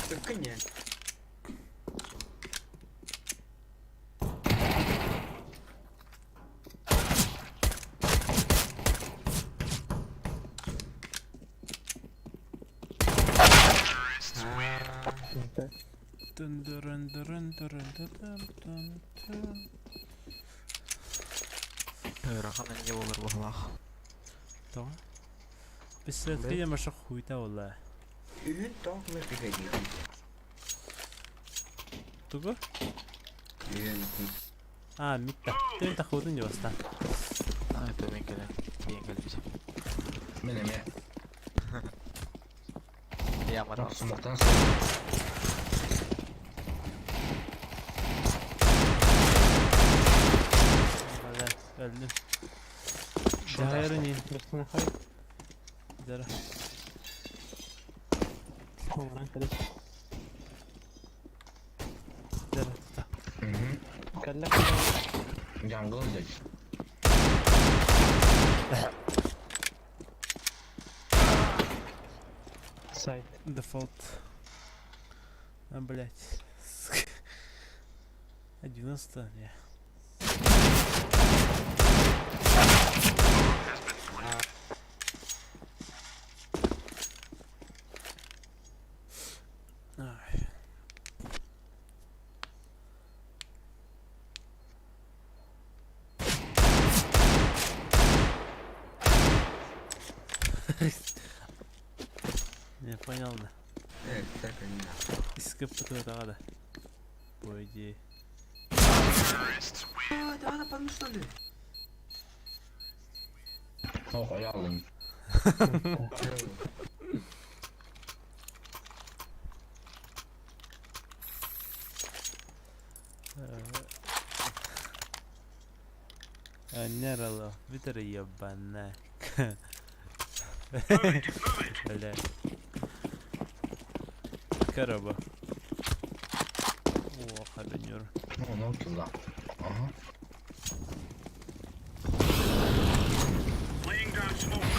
Тыккын Dun dun dun dun dun dun dun dun. Ыарахан эмиэ буолар быһыылаах. Тоҕо? Беседка маша хуйта буолла. Үһүн тоҕо кымырдыга диибин. Тугу? Үһүн А, митта. Тэн тахыбытын дьыбастан. Аа, төбөн кэлэн, тиийэн кэлбит. Мин эмиэ. Ямара. Сумуктан Бля, өлдүм. Дьаһайарын Бэстэн хай. Дара. Оҥорон кэлэ. Дара. Та. Кэллэ. Jungle дед. Сайт. Дефолт. А, блять. А 90, не. Ай. Не понял, да. Так, не Искіп бітіп да. По идее. А, да, она подумала, что ли? Ох, аялын. Нерало, витер ебана. Бля. Короба. О, хабенюр. Ну, ну, килла. Ага. Laying down smoke.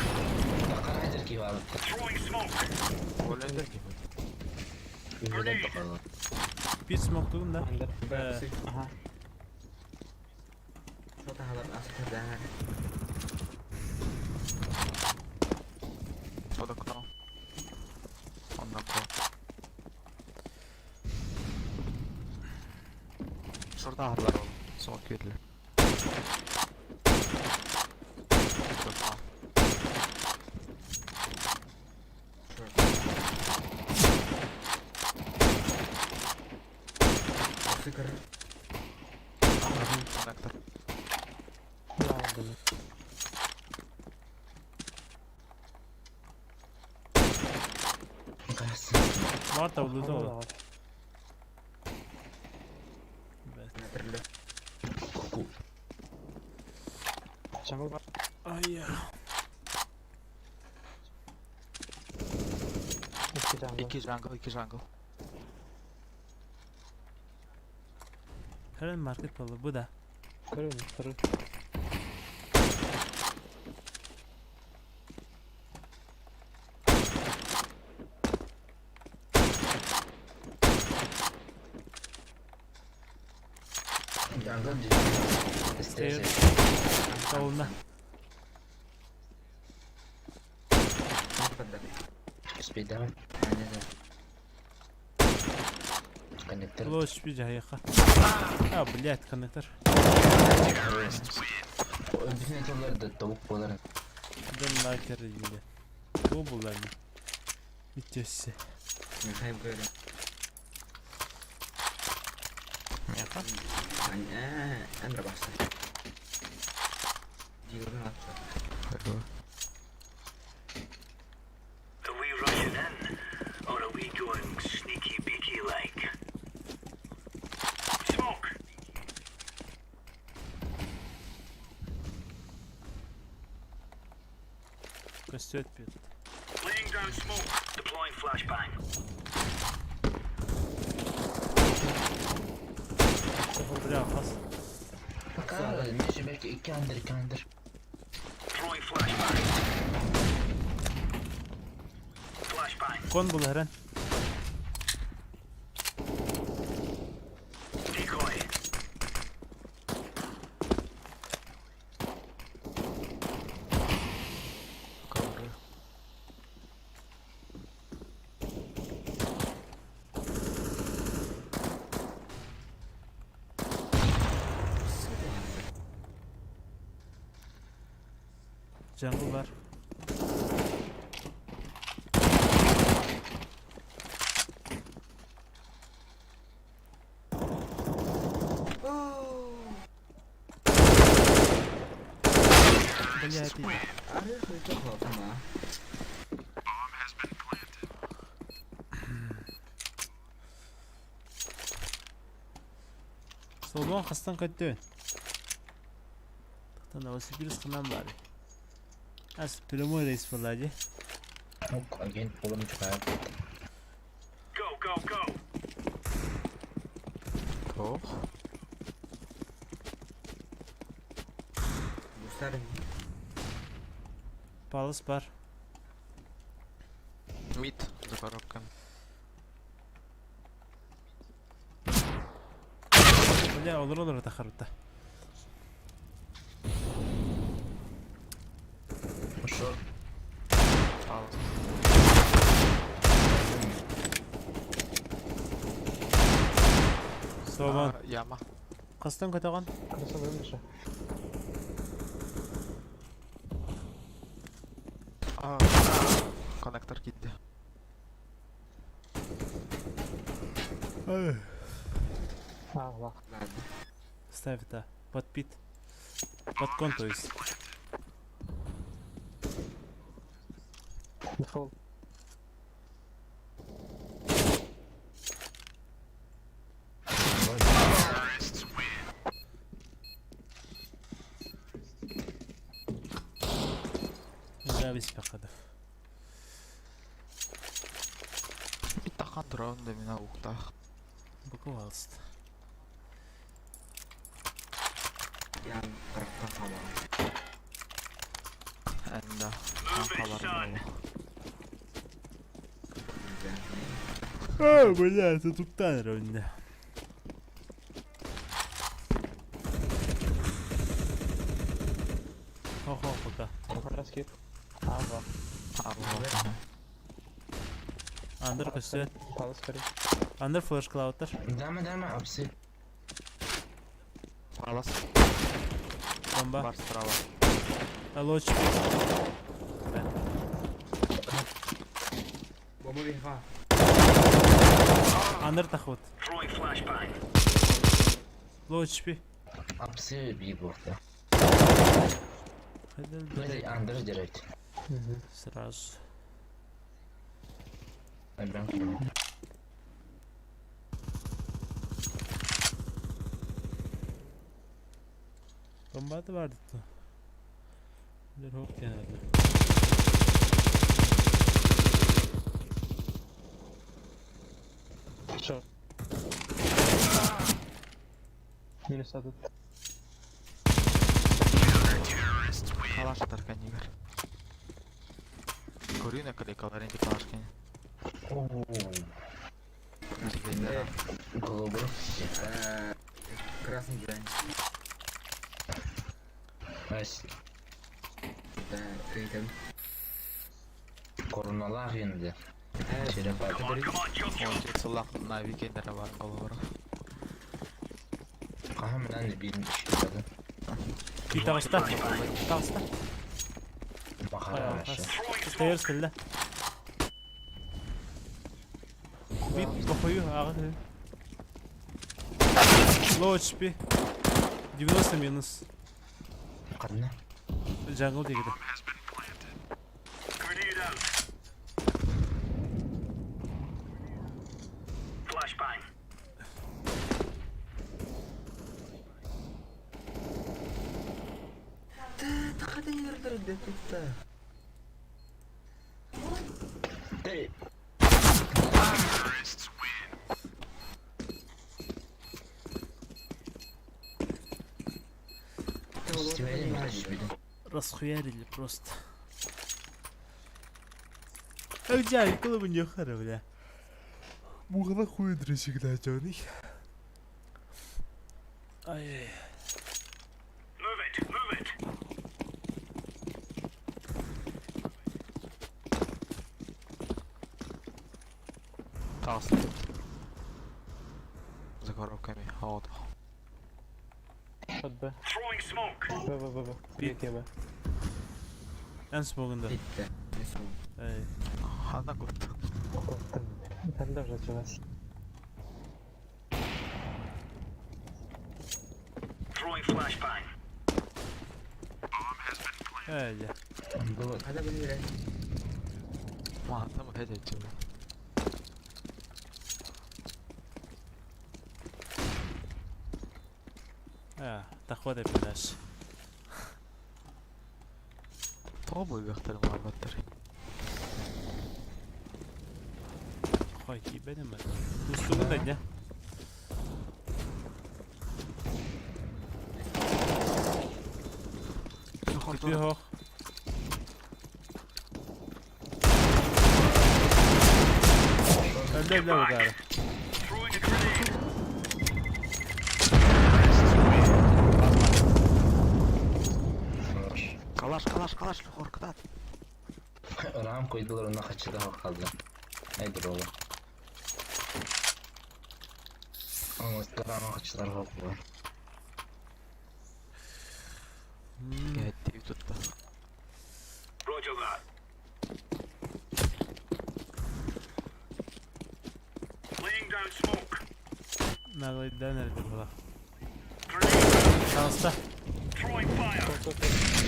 Тақара киһи баар. Throwing smoke. Ол киһи. Үһүнэн тақара. Bir smoke тугун да. Андер. Э, Аха. Что-то халап астыда. Под окно. Он на окно. Шорта ағырлар ол. Соға күйетілер. Шорта. Сыкыр. Коннектор. Ладно. Қайсы. Марта улутала. Натырлы. Ку. Jungle бар. Ай, Икки jungle. Икки jungle, икки jungle. Хәрен маркет болу бу да. Көрүн, көрүн. Jungle дед. Стейр. Сауна. Подда. Спида. А, не знаю. Коннектор. Лош би жайыка. А, блядь, коннектор. Бүтүн этелер тавык болар. Ден лайкер диде. Бу булар. Битөссе. Михаил говорит. Меха. А, Андра башта. Дилгин атты. Are we rushing in, or are we going sneaky beaky like? Smoke. Көстөт бит. Laying down smoke. Deploying flashbang. Бля, хас. Пока межи belki iki andır iki andır. Throwing flashbang. Flashbang. Кон бул хәрен. Jungle var. Блядь. Арыы хойдох а. Солбон хастан көттүн? Тахта Новосибирск ханан баар. Ас прямой рейс буолла дии. Ок, агент буолан чугаһаабыт. Go, go, go. Туох? Гусар Palace бар. Mid за коробками. Бля, олор-олор тахарбыта. Short. Palace. Солбон. А, Яма. Хастан көтөҕүн? Крыса вымыша. А, Коннектор киирдэ. А, лах. ладно. Ставь это. Под пит. Под кон, то есть. Дефолт. Да, весь походов. Mid тахан дрон да мина уктах. Буквалст. Ян харахтан хаалаҕын. Энда. Хаалар буолла. А, бля, это туктан ровно. Хо-хо, пока. Раскид. А, лах. А, вот. Андер көстө. Palace көрү. Андер флеш клауттар. Дама, дама, апсы. Palace. Бомба. Бар справа. Алло, чпи. Бомба биха. Андер тахут. Throwing flashbang. Лоу чпи. Апсы би буолла. Блядь. Андер директ. Сразу. Эбран куру. Бомба да бар дии. Дэр хоп диэн Short. Минус один. Калаш тарканигар. Көрүүнэ кэлэ каларын ди калаш кини. Оо. Голубой. Красный дизайн. Ась, Да, рейтинг. коруналаах енді. Э, Черепа. Come on, come on, chop, chop. Онче сыллах на викендere бар головоро. Хаһан менен биирин ишкетеді. Би таҕыста. Таҕыста. Бахара аша. Throwing smoke. Stairs кэллэ. Би похую, ага. Low HP. 90 минус. Ханна. Jungle диэки. Grenade out. Flashbang. Тахата нердер тутта. Ты. Расхуярили просто. А где коли бы не хара, бля. Мугла хуй дресик да Джонни. Ай. Move it, move it. Таҕыста. За коробками. Вот. Short Б. Throwing smoke. Б, Б, Б, Б. Пит. Пит. Б. Эн смогунда. Bitti. Ne son? Эй. Хана куттан. Куттан. Там даже началась. Throwing flashbang. Эй, я. Было. Hadi bunu yere. Маата махайдаччы. А, тахвадай пидаш. Тоҕо буолуохтарын баҕарбаттар. Хой, киибэтим бат. Устугун да дня. Күтүү хоох. Өлдө өлдө удары. Throwing a grenade. Хорош. Калаш, калаш, калаш, хоркутат. Ram koydular ona kaçırdı hak kaldı. Haydi oğlum. Ama Ram'a kaçırdılar hak var. Кээттии тутта. Roger that. Laying down smoke. Надо nerede була. Grenade. Шанста. Throwing fire.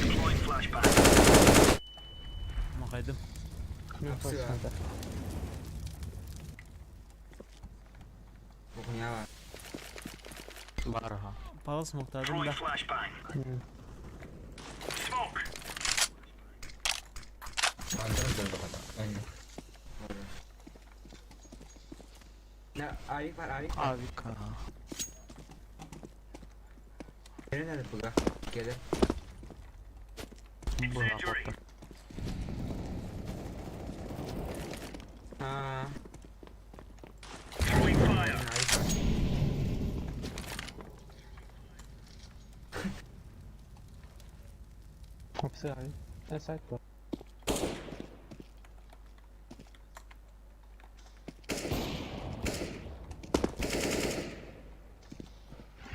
Deploying flashbang. Махайдым. Мен Апсы бар. точно. Кухня var. Бараха. Палас муктадым Throwing да. flashbang. Smoke. Mantarı döndü kadar. Aynen. Orada. Ne Avik var Avik var. Авика. Gene nerede bu da? Gele. Була поппер. Ha. Throwing fire. Yine Avik var. Апсы ай. Э, сайт бар.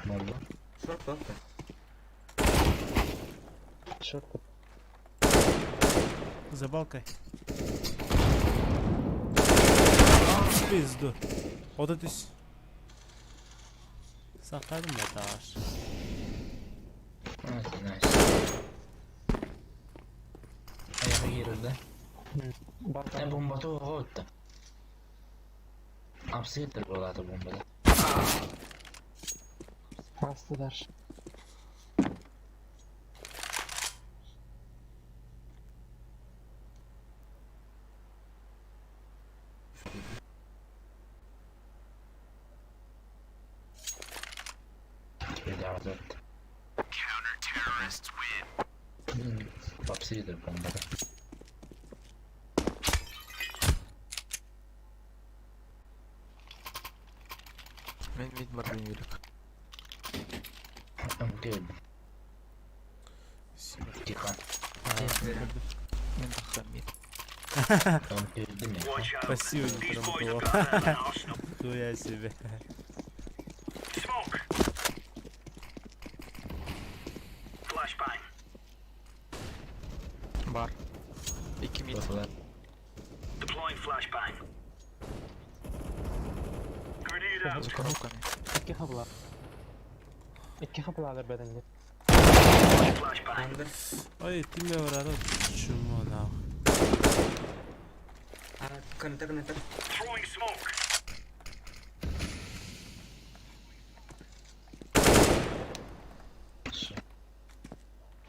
Ne oldu? Short bak da. Шорт. За балкой. Пизду. Вот это с... Сахарым да таш. Nice nice. Ayağa girirdi. Бар. Ne bomba toğa öttü. Apsı getir buralarda bombada. Астыдар. Bir daha öttü. Apsı getir bombada. Мен мид бар бин юрик. I'm good. Тихо. Мен тахта мид. I'm good değil mi? Watch out. Спасибо, These не boys have промокнуло. got an arsenal. Хуя себе. Smoke. Flashbang. Бар. Икки мид. Baklar. Deploying flashbang. Grenade out. За коробками. Икки хабла. Икки хабладыр бәдәнге. Deploying flashbang. Andır. Ой, ты меня врата. Чмо нахуй. Ha kanıta kanıta. Throwing smoke.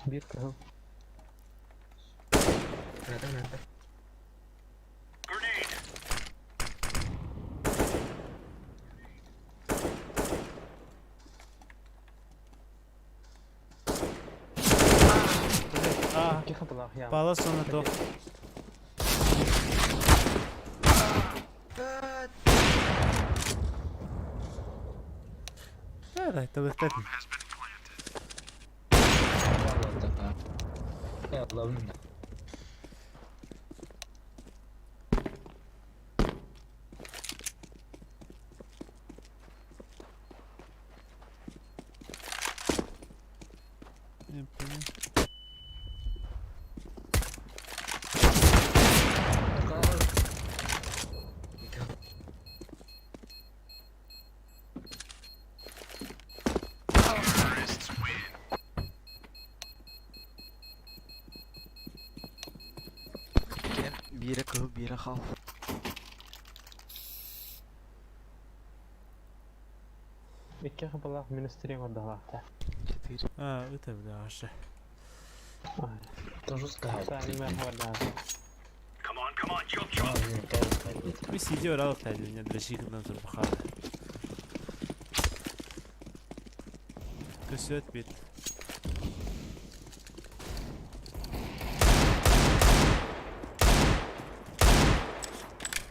Бир кыһыл. Kanıta kanıta. Grenade. А, Икки хабла. Я. палас он то. Aa, Да, это выход. Vallahi da. Ya Allah'ım da. Не понял. Биирэ кыһыл, биирэ хал. Икки хапалаах министрин ордолаахта. Четыре. А, это бля вообще. Тоже сказать. Сааньма хабардаах. Come on, come on, chop chop. Мы сидел рал тайли, не дрожи на турбахала. Көсөт бит.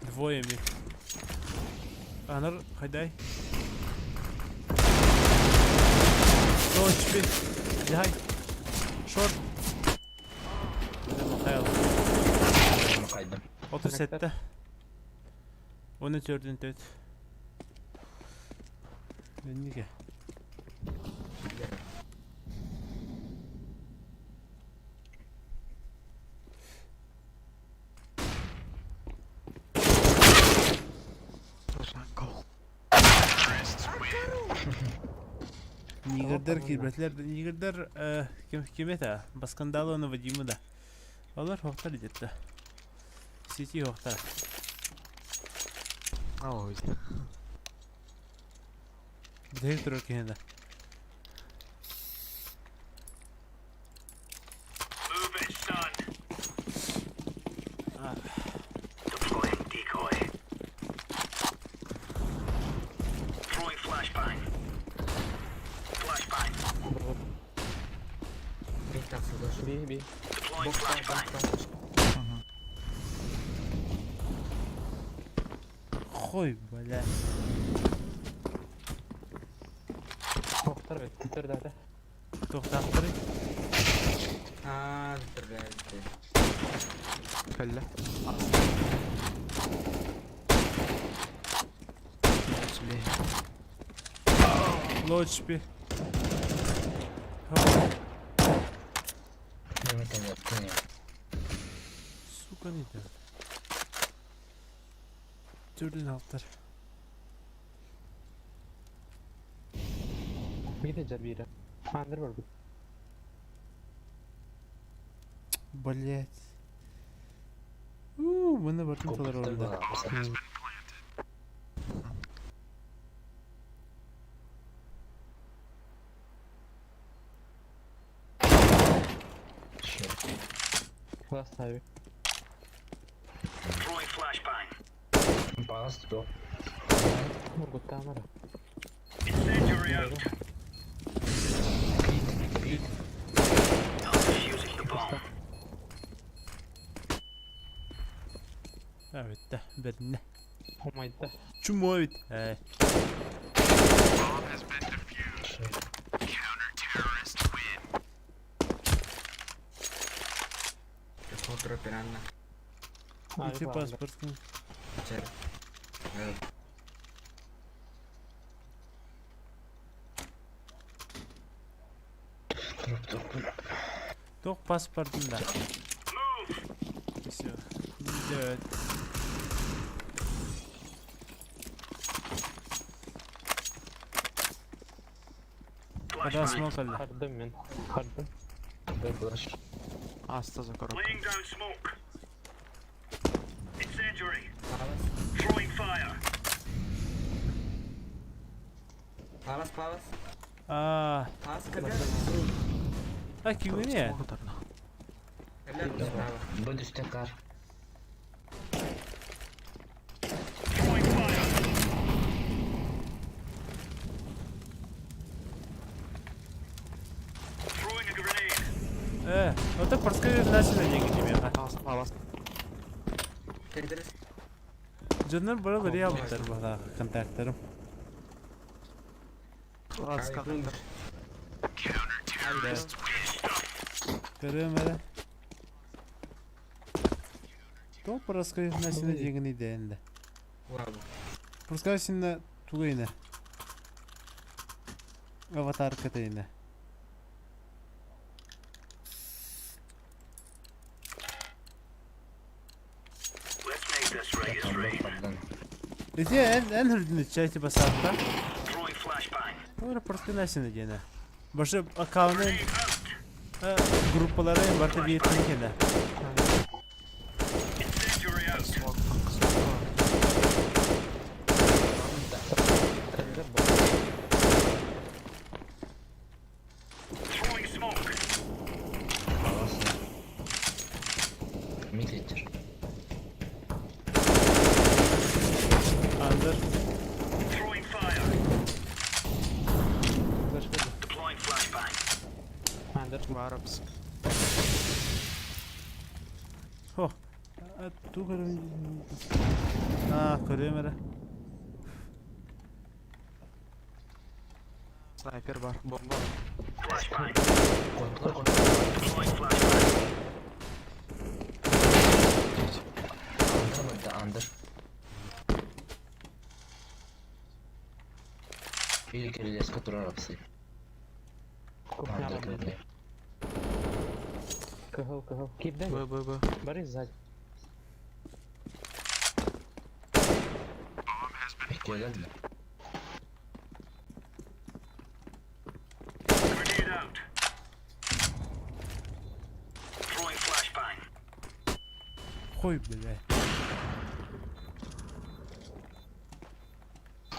Двое ми. Анар, хайдай. Точпи. Дяй. Шорт. Михаил. Кайдым. 37. 14 төрт. Энниге. Ранго. Нигердер кирбетлер, нигердер ким ким это? Баскандалы оны Вадима да. Алар хохтар идетті. Сети хохтар. Ой. Бдек турар кенеда. Move it, son. Deploying decoy. Throwing flashbang. Flashbang. Бей тахса тоже. Би би. Deploying Бокс, flashbang. бокс, бокс. Хой, бля. Хохтар бит. Төрдәтэ. Тоқтақтыры. А, блядь. Кэллэ. Лочпи. Неметен яттын я. Сука не делает. Түрден алттар. Биир жар биирэ. Андыр бар бит. Блять. У, мына бартын талар Көптөр орында. бар. Last time. Throwing flashbang. Пас, до. Мургуттаамара. Incendiary out. Пит, пит. I'm defusing the bomb. Evet, бәріне. Хомайда. Чумой бит. Э, Отро пиранна. ити паспортын. Чер. Туруп туруп. Тоқ паспортын да. Все. Evet. Ода Flashbang. смок алды. Хардым мен. Хардым. Флеш. Аста за коробка. Laying down smoke. Incendiary. Палас. Throwing fire. Палас, палас. А, Палас, когда? а кимне? Когда справа. Буду стекар. Throwing fire. Throwing a grenade. Э, ота парска начали деньги тебе. Алас, алас. Кайдерс. Жоннор бара бери алыптар бала контакттарым. Алас, коннектор. Көрөм эле. То парска начали деньги дэнде. Вау. Парска синна тугайна. Аватарка тайна. Let's make this right as rain. Ити эн эн хүрдүнү чайты басаатта. Throwing flashbang. Ора парска начали деньги. Башы аккаунтын Grenade out. группалары барта биеттин кене. Incendiary. Туу көрөм. Аа, көрүөм эрэ. Снайпер бар, бомба. Flashbang. Koydular koydular. Deploying flashbang. Andır mı? Andır. Bir kere leska turar apsi. Кухня Анdır бар. кырды. Кыһыл, кыһыл. Киирдэ. Б, Б, Б. Бары сзади. Bekliyorlar mı? Grenade out. Throwing flashbang. Хой, бля.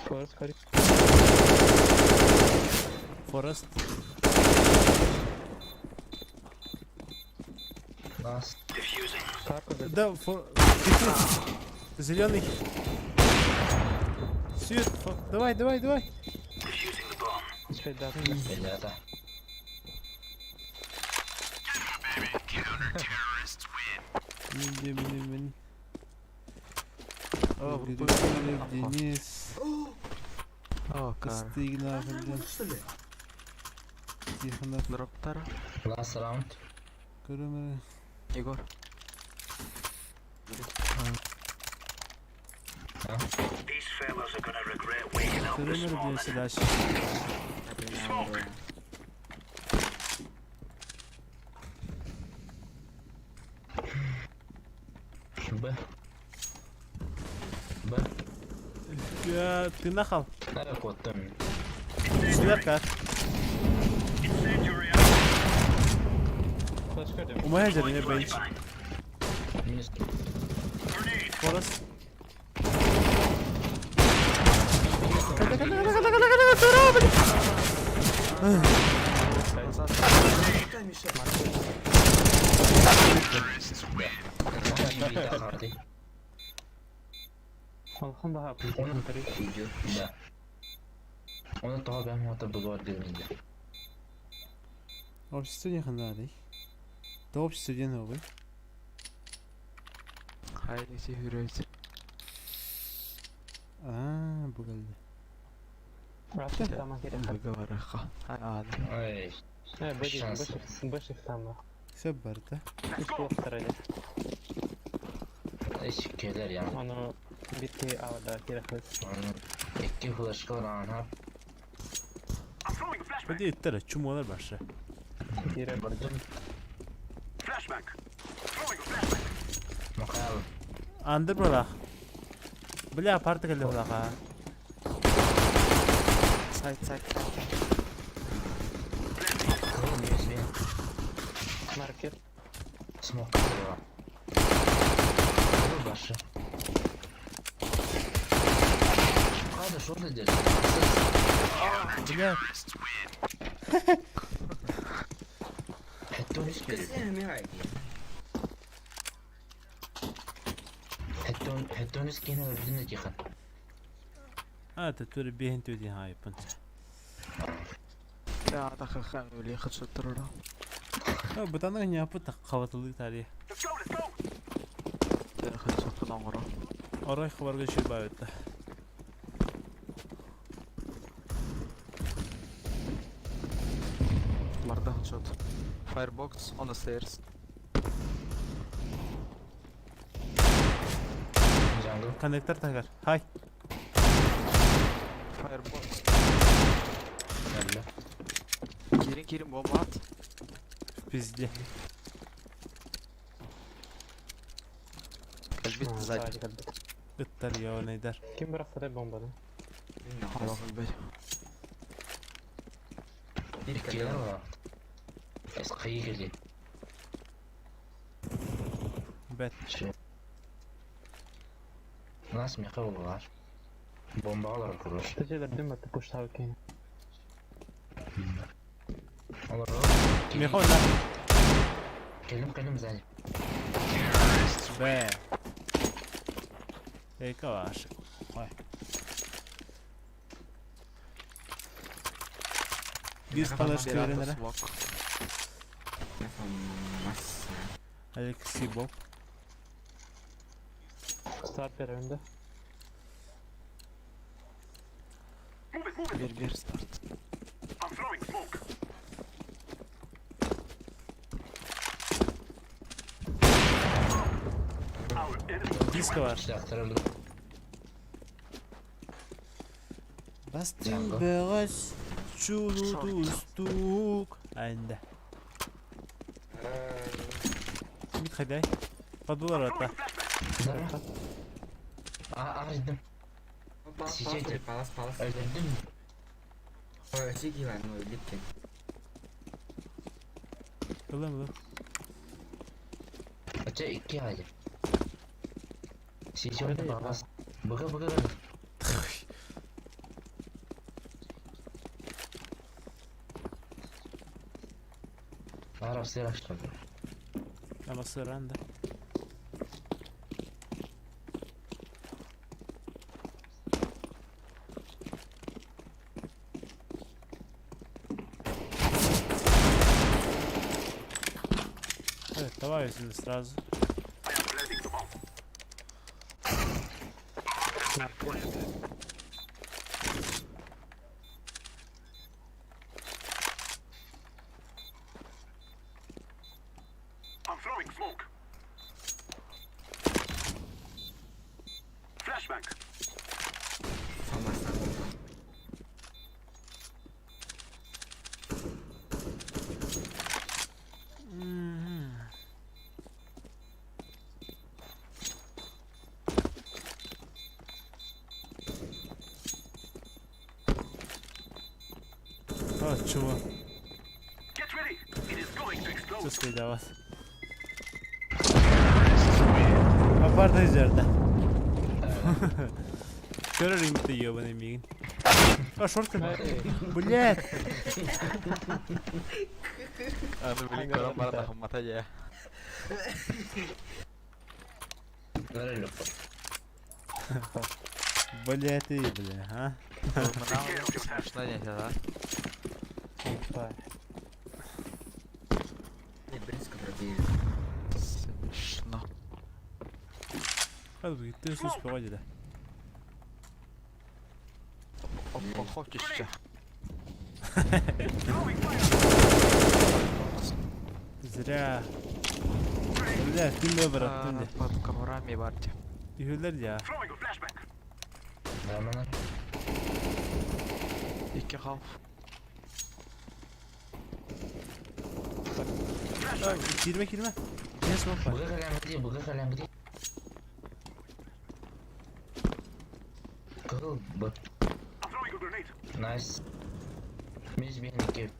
Форест, форест. Форест. Нас. Defusing. Карку за. Да, фор... Зеленый. Свет, давай, давай, давай. Defusing the bomb. Успеть да. Bellada. Мин, мин, мин. О, Григорьев, Денис, О, кар. Костыгнов, блин, Что ли? Тихонов, Дроптар. Last round. көрүөм эрэ. Егор. These fellas are gonna regret waking up Көрүөм this эрэ диэн morning. сидаш. Б. Б. Ты нахал. Nereye koydum? Сверка. Incendiary out. Флеш көрдүм. Умая Deploying дьэринэ бенч. flashbang. Минус. Grenade. Форест. Ката, ката, ката, ката, ката, ката, тура, блин. Назад. Куда, Миша? Bir daha hadi. Олхон баха. Onu video. Да. Onu daha ben hatta bu var dedim. Общество не хандарый. Да общество не новый. Хай, Алексей Юрьевич. А, бугалды. Рашид там керек. Выговораха. А, да. Ай. Э, бэших, Шанс. бэших, бэших там. Все барда. Үс Eşikler yani. Оны битки алда керек. Onun iki flash var ana. I'm throwing a flashbang. Hadi ittara чумолар барша. Кире. Gördüm. Flashbang. Throwing a flashbang. Makal. Андыр бралах. Бля, парта келді булаха. Сайт, сайт. Kırıl USB. Маркет. Smoke kırıl. Kırıl başı. Hadi şurada dedi. Бля, Hatta hiç Кесен görüyor. мирай. Hatta hatta hiç gene öldüm de yıkan. а, ты тури бейін төден хайпын. Да, да, ха, ха, хочу трора. А, бутаны не апы так қабатылы тари. Let's go, let's go. Я хочу туда Орай хабарға шир байытты. Барда хедшот. Firebox on the stairs. Jungle. Коннектор тагар. Хай. Firebox. Geldi. Кирин, Кирин, бомба at. В пизде. Кальбит сзади. Ыттар явнайдар. Ким бирақтар бомбаны? Аллах Акбар. İkiler var. Eski geldi. Бәт. Şey. Nasıl meka var? Bomba kurur. Төжелер дөм атты пуштау екен. Olur. Меха ойна. Kelim kelim zaten. Бә. Эйка ваш. Ой. Бис палаш көрінері. Смок. Алексей Боб. Start bir önde. 1-1 старт. Диско var. Дьахтар өлөр. Бастың Django. бөҕөс чулутустук. Айында. Мид хайдай. Подбулар атта. Да. А, арыйдым. Палас, Сейчас. палас, палас, палас. Өлөрдүм. Ой, сики бар, ну, липкин. Ылым ылым. Ача икки айы. Сейчас балас. Быга быга быга. Арап сыр аштым. Ама сыранда. Э, давай сюда сразу. Самарсан. А, чего? Все следовать. Апарда жерде. Көрөр имте ебаный мигин. А, шорты. Блять. Аны билин көрөн баран ахыммата же. Көрөлүк. Блять и бля, а? Мына смешно не да? Да. Не, близко пробили. Смешно. Hadi gitti sus be hadi de. Опа, хочешь. Зря. Бля, ким быраттым де. Под коврами барте. Ühürler ya. Бармана. Икки халф. Girme girme. Ne smoke var? Быга калям быга калям гди. Кыл б. Найс. Меж бен икки.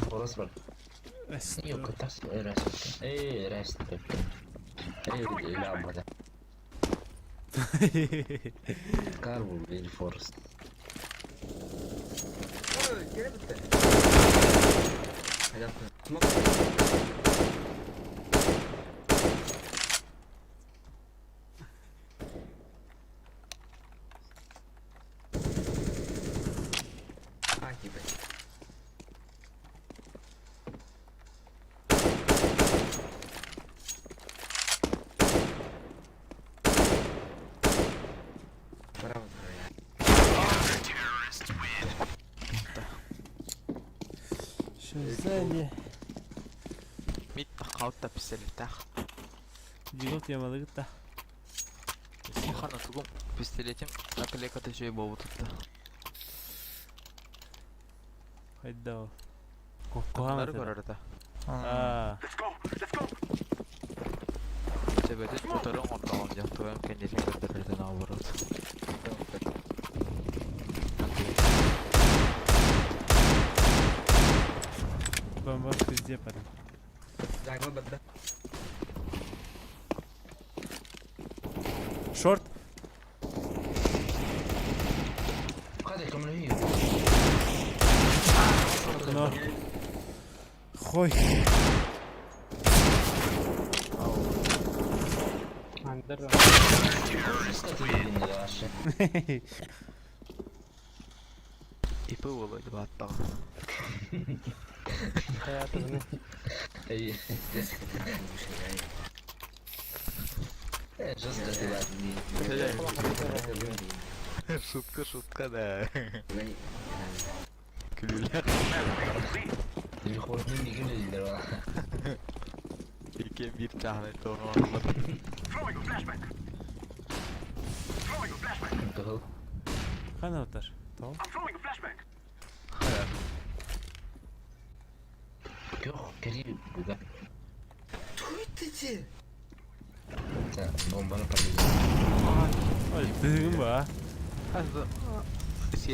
Форос бар. Yok tas rest. Ey rest. Ey lambada. Kar bu bir forest. Ой, geri bitti. Hadi atla. Smoke. А, ебать. Браво, бля. Şöyle. Мид халта пистолетах. Дигот ямалыгыт да. Хана тугум пистолетим наклейка еще и бобу тут. Хайда ол. Нары Кохана. көрөрдө. Аа. Себетин которың ортогон жактыбайм кендесин көрдөрөрдө наоборот. Бомба в пизде парень. Загла бадда. Шорт. Hadi көмөлүй. Но. Хой. Андер. Ипи болойду баттага. Hayatını. Ey. Жестко дела. Шутка, шутка, да. Күлүүлээх. Телефонун мигин өлдөр ва. Икки биир чааһынай тоҕо Кыһыл. Хана отар. Тоҕо? Көх кири буга. Туйты Бомбаны подвезли. Ой, тыгын ба.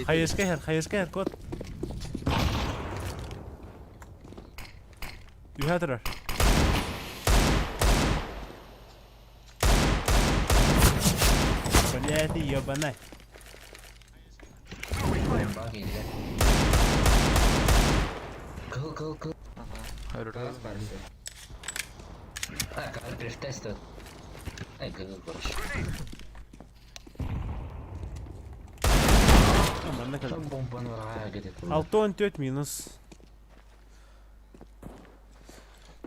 Хайышка хер, хайышка хер, кот. Үһэ турар. Блядь, ебанай. Бомба киирдэ. Кыһыл, кыһыл, кыһыл. Газ барсы. А, как прифтест. Ай, кыһыл короче. Манна кэлэн. Там бомбаны врага где-то. 64 минус.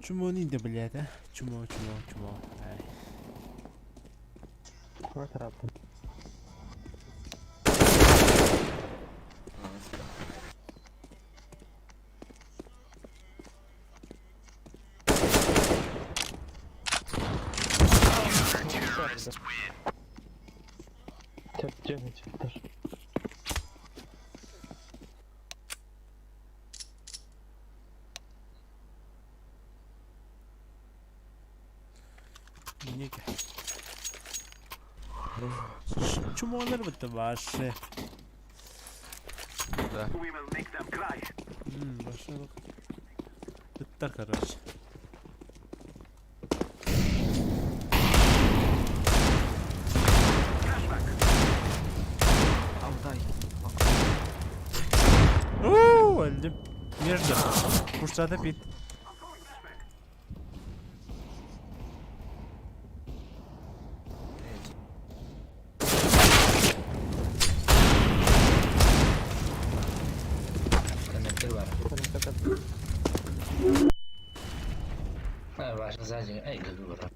Чмо не блядь, а? Чмо, чмо, чмо. Ай. Квадрат. Газ. Чеп чеп Ника. Чмолар это ваши. Да. Ваши. Это короче. Алдай. Ууу, өлдүм. Между. Пуштата пит. Коннектор бар. А, ваш сзади. Ай, кыһыл бар.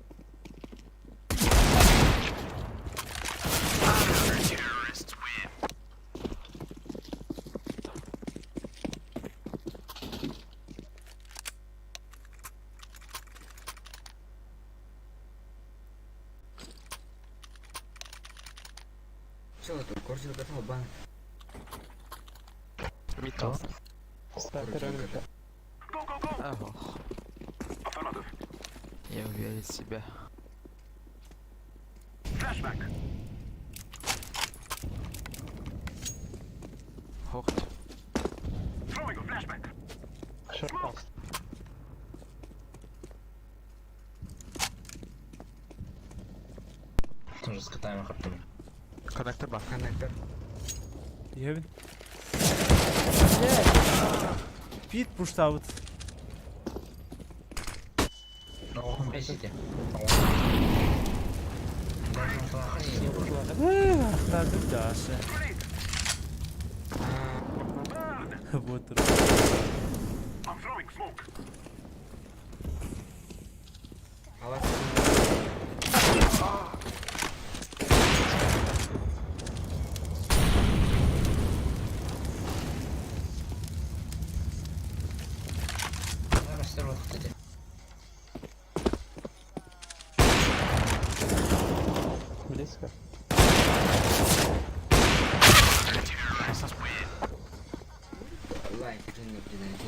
Что тут? Корчил готов бан. Металл. Стартер Ага. Я уверен в себя. Хохт. Шорт. Тоже с котами хартом. Коннектор бар. Коннектор. Ебен. Пит пуштабыт. Ну, бесите. Ахтардым дашы. Вот. Алас. Растер вот эти. Близко. Лайк, не признать,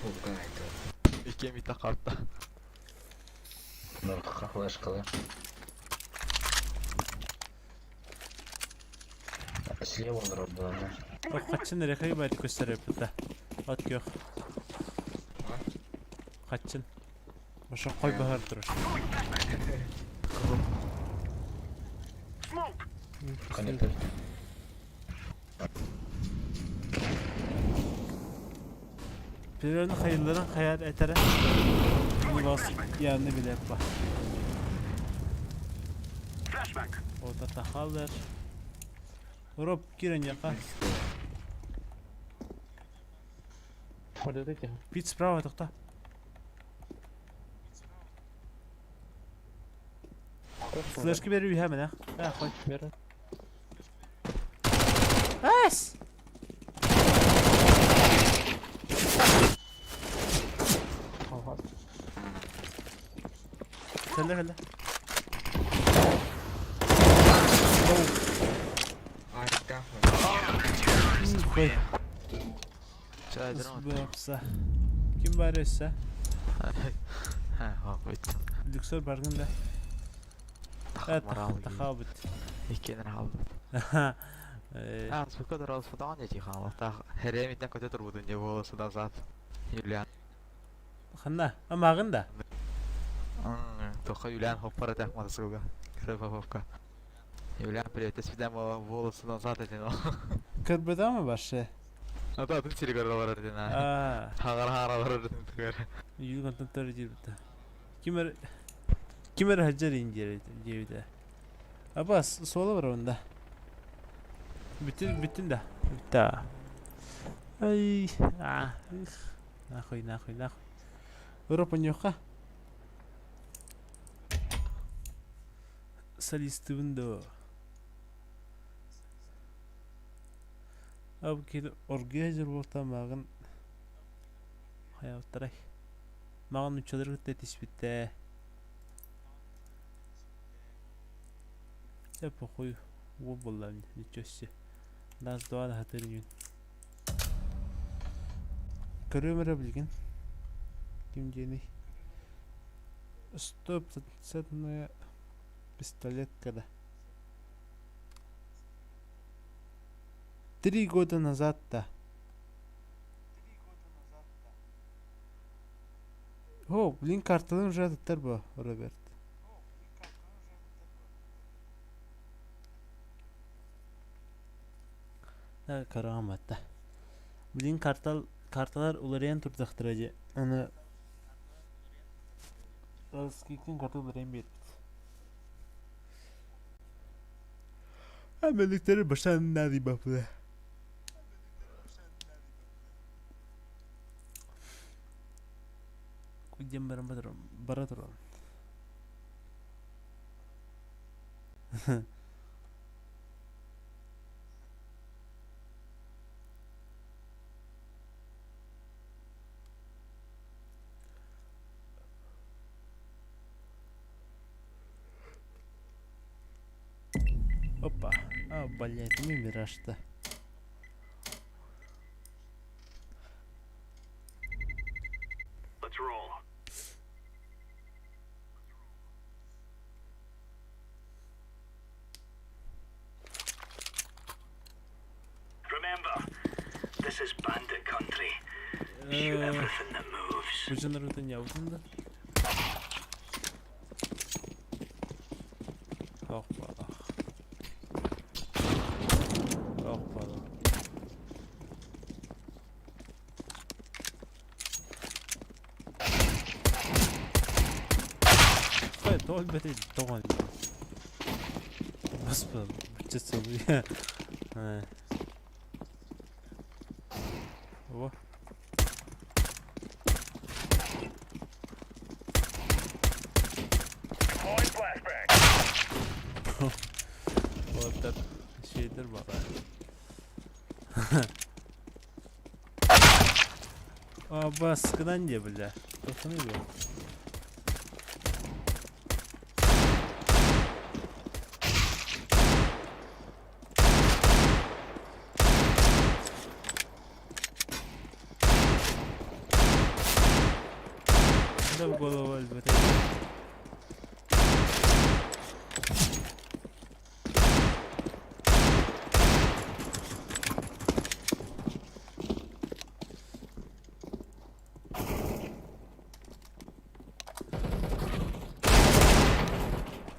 Пугай тут. Икки мита карта. Ну, флешкалы. Слева он был, да. Хатчын рехай байт көстөрөп да. От көх. А? Хатчын. Ошо кой бахар турар. Коннектор. Пирен хайылларын хаяр этере. Бас yanını bile bak. Ота тахалар. Роп кирен яка. Вот эти. Пит справа тохта. Флешка бери үһэ мене. Э, хой. Бери. Эс! Ага. Кэллэ кэллэ. Арыктаах Хой. Чайдыр Бапса. Ким бар өссө? Ха, бит. Люксор баргын да. Морал. Тахабыт. Иккенер халбыт. Э, А, сколько дорос фудан я тихо, так херемитен көтө турбутун же болосу назад. Юлиан. Ханна, амагын да. Тоха Юлиан хоппара тах матасыга. Крыпа Юлиан, привет, я свидам волосы назад этин. Кырбыдамы башы? Ата атын силигарлар этин. Аа, Хагар харалар этин түгөр. юган тантар дирбит. Кимер Кимер хаджар индир дебите. Абас сола бар онда. Бүтүн бүтүн да. Бүтті. Ай, а, их. Нахуй, нахуй, нахуй. Европа нюха. Солистыбын да. Аб кedi оргия болта мағын хаяттарай. Маған учалар кытта тиспитте. Я похуй. Уу болла ничего себе. Нас два на хатырын. Көрөмөрө билген. Ким дени? 100-процентная пистолетка да. 3 года назад-то. О, блин, карталын уже аттар бу, Роберт. Да, караматта. Блин, картал карталар уларыйан турдахтыра же. Аны Скиктин карта уларыйан бербит. Әмеликтери башан нади бапла. Кудем барам барам бара турам. Опа. А, блядь, мы мираж-то. Let's roll. Remember, this is bandit country. Shoot everything that moves. Бу не да? Опа. Опа. Хай, тоол бэтэй тоогон. Бас бичсэн. Аа. Во. Deploying flashbang. Вот так şeydir baba. Aa baskıdan diye bile. Dokunuyor bu. Да в голову elbette.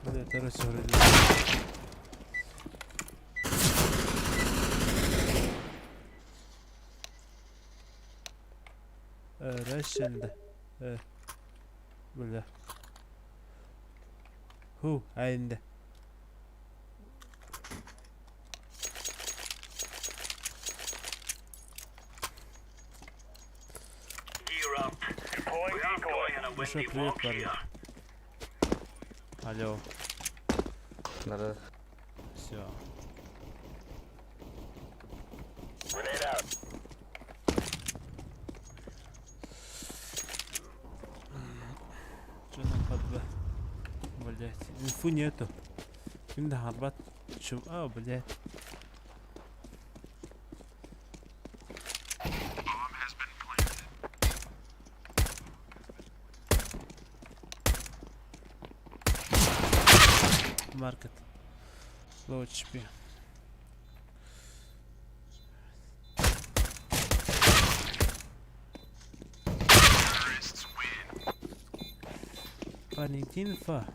Бля, короче, вроде. Russian. Бля. Ху, айында. Gear up. Deploying We aren't decoy. going on a Ну что, windy привет, walk парни. here. Алло. Надо. Все. Че нам под Б? Блять, инфу нету. Ким да харбат? Чу... А, блять. Маркет. Low HP. Парни, где инфа?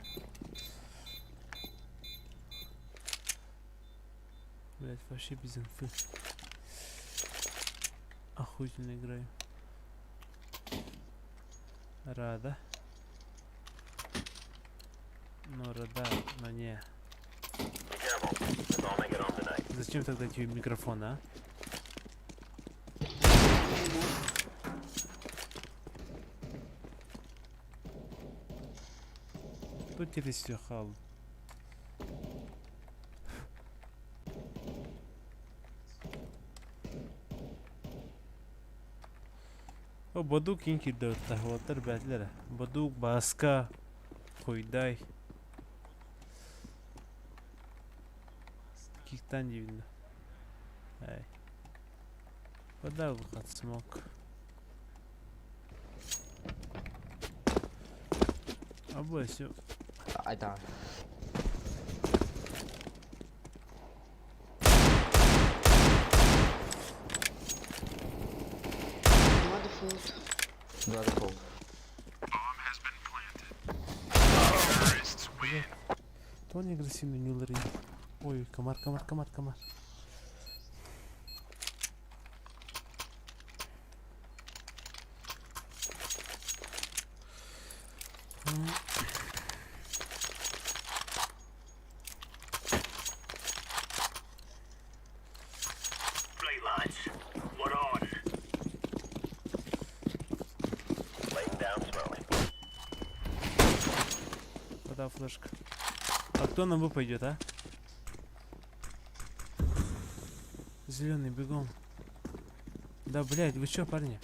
Блять, вообще без инфы. Охуительно играю. Рада. Ну, рада, но не. Зачем тогда тебе микрофон, а? Тут хал. О, Бадук инки да бәтләре. Бадук, Баска, Хуйдай. Киктан дивно. Ай. Вода выход смог. А все. Айда. Два дефолт. Два дефолт. То не агрессивный Мюллер. Ой, комар, комар, комар, комар. Right, lads. We're on. Laying down smoke. Вода флешка. А кто на Б пойдет, а? Зеленый, бегом. Да, блядь, вы чё, парни?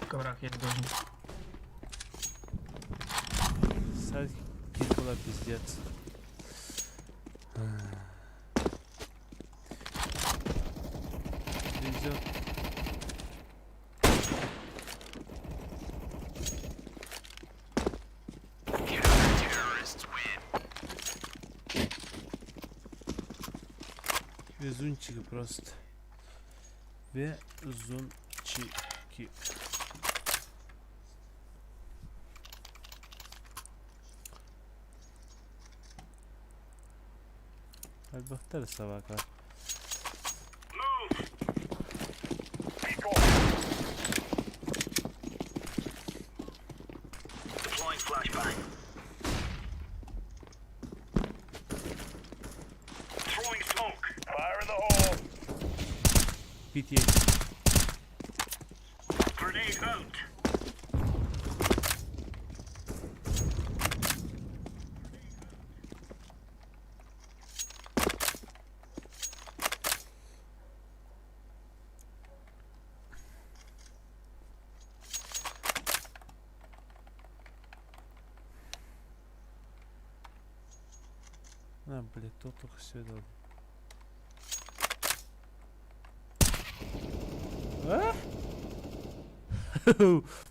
Коврах я должен. Садик была пиздец. Везет. Везунчики просто. Везунчики. Альбахтар собака. Move. Deploying flashbang. Throwing smoke. Fire in the hole. Пить есть. Grenade out. А, блядь, тут только все это. А?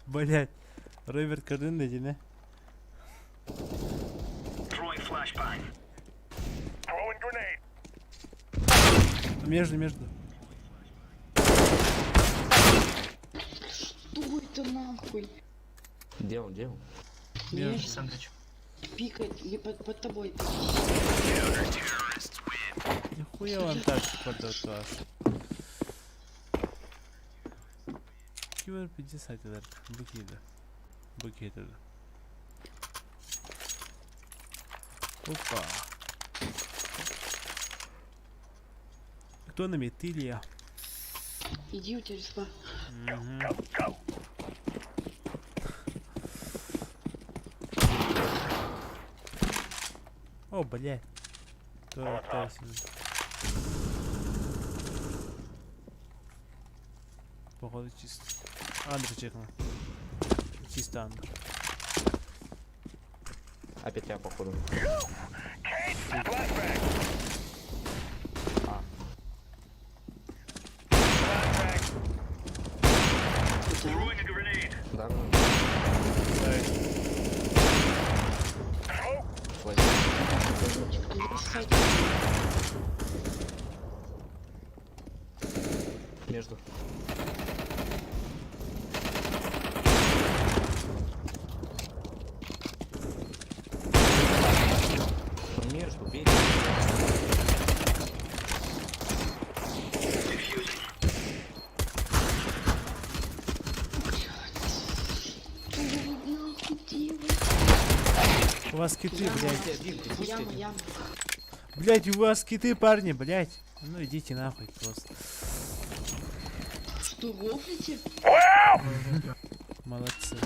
Блять. Роберт Кардин дедин, Throwing flashbang. Throwing grenade. Между, между. Что это нахуй? Где он, где он? Между. Сэндвич. Пикает, не под тобой. Нихуя вам так подает аж. Кибер 50 eder. Букиды. Букиды. Опа. Кто на ты или я? Иди, у тебя респа. Мгм. Go. О, блядь. Походу чисто. Андр чекну. Чисто андр. Опять я, походу. А. Это Да. Sorry. Флэш. А? Сайт. Между. Ну, Между, бей. Что вы нахуй делаете? У вас киты, блядь. Один, ты Яма, яма. Блядь, у вас киты, парни, блядь. Ну идите нахуй просто. Что, рофлите? Молодцы.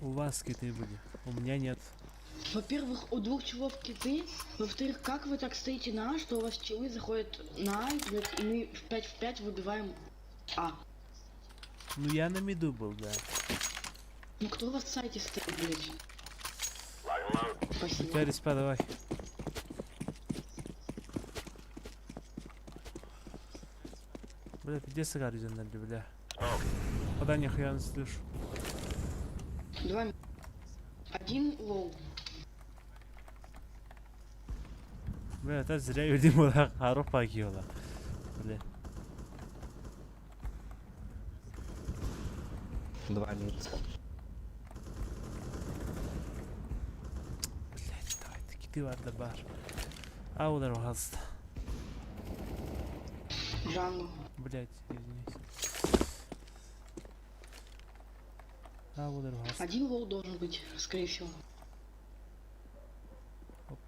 У вас киты были, у меня нет. Во-первых, у двух челов киты. Во-вторых, как вы так стоите на А, что у вас челы заходят на А, блядь, и мы в 5 в 5 выбиваем А. Ну я на миду был, да. Ну кто у вас в сайте стоит, блядь? У Спасибо. тебя респа, давай. Бля, пиздец, горизонтали, бля. Пода нихуя не слышу. Два. Один low. Бля, это зря юрдим ола, харопа киола. Бля. Два мид. Блять, давай, ты киты бар да бар. Аудар пожалуйста. Jungle. Блять, извиняюсь. Аудар, пожалуйста. Один low должен быть, скорее всего. Опа.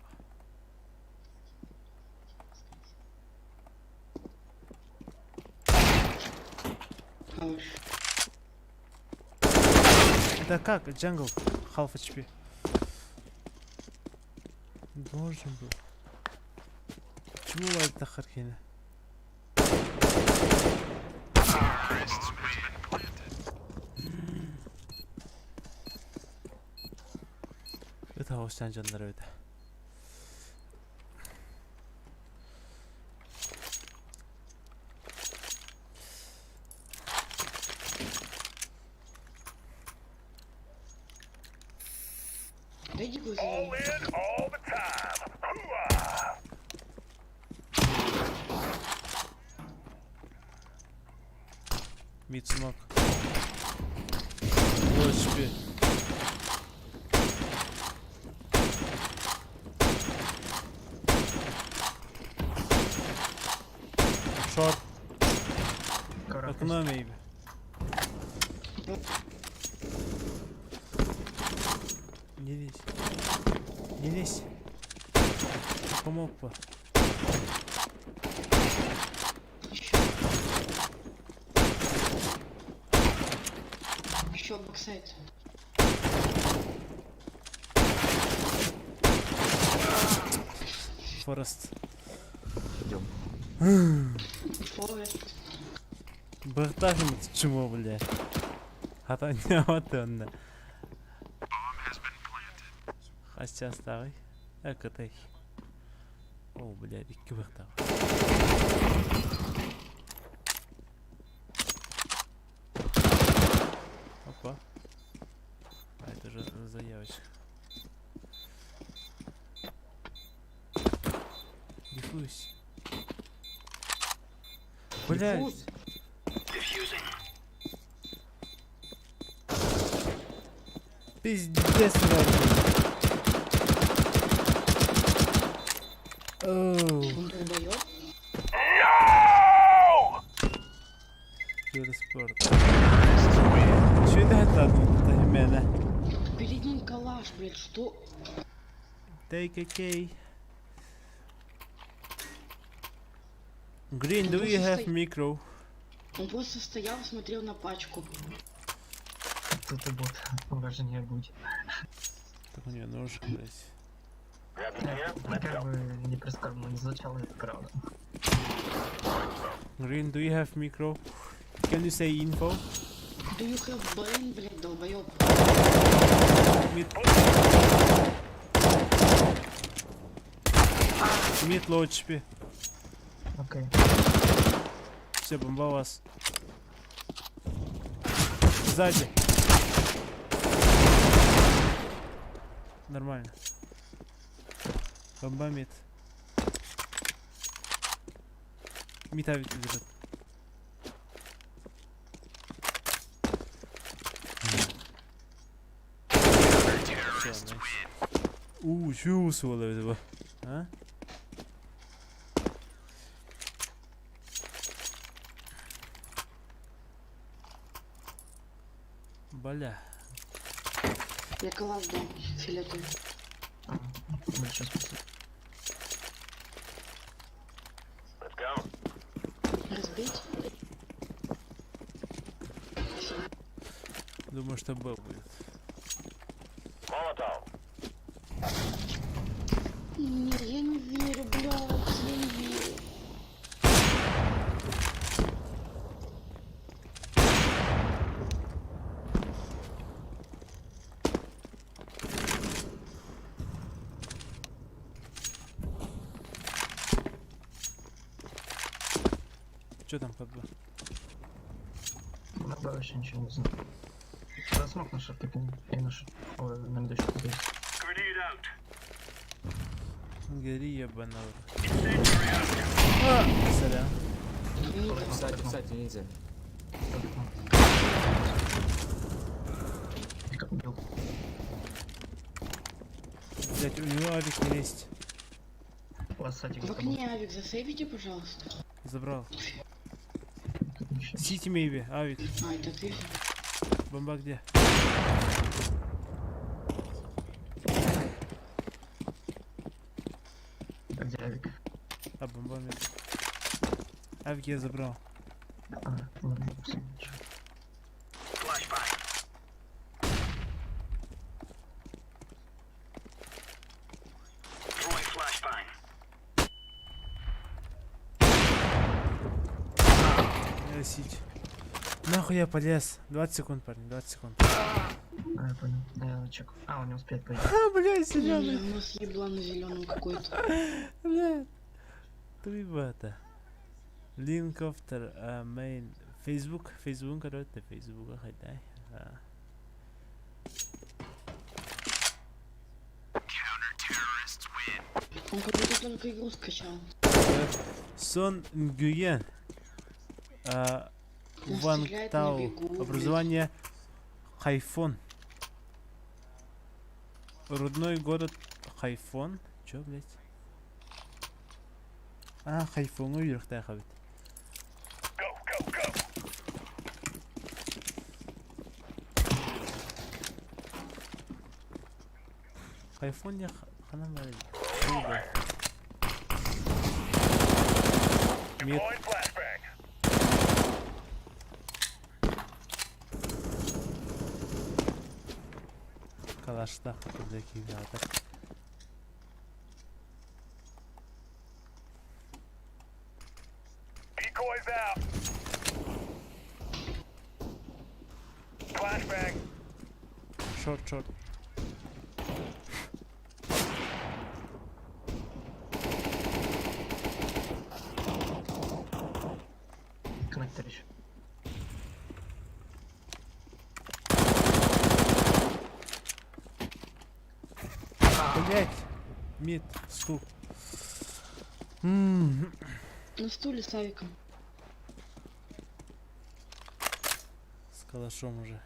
Хорош. Да как? Jungle, half HP. Должен был. Почему лайк Харкина? Это hoştan canlar öyle. Дай дикую зеленую. Mid smoke. Low HP. Short. Коврах Окно maybe. Не лезь. Не лезь. Помог бы. Еще. Еще backsite. Forest. Идем. Forest. Бахтахим чмо, бля. Хата не вот он. Хас чаастааҕый? Акатай. О, бля, икки быһахтаах. Опа. А это же заявочка. Defuse. Бля, Defuse. Defusing. Пиздец, блядь. Оу. Он долбоёб. Спорт. Что это это? Это Перед ним калаш, блядь, что? Take a key. Green, do you have micro? Он просто стоял, смотрел на пачку. Тут и бот. Уважение будет. Так у нее ножик, блядь. Как бы не прискорбно не звучало, это правда. Green, do you have micro? Can you say info? Do you have brain, блядь, долбоёб? Mid. Mid low HP. Окей. Все, бомба у вас. Сзади. Нормально. Бомба mid. Mid авик лежит. Всё, nice. У, чувствовала этого. А? Бля. Я калаш дам фиолетовый. А, Большое спасибо. Разбить? Всё. Думаю, что Б будет. Не, я не верю, блядь, я не верю. Что там под Б? На Б вообще ничего не знаю. Да смог на шорт кинь. И на шорт. Ой, на миду еще здесь. Grenade out. Гори ебаного. А, сорян. Ну, да. Кстати, кстати, ниндзя. Как убил. Блять, у него авик не есть. У вас, кстати, В где-то был. окне авик засейвите, пожалуйста. Забрал. Отлично. CT maybe, авик. А, это ты? Бомба где? А Где авик? А, бомба mid. Авик я забрал. А, ладно, всё, ничего. Flashbang. Throwing flashbang. CT. Нахуй я полез? 20 секунд, парни, 20 секунд. А, я понял. Я чек. А, он не успеет пойти. А, блядь, Бля, у нас еблан на зеленом какой-то. Блядь. Ребята. Link after main Facebook, Facebook, короче, Facebook, хайдай. А. Он как будто только игру скачал. Сон Нгуен. А, Он Ван стреляет на Тау. бегу, блядь. Образование Хайфон. Родной город Хайфон. Чё, блядь? А, Хайфон, ну, үөрөхтэй хавит. Хайфон я ханан бар. Мид. Калашта кирдеки так. Decoys out. Flashbang. Short, short. Коннектор еще. Блять! Mid, стул. М, На стуле с авиком. С калашом уже.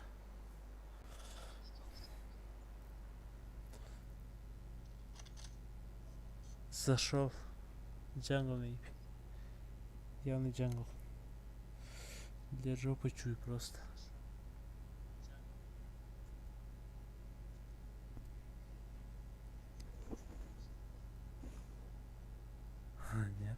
Зашел. Jungle maybe. Явный jungle. Для жопы чую просто. Нет.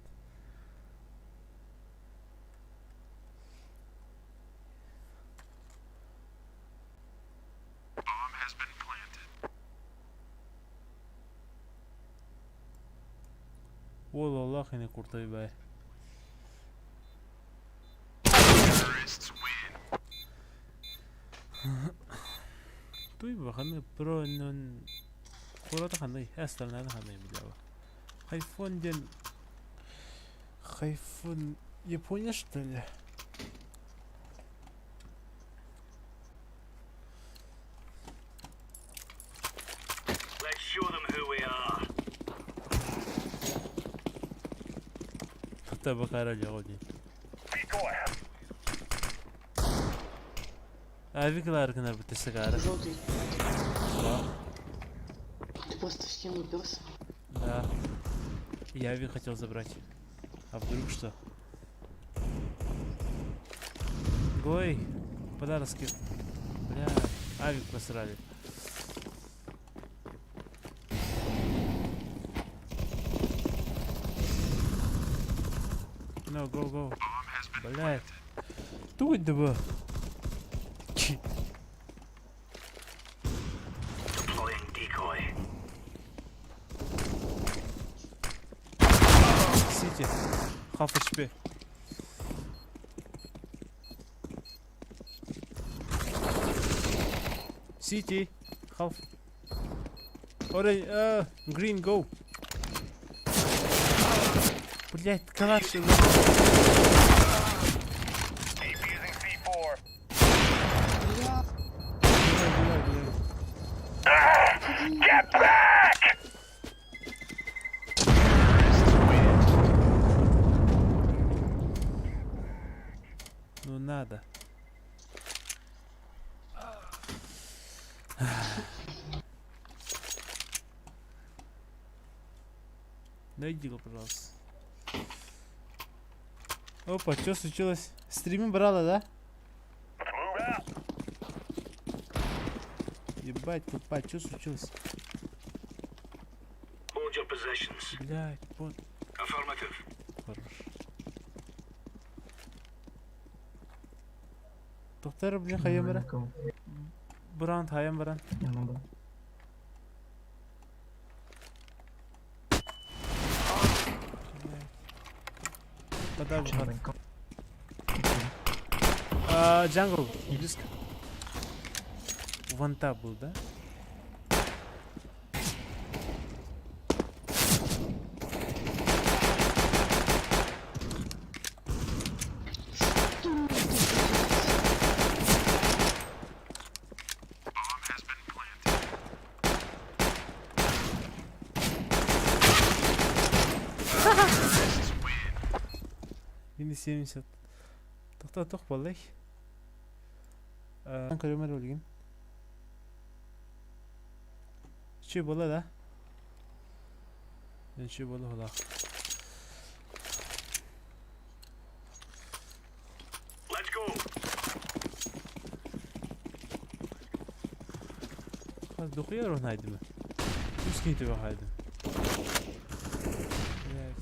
Уол олох ини куртай бай. Туй баханы про нон курата ханай, остальная ханай блява. Хайфон ден Хайфон Япония, что ли? Let's show them who we are. Табакара дии. Авик ларкынар бит сигара. Желтый. Ты просто в стену уперся. Да. Я авик хотел забрать. А вдруг что? Гой, подарки. Бля, авик просрали. No, go, go. Блядь. Тут да. Deploying decoy. CT. Half HP. CT. Half. Orange, green, go. Блять, калаш. Бля, Гуляй, гуляй, гуляй. Ну надо. Найди его, пожалуйста. Опа, что случилось? Стримы брала, да? Ебать, тупа, что случилось? Hold your positions. Блять, вот. Affirmative. Хорош. Доктор, бля, хайым бара. Никого. Бранд, хайым бара. Не надо. Подай Чё, выход. никого? А, Jungle, близко. One tap был, да? Что ты пиздец? Минус 70. Тохта тох балай. Көрөмөр өлгін. Чү бола да? Мен чү бола хола. Let's go. Хас духуя рон хайдым. Үс кин төбө хайдым. Блядь.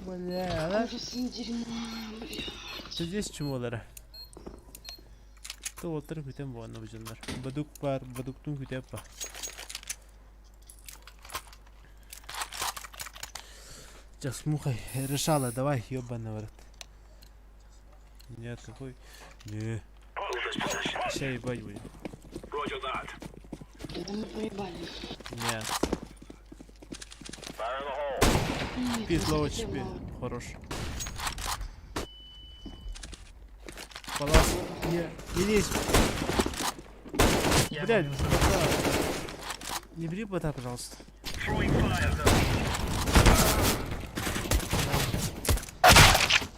Бля, Какой же сын дерьма, бля. Здесь чумолары. Туолтар күтэн буонна бужаннар. Бадук бар, бадуктун күтэ па. Сейчас мухой решала, давай, ёбаный в рот. Нет, какой? Не. Hold this position. Ща ебать будем. Roger that. Да мы проебали. Нет. Нет, Пит ну low совсем HP. мало. Хорош. Палас. Не, не лезь. Я Блядь, минус бота. Не бери бота, пожалуйста. Throwing fire.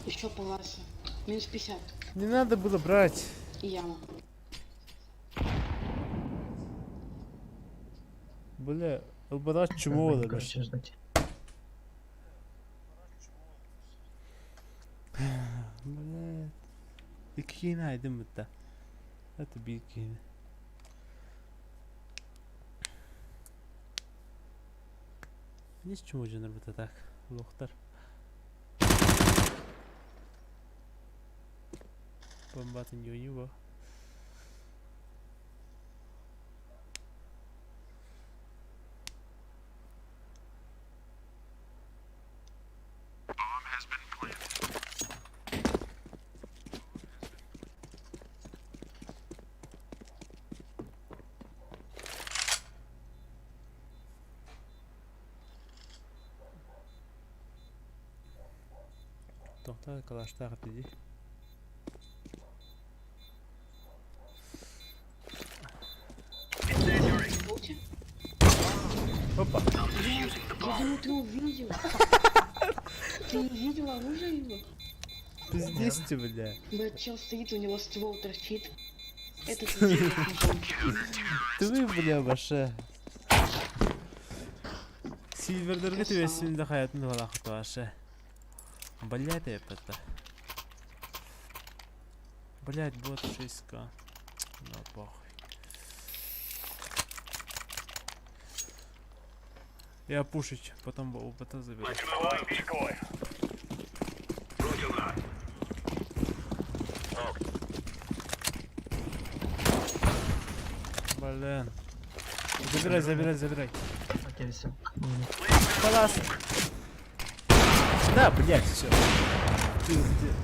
Еще паласа. Минус 50. Не надо было брать. И яма. Бля, бота чмо Сейчас, да. короче, ждать. Бля. Икки киһини айдым бытта. Это биир киһини. Ничего дьонор быта так. Лохтар. Бомбатын не у него. Тохтоо калаштаах дии. Опа. Я думаю, ты увидел. Ты не видел оружие его? Пиздец ты, бля. Блядь, чел стоит, у него ствол торчит. Это пиздец, ножом. Ты, бля, баша. Сильвердерге түбэсин да хаятын балахыт баша. Блядь, это. Блядь, бот 6к. Ну, похуй. Я пушить, потом у бота заберу. Блин. Забирай, забирай, забирай. Окей, все. Палас. Да, блядь, все. Пиздец.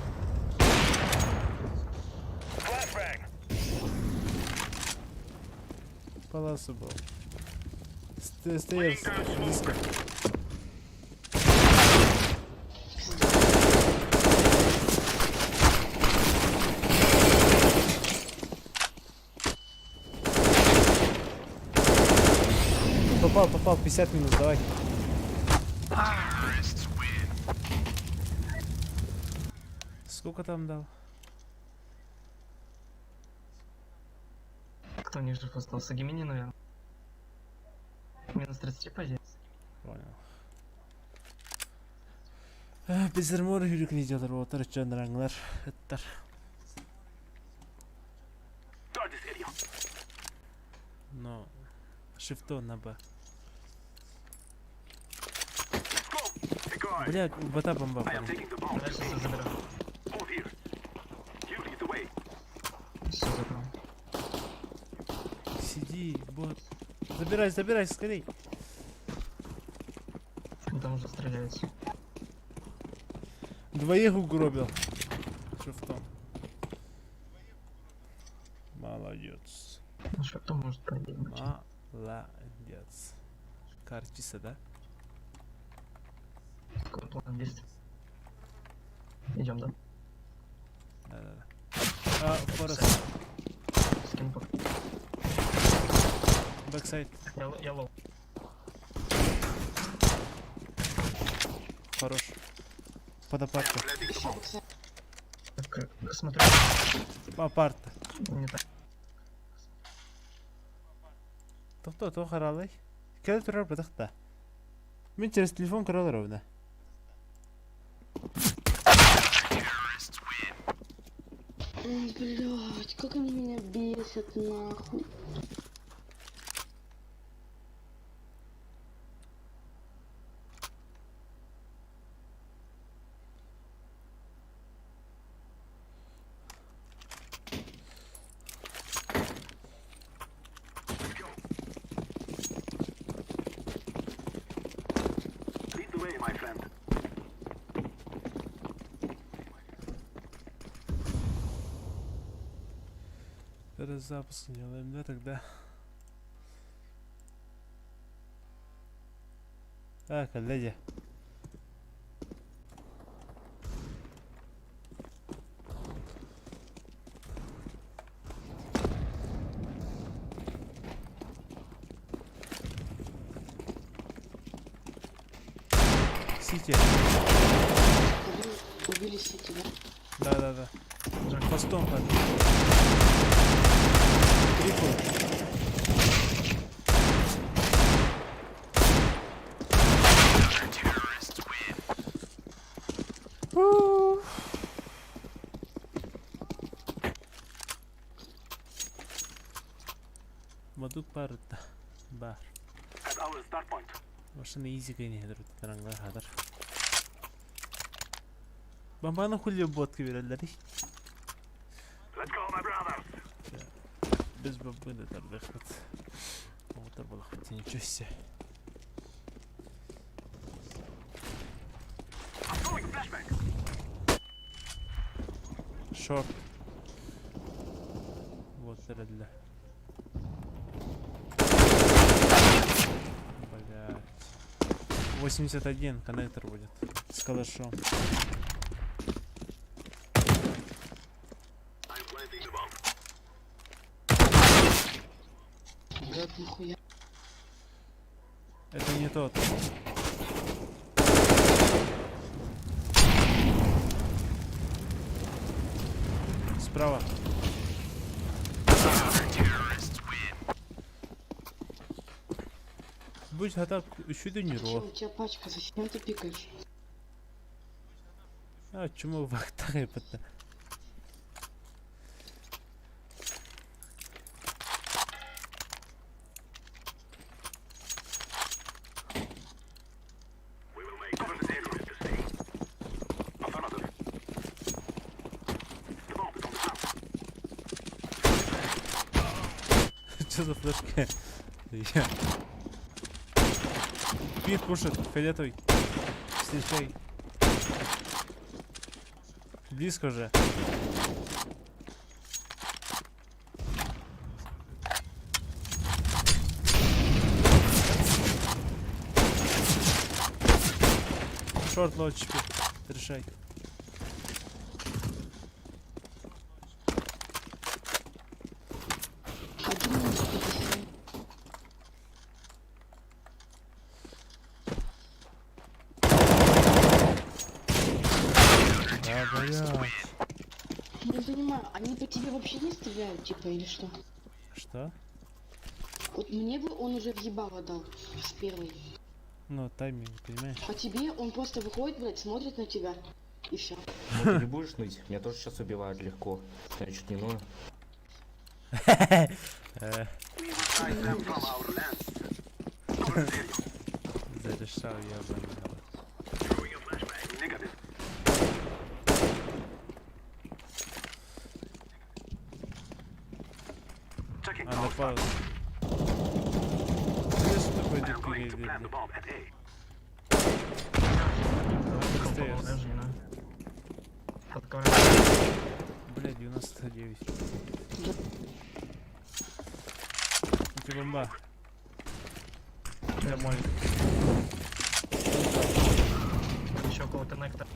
Паласу был. Stairs, близко. Попал, попал, 50 минус, давай. Сколько там дал? Кто ниже остался? Гемини, наверное. Минус 33, по идее. Понял. Без армора хүрүк видеолар отыр чонраңлар ыттар. Но шифто на Б. Блядь, у бота бомба. Дальше все забираю. Все забрал. Сиди, бот. Забирай, забирай, скорей. Он там уже стреляется. Двоих угробил. Шифтом. Молодец. Ну что, кто может по идее быть? Молодец. Картиса, да? Какой план есть? Идем, да? Да-да-да. А, Forest. Скин пока. Backside. Я low. Хорош. Под апарта. Еще backside. Так, смотрю. Апарта. Не так. Тохто, то харалай. Кэлэ турар бадахта. Мен через телефон көрөлөр ровно. Ой, блядь, как они меня бесят, нахуй. Lead the way, my friend. Перезапуск делаем, да, тогда? А, коллеги. Сити. Убили, убили Сити, да? Да-да-да. Постом под. Трипл. Бадук бар да. Бар. Машина изи кайнеһэ таранга хатар. Бомбаны хули ботка береллер. Без бомбы да тардыхпыт. Оҕотор буолахпыт, ничего себе. Short. Вот эрэллэ. Блять. 81 коннектор будет. С калашом. Блядь, нахуя. Это не тот. Справа. Будь готов еще Чё, не. у тебя пачка, зачем ты пикаешь? А, чему вахтары это? Что за флешка? Я. Пит пушит, фиолетовый. Встречай. Близко уже. Short low HP. Решай. Один минус 50. Да, блядь. Не понимаю, они по тебе вообще не стреляют, типа, или что? Что? Вот мне бы он уже въебало дал с первой. Ну, тайминг, понимаешь? А тебе он просто выходит, блядь, смотрит на тебя. И все. Ну, ты не будешь ныть? Меня тоже сейчас убивают легко. Я чуть не ною. Зарешал я бы. А, на паузу. Знаешь, что такое дикий? Около даже, не знаю. Под ковром. Бля, 99. У тебя бомба. Я молик. Еще около коннекта.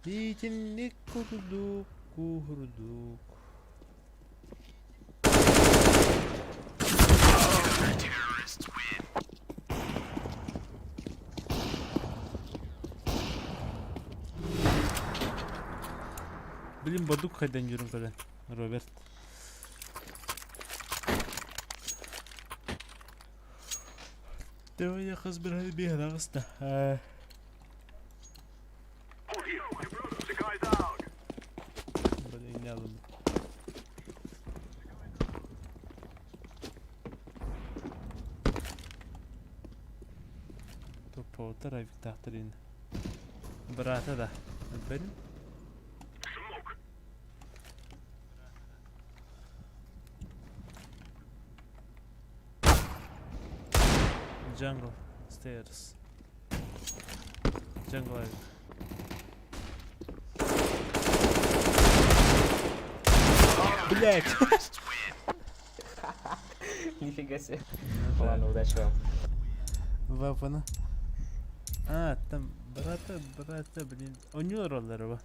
Итинник курдук, курдук. Блин, бадук хайдан жүрүм кэлэн, Роберт. Давай я хас bir аҕыста. Блин, не алым. Топотар авиктахтырин. Брата да. Блин. Jungle stairs. Jungle авик. Блять! Нифига себе. Ладно, удачи вам. Вапана. А, там брата, брата, блин. У него роллерова.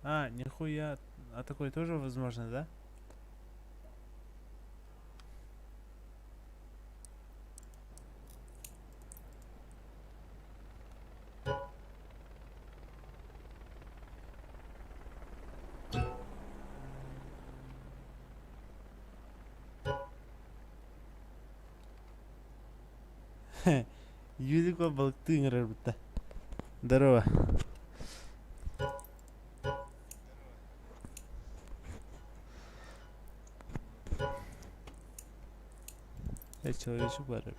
А, нихуя. А такое тоже возможно, да? Юлик балыктыы ыҥырар бытта. Здорово. Э, человечек бар эбит.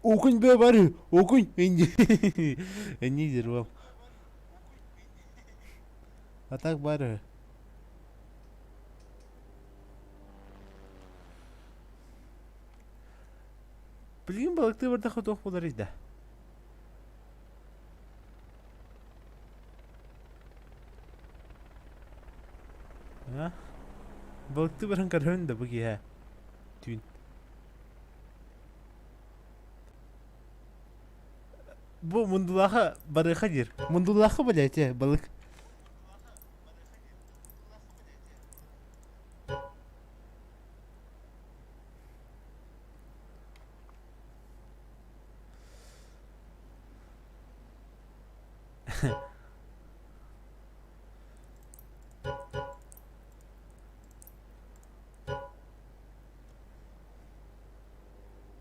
Окунь бе бар, окунь. Энни дервал. А так бар. Билигин балыктыы бардахха туох буоларый да? А? Балыктыы баран көрөбүн да бу киэһэ түүн. Бу мундулаха барыха диир. Мундулаха блядь, балык.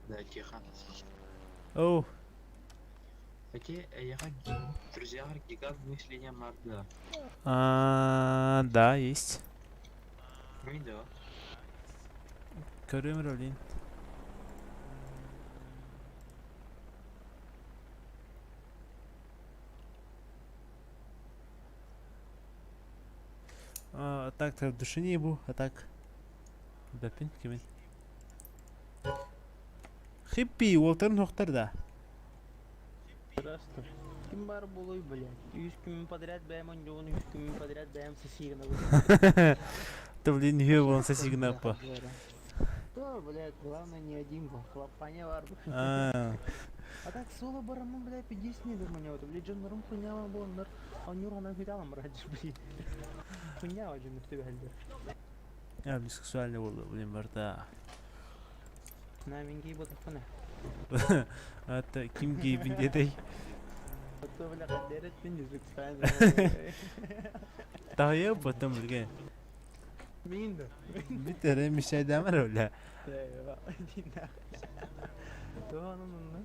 Да, тихо. Оу, Эти, эйиэхэ друзьялар гигант мышления Марда. А, да, есть. Мин да. Көрүөм блин. А, так, так, в душе не ебу, а так. Бэпин, кимин. Хиппи, уолтарын хохтар да. Здравствуй. Ким бар буолуй, блядь? Үс күн подряд бэйэм оонньуубун, үс күн подряд бэйэм сосигнабын. Да, блин, не буолан сосигнаппа. Да, блядь, главное не один был, хлопанье бар. А, А так соло барамын, блядь, 50 не думаю, вот, блядь, дьоннорум хуйняла буоланнар, оонньуур онон хүталам раджы, блядь. Хуйня один түбэлдер. я, блин, сексуальный буолла, блин, барда. На, мин гей ботахпына. Это ким гейбин дедей. А то, бля, дерет мин сексуальный. Тахайа потом, блин. Мин да. Бит мешайдамар, бля. То, ну, ну, ну.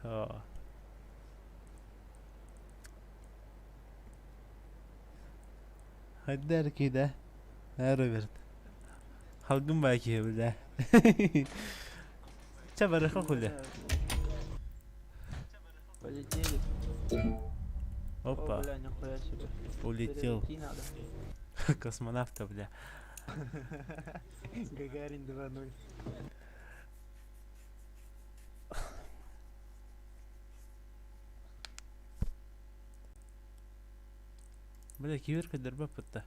О. Хайдар кида. Роберт. Халгын баки, бля. Ча барыха хуля. Полетели. Опа, О, бля, нихуя себе. улетел. Перелети надо. Космонавта, бля. Гагарин 2.0. Бля, киберка дырба пытта.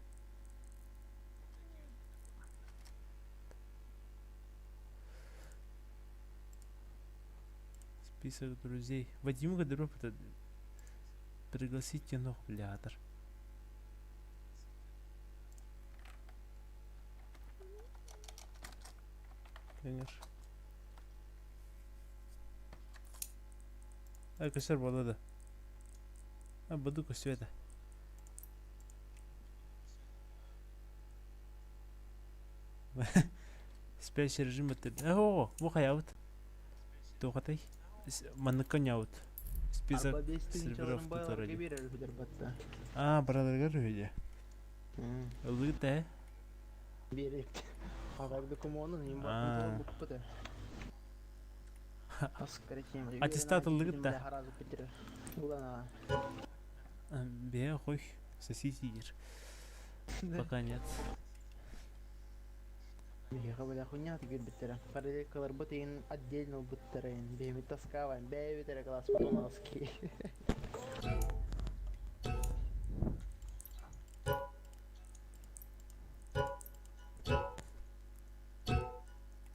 Список друзей. Вадимка дырба пытта. Пригласите ног, блядр. Конечно. А, косер была да. А, буду света. Спящий режим это... О, бу хайаут. Туохатай. Манныкка ньаут. Список серверов тут вроде. А, бараларгар үһү Ылыыт ээ. Аа. Аттестат ыллыгыт да. Бэйэ хой соси сидир. Пока нет. Биһиэхэ бля хуйня киирбиттэрэ. Параллелькаларбыт иһин отдельно ылбыттара иһин. Бэйэбит таскаабайм, бэйэбит эрэ класспыт унаски.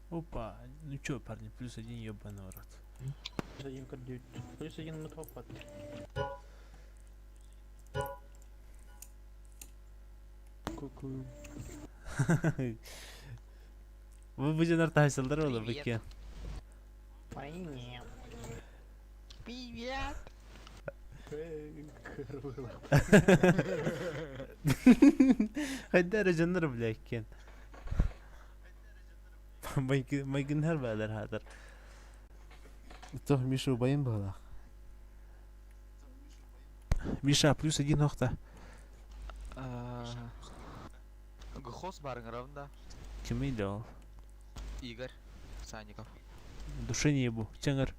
Опа, ну чё, парни, плюс один ебаный в рот. Плюс один көрдүүт. Плюс один мы топпат. Ку-ку. Вы будете артайсылдар ола быкке. Привет. Привет! Хайда эрэ дьоннор бля иккиэн. Майгыннар баалар хаатар. Тох Миша убайым быһалаах. Миша плюс один охта. Гхос барыҥырабын да. Кимий да ол? Игорь Санников. Душе не ебу. Чаҥыр.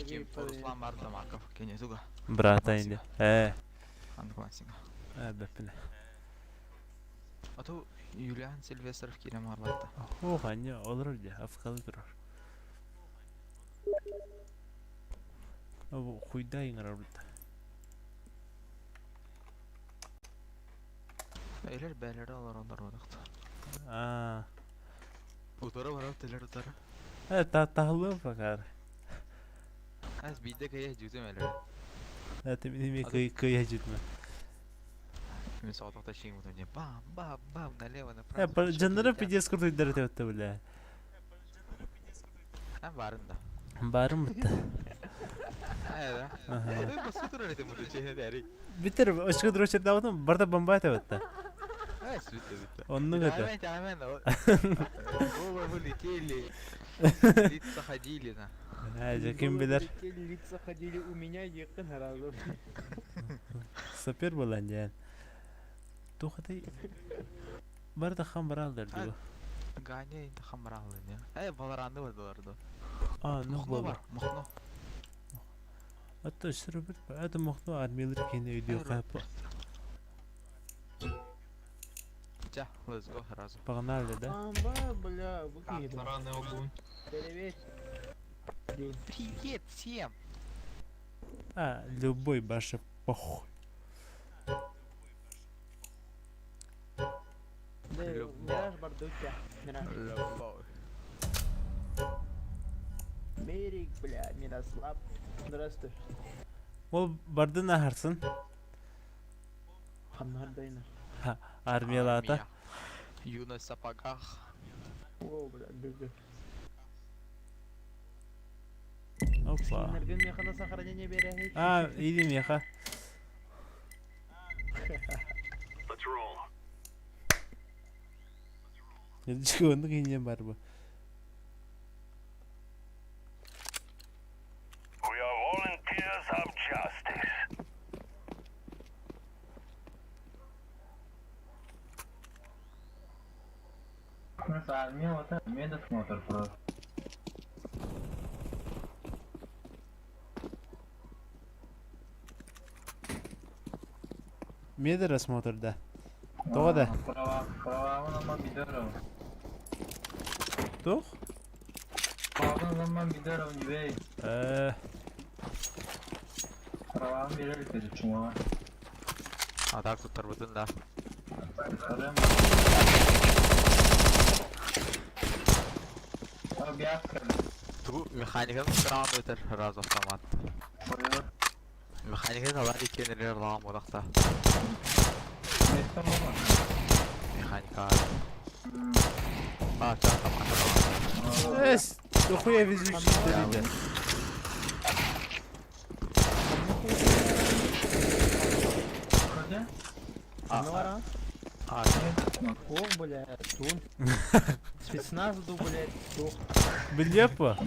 Ким Руслан Мардамаков. Кини туга. Брата инде. Э. Англасинга. Э, бэппинэ. А то Юлиан Сильвестров киирэн барбатта. Ох, аня, олорор дьэ, афкалы турар. Бу хуйда иҥэрэр бутта. Эйлер бээлери олороллор бодохто. Аа. Утары барар телер утары. Э, та таһыллыам пока. Аз биирдэ кыйа дьүүтүм элер. Это мин эмиэ кыйа дьүтмэ. Мен соҕотохто шиҥ бутум бам бам бам налево Э, направо. дьоннора пиздец крутойдар этэ бля. А барын да. Баарым бутта. Э, да. Аха. Басты турар этим буту чехе Битер очко дрочердаабытым барда бомба этэ бутта. Ай, сүттэ бүттэ. Оннук этэ. Амен, амен. Головы летели. Лица ходили на. Э, дьэ ким билэр. Лица ходили у меня якын сразу. Сапер буолан диэн. Туох этэй? Барда хам баралдар дуу. Ганя инде хамраллы не. Э, баларанды бардылар ду. А, ну Мохно буолар. бар, мохно. Ата өссө бир это мохно армиялар кини өйдүү капа. Ча, let's go сразу. Погнали, да? Амба, бля, выкинь. Таранный огонь. Привет. Привет всем! А, любой баша похуй. Да, Мираж Бардука. Мираж. Любовь. Мерик, бля, Мирослав. Здравствуй. Ол бардын ахарсын. Ханнар дайна. Армиялаата. Армия. Юность в сапогах. О, бля, гг. Опа. Энерген меха на сохранение береги. А, иди меха. Let's roll. Оннук иннен бар бу. We are volunteers of justice. Армия вот это, медосмотр просто. Медосмотр, да. Тоҕо да? Права, права наман бидеров. Туох? Права наман бидеров не бей. Э, Права берели перед чума. А так тут тарбытын да. Объявка. Ту механиканы сыран өтер сразу автомат. Механиканы алар икенелер лам бодақта. Механика. А, ча автомат. Эс, дохуя везучий ты, А, А, О, бля, тун. Спецназ, ду, блядь, тух. Билепа.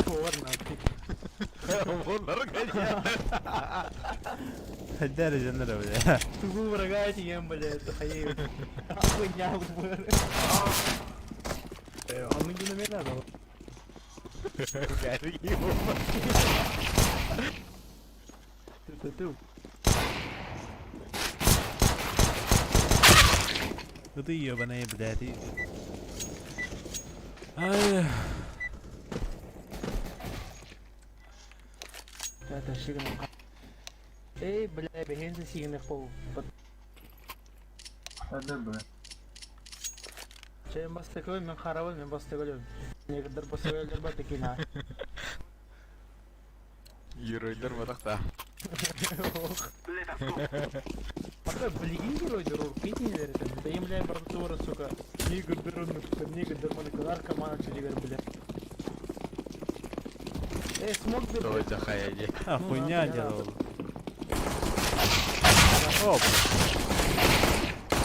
Повар нахуй. Дәрі жаныр, бля. Тугу врага тием, блядь, тухаею. Хуйня, бля. Он не номера дал. Ты ты. Ну ты ебаная, блядь. Ай, Это сигнал. Эй, бля, бегензе сигнал пол. Чем бас такой, мен харабын, мен бас такой. Негдер бас такой, ба такина. Геройлар бодақта. Let us go. Пока блин герой дуру, пить не верит. Да им, бля, братура, сука. Нигер дурун, нигер дурун, наркоман, чудигер, бля. Эй, смог бы, Кто блядь. это хаяди? А, Ну, хуйня нахуй, делал. Оп.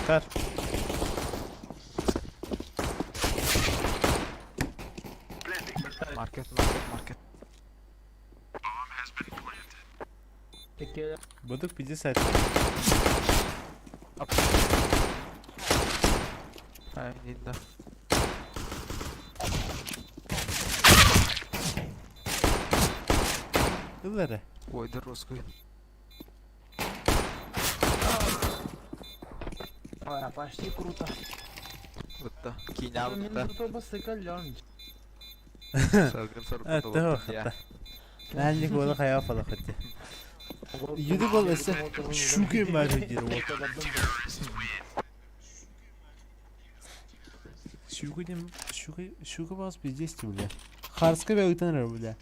Кар. Маркет, маркет, маркет. Икки Будук 50. Ай, не да. Ыл эрэ. Ой, да русский. А, почти круто. Бытта. Киинэ Мин бытта. тут басыкаллон. Салгын Э, сорукка тоҕо хатта. Наанньык уола хайа фалахыт. Юды бол өссө шуке мары диир уол. Шуке диэн шуке шуке баҕас пиздец бля. Харска бэ ыытан эрэр бля.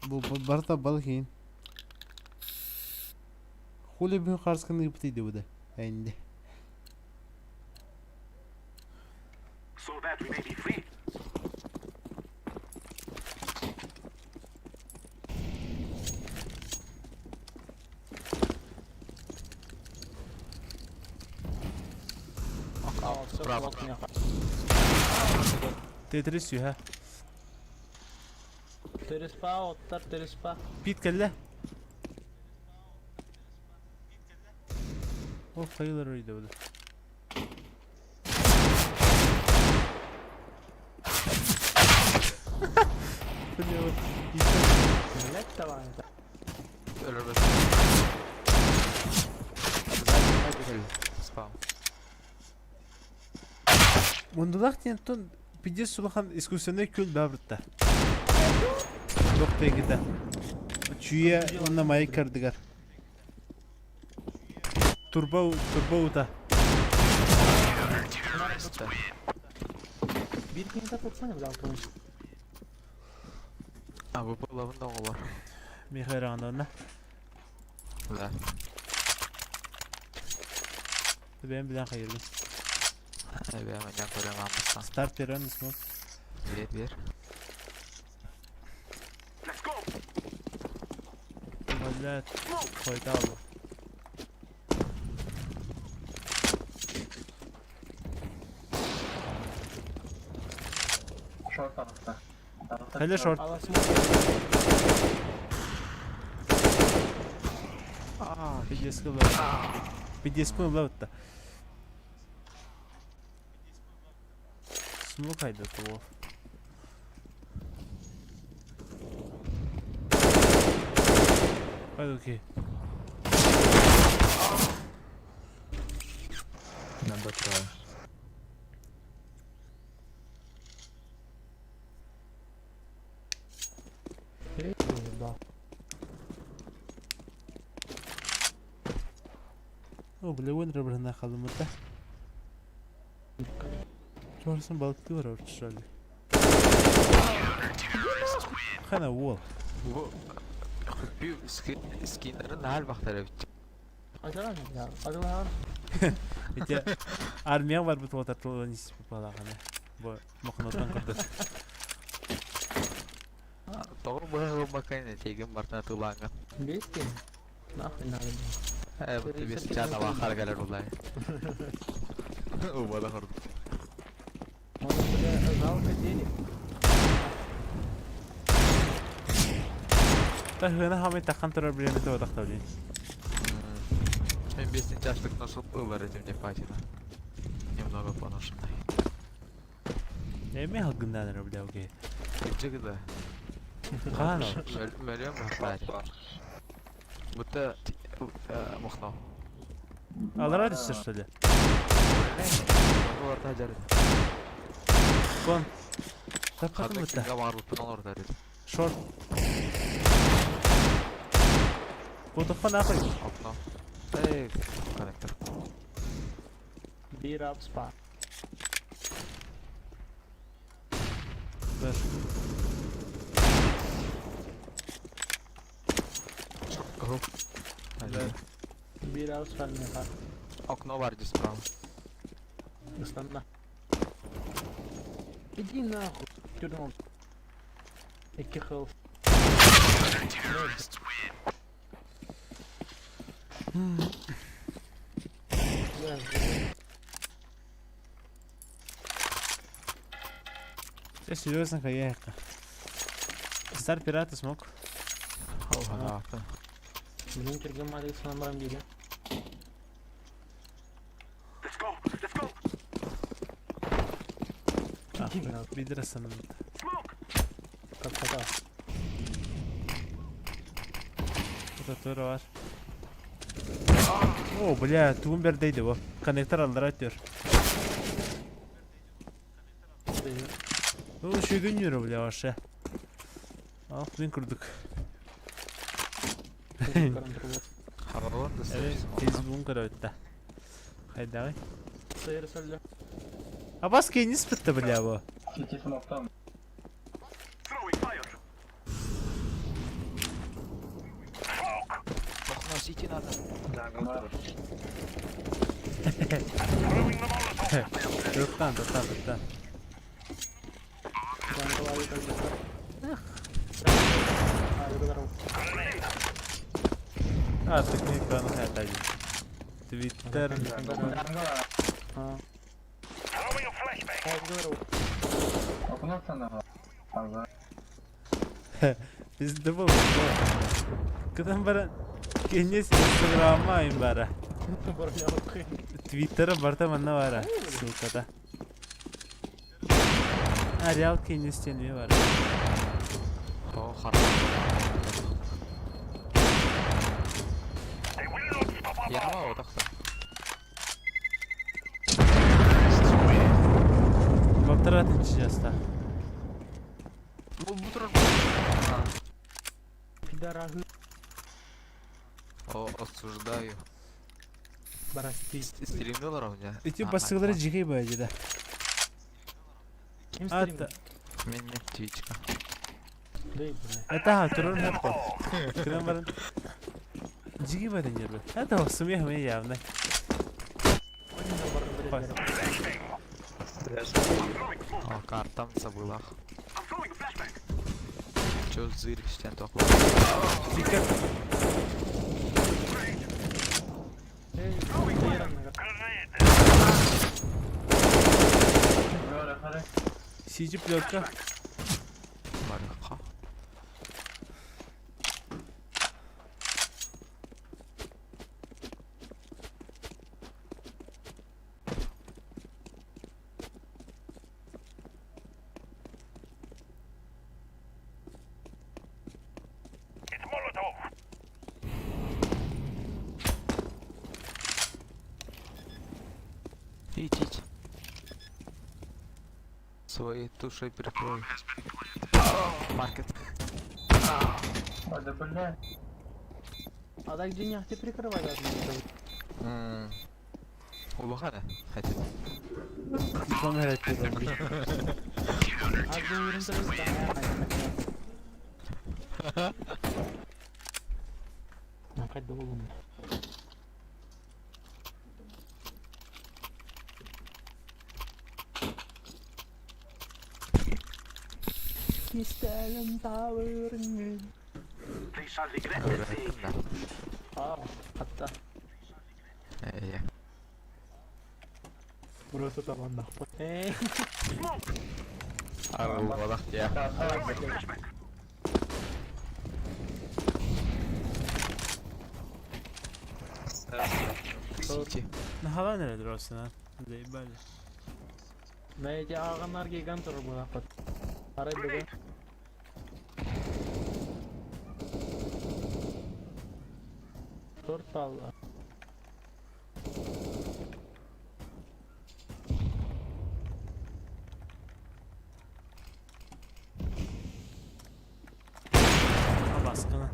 Бу барыта балык иһин. Хули бүгүн харсканы ыыппыт иди буда. Энди. So that we may be free. Браво. Тетрис үһэ. Тереспа, оттар тереспа. Пит кэллэ. Ол хайылар өйдө буда. Блять, давай. Өлөрбөт. Спам. Мундулах диэн тон пиздец улахан искусственнай күл баабырта. Туох тегита. Чүйэ уонна майык кардыгар. Турба турба ута. Биир киһи тупсаня бля алкоголь. А бу булабын да оҕолор. Михаил Ивановна. Да. Бэйэм билэн хайырбын. Эбээ маньяк көрөн ааммыстан. Старт берен смок. Билет бер. Let's go. Блядь, хойдал. Шорт арахта. Хәле шорт. Ала смок. Пиздец кылла. Пиздец кылла бытта. Смок хайда того. Hadi okey. На Б трое. Да. О, бля, вон ребрана халымыта. Чорсын балыкты бар орчушали. Хана уол. Бу Хыппы скиннерин наһаа элбэхтэр эбит. Ажалан я. Ажалан. Ити армия бар бит отар туран ис попалаганы. Бу мохнотан курдук. Тоҕо быһа гыммаккын тегин бартына тылааҥҥын. Бестин. Нахуй надо. Э, бу бес чаана баахар кэлэр улай. Убада хордук. Он бля жалко денег. Та хына хамай тахан турар билеме то отахта блин. Мен бестин чаштык носуп ылар этим не хватит. Немного поношенный. Эме халгындан бля окей. Кырдьык да. Хаана. Мөлөм бахтари. Будто мохно. Алара түсір что ли? Оларда жарыт. Кон. Тапқатын Ханна бутта. кимге барбыппын олордар эдим. Шорт. Кутуппа нахуй. Окно. Эй, коннектор. Бир ап спа. Бер. Гоп. Бир ап спа меха. Окно бар здесь справа. Ыстанна. Иди нахуй. Тюрнул. Икки хелс. Я серьезно, каяка. Стар пираты смог. Билин түргэн маадык санаан баран диирэ. Пидорасанын. Капката. Ротор бар. О, бля, тугун бэрдэй бу. Коннектор аллара өттүөр. Ну, үчүгүн юру, бля, вообще. Ах, мин курдук. Фейсбугун көрөбүт да. Хайдагый? Сыыр сөллө. Абас кейнис бітті, бля, бу. Сити надо. Туттан, туттан, туттан. Artık ne ekranı hayataydı. Twitter. Bizde bu. Кыдан бара кенес Инстаграма им бара. Твиттера барта манна бара. Ссылкада. А реал кенес тенме бара. О, хорошо. Яма вот так. Баптаратын чижаста. Пидорагы. О, осуждаю. Барасти. Стрим долларов у меня. Ити басыгылары жигей бая да. Ким стрим? Ата. Мен твичка. Дей, бля. Это турун хаппа. Кыдан баран. Жигей бая ден Это смех мне явно. О, картам забыла. Чё зыришь, только? Сиджи плетка. Барыха. Идите. Своей тушей прикрой. Маркет. А так денег ты прикрывай должен. Улахана, хотите? Диплом herhalde. А где Опять долго. Кистелем тавырын. А, hatta. Э, Burası tamam da. Ey. Арылбадах я. Сити. Нахала neredir olsun ha? Заебали. Мәйте ағанар гигант тұр бұл апат. Арай бүгін. Торт алла. Ha baskını.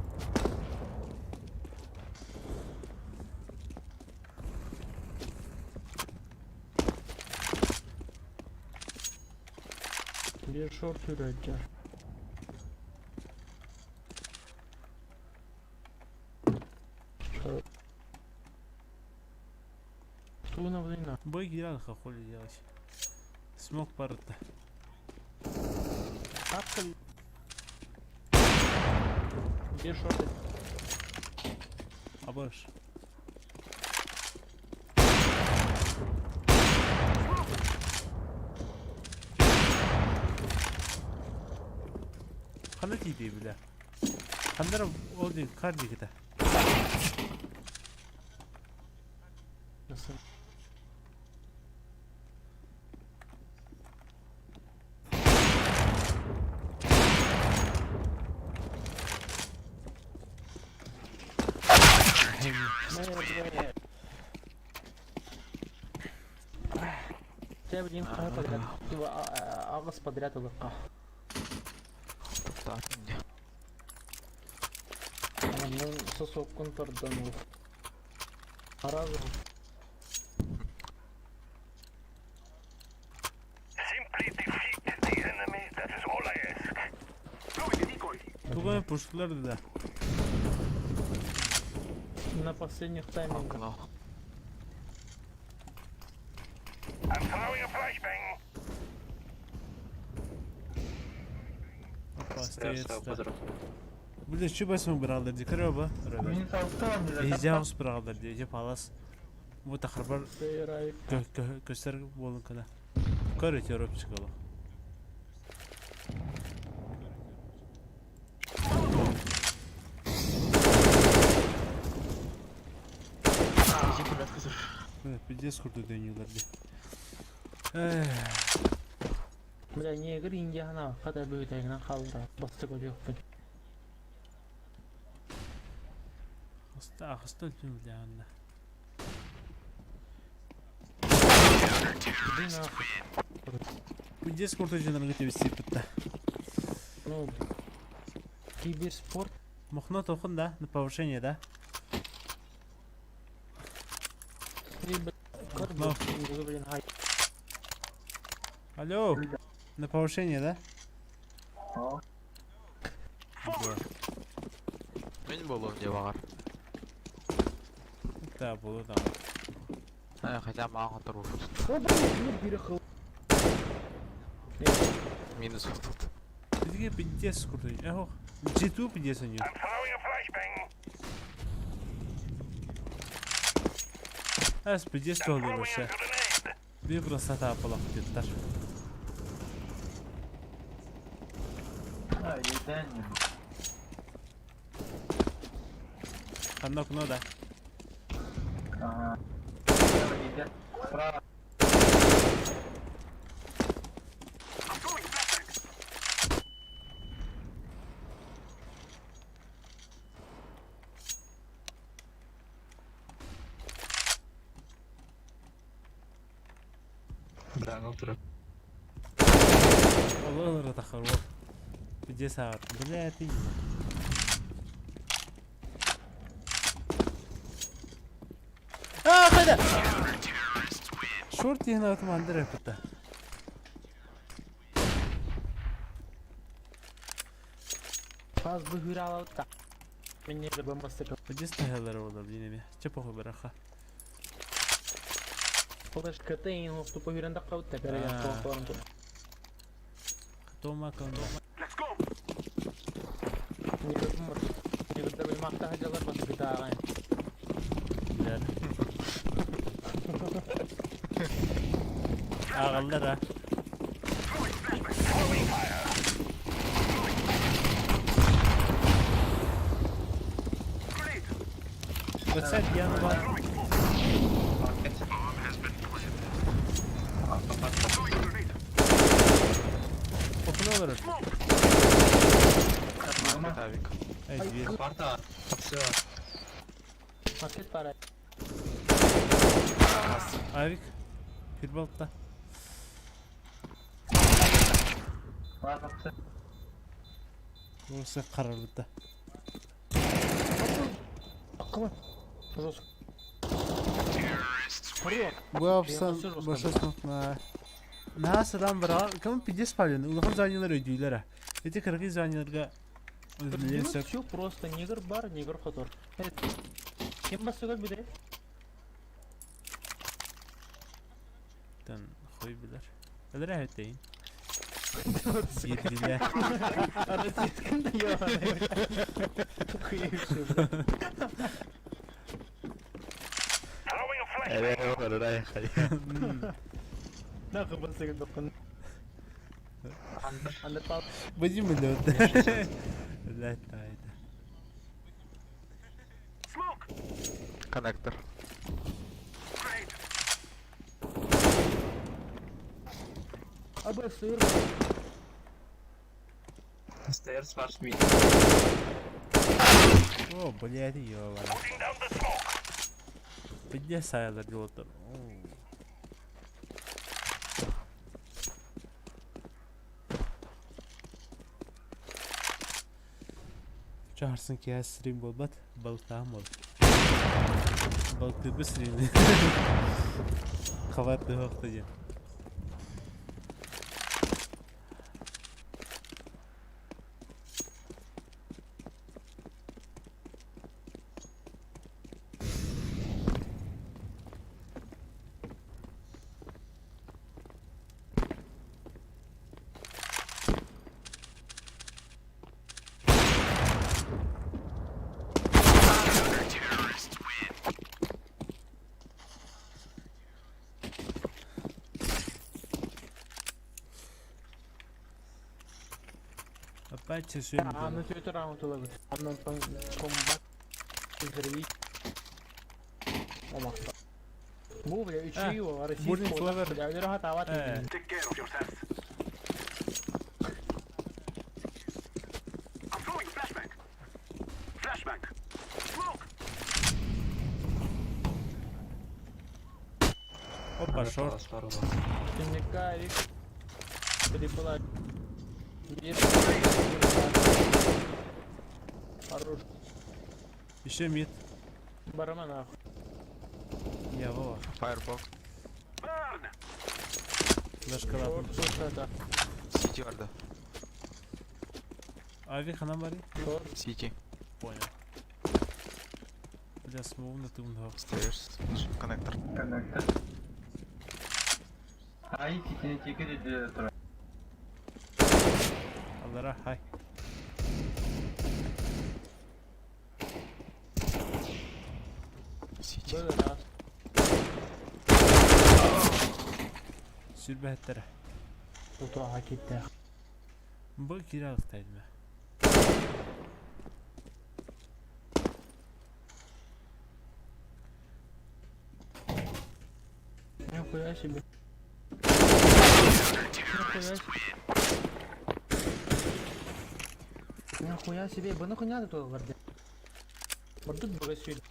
Bir şort üreteceğim. Шорт. Туна война. Бой генерал хули делать. Смог парта. Апка. Bir шорт. Абаш. Ханна тиийдэй бile? Ханнара ол диэн кар диэкитэ. Дьэ билигин хаһы подряд аҕыс подряд ылыахха. Таптаатым дии. Онон сосуоккун тардан ыл. Араас Тугу эмэ пушкалар да. На последних таймингах. Окно. Опа, остается. Бля, что басым быралдар ди көрө Мин салта Эйзяус быралдар ди же палас. Бу тахарбар Райк. көстөр болун кына. Көрө теріп чыгалы. Пиздец курду дөнүлөр ди. Бля, негр Индияна хата бөтәгенә калды. Басты көрөкпүн. Хаста хаста өлтүм бля анна. Иди нахуй. Пиздец курду жөнөргө тебиси битта. Ну, киберспорт. Мохно тохун да, на повышение да. Либо Мохно. блин, хай. Алло. На повышение да? Мин буолуом дии баҕар. Да, буолу да. Э, хотя мааҕын туруорбут. О, блин, не перехыл. Минус вот тут. Бизге пиздец курду. Эх, G2 пиздец у нее. Ас пиздец толду вообще. Bir просто тапалах деттар. А, еда не. Ханна окно да. Ага. Слева еда. Справа. Браво, тура. Allah Allah тахар вот. Пиздец аар. Бля, ты. А, қайда? Шорт деген атым андыр әпітті. Аз бы хүралап та. Мен негр бомбасты кыл. Пиздец тахалар олар, блин, эме. Чепоху бараха. Олар КТ ең оқты похүренде кабыт та береген А. тоқтарын тұр. Тома кон. Негр бомбар. Негрдер білмақта хажалар басы кіті ағайын. Бля. Ағалдар а. Бәксәт яны бар. Окно олар. Тавик. Эй, дверь. Парта. Все. Макет бара. Авик. Фирбалтта. Ладно, все. Осы қарар бітті. Ақылы. Жестко. Bu yapsan başa sokma. Насадан бара кім пиздец пален. Улахан занялар өйдүйлер. Эти кыргыз заняларга өзүнө Все просто негр бар, негр хотор. Кем басты көл бүдіре? Тан хуй билер. Элер әйтейин. Бирдиле. Арасеткін да ебаный. Хуевший, бля. Э, Нахуй басты көл тоққан. Андер. Андерпал. Вадим миллион. Блядь, да, это. Коннектор. АБ сыр. Stairs ваш мид. О, блядь, ёбана. Пиздец сайылар жолотор. Чаарсын киһэ стрим буолбат, балыктааһын буол. Балыктыырбыт стримни. Хабар тыһыахта диэн. Опять чешуя. А, ну тебе раунд уловит. Анна комбат. Взорви. Ома. Бу, бля, үчүгэй Бурный российский флавер. бля, өлөрө хатаабат. Э. Take care of yourselves. I'm throwing flashbang. Flashbang. Smoke. Опа, шорт. Синякарик. Перепала. Хорош. Еще мид. Барама нахуй. Я Вова. Фаербок. Burn. Флешка Шорт, слушай, это. Сити варда. Ави ханам бари? Шорт. Сити. Понял. Бля, смоуна ты умного. Stairs. Коннектор. Коннектор. Ай, тики ти Аллара, хай. Сити. Было раз. Сүрбэһэттэрэ. Тутуаха китте. Бу киирэ алыктайдым. Нихуя себе. Нихуя себе. Нихуя себе, бу нахуй тут варде. Бардык бага сүйд.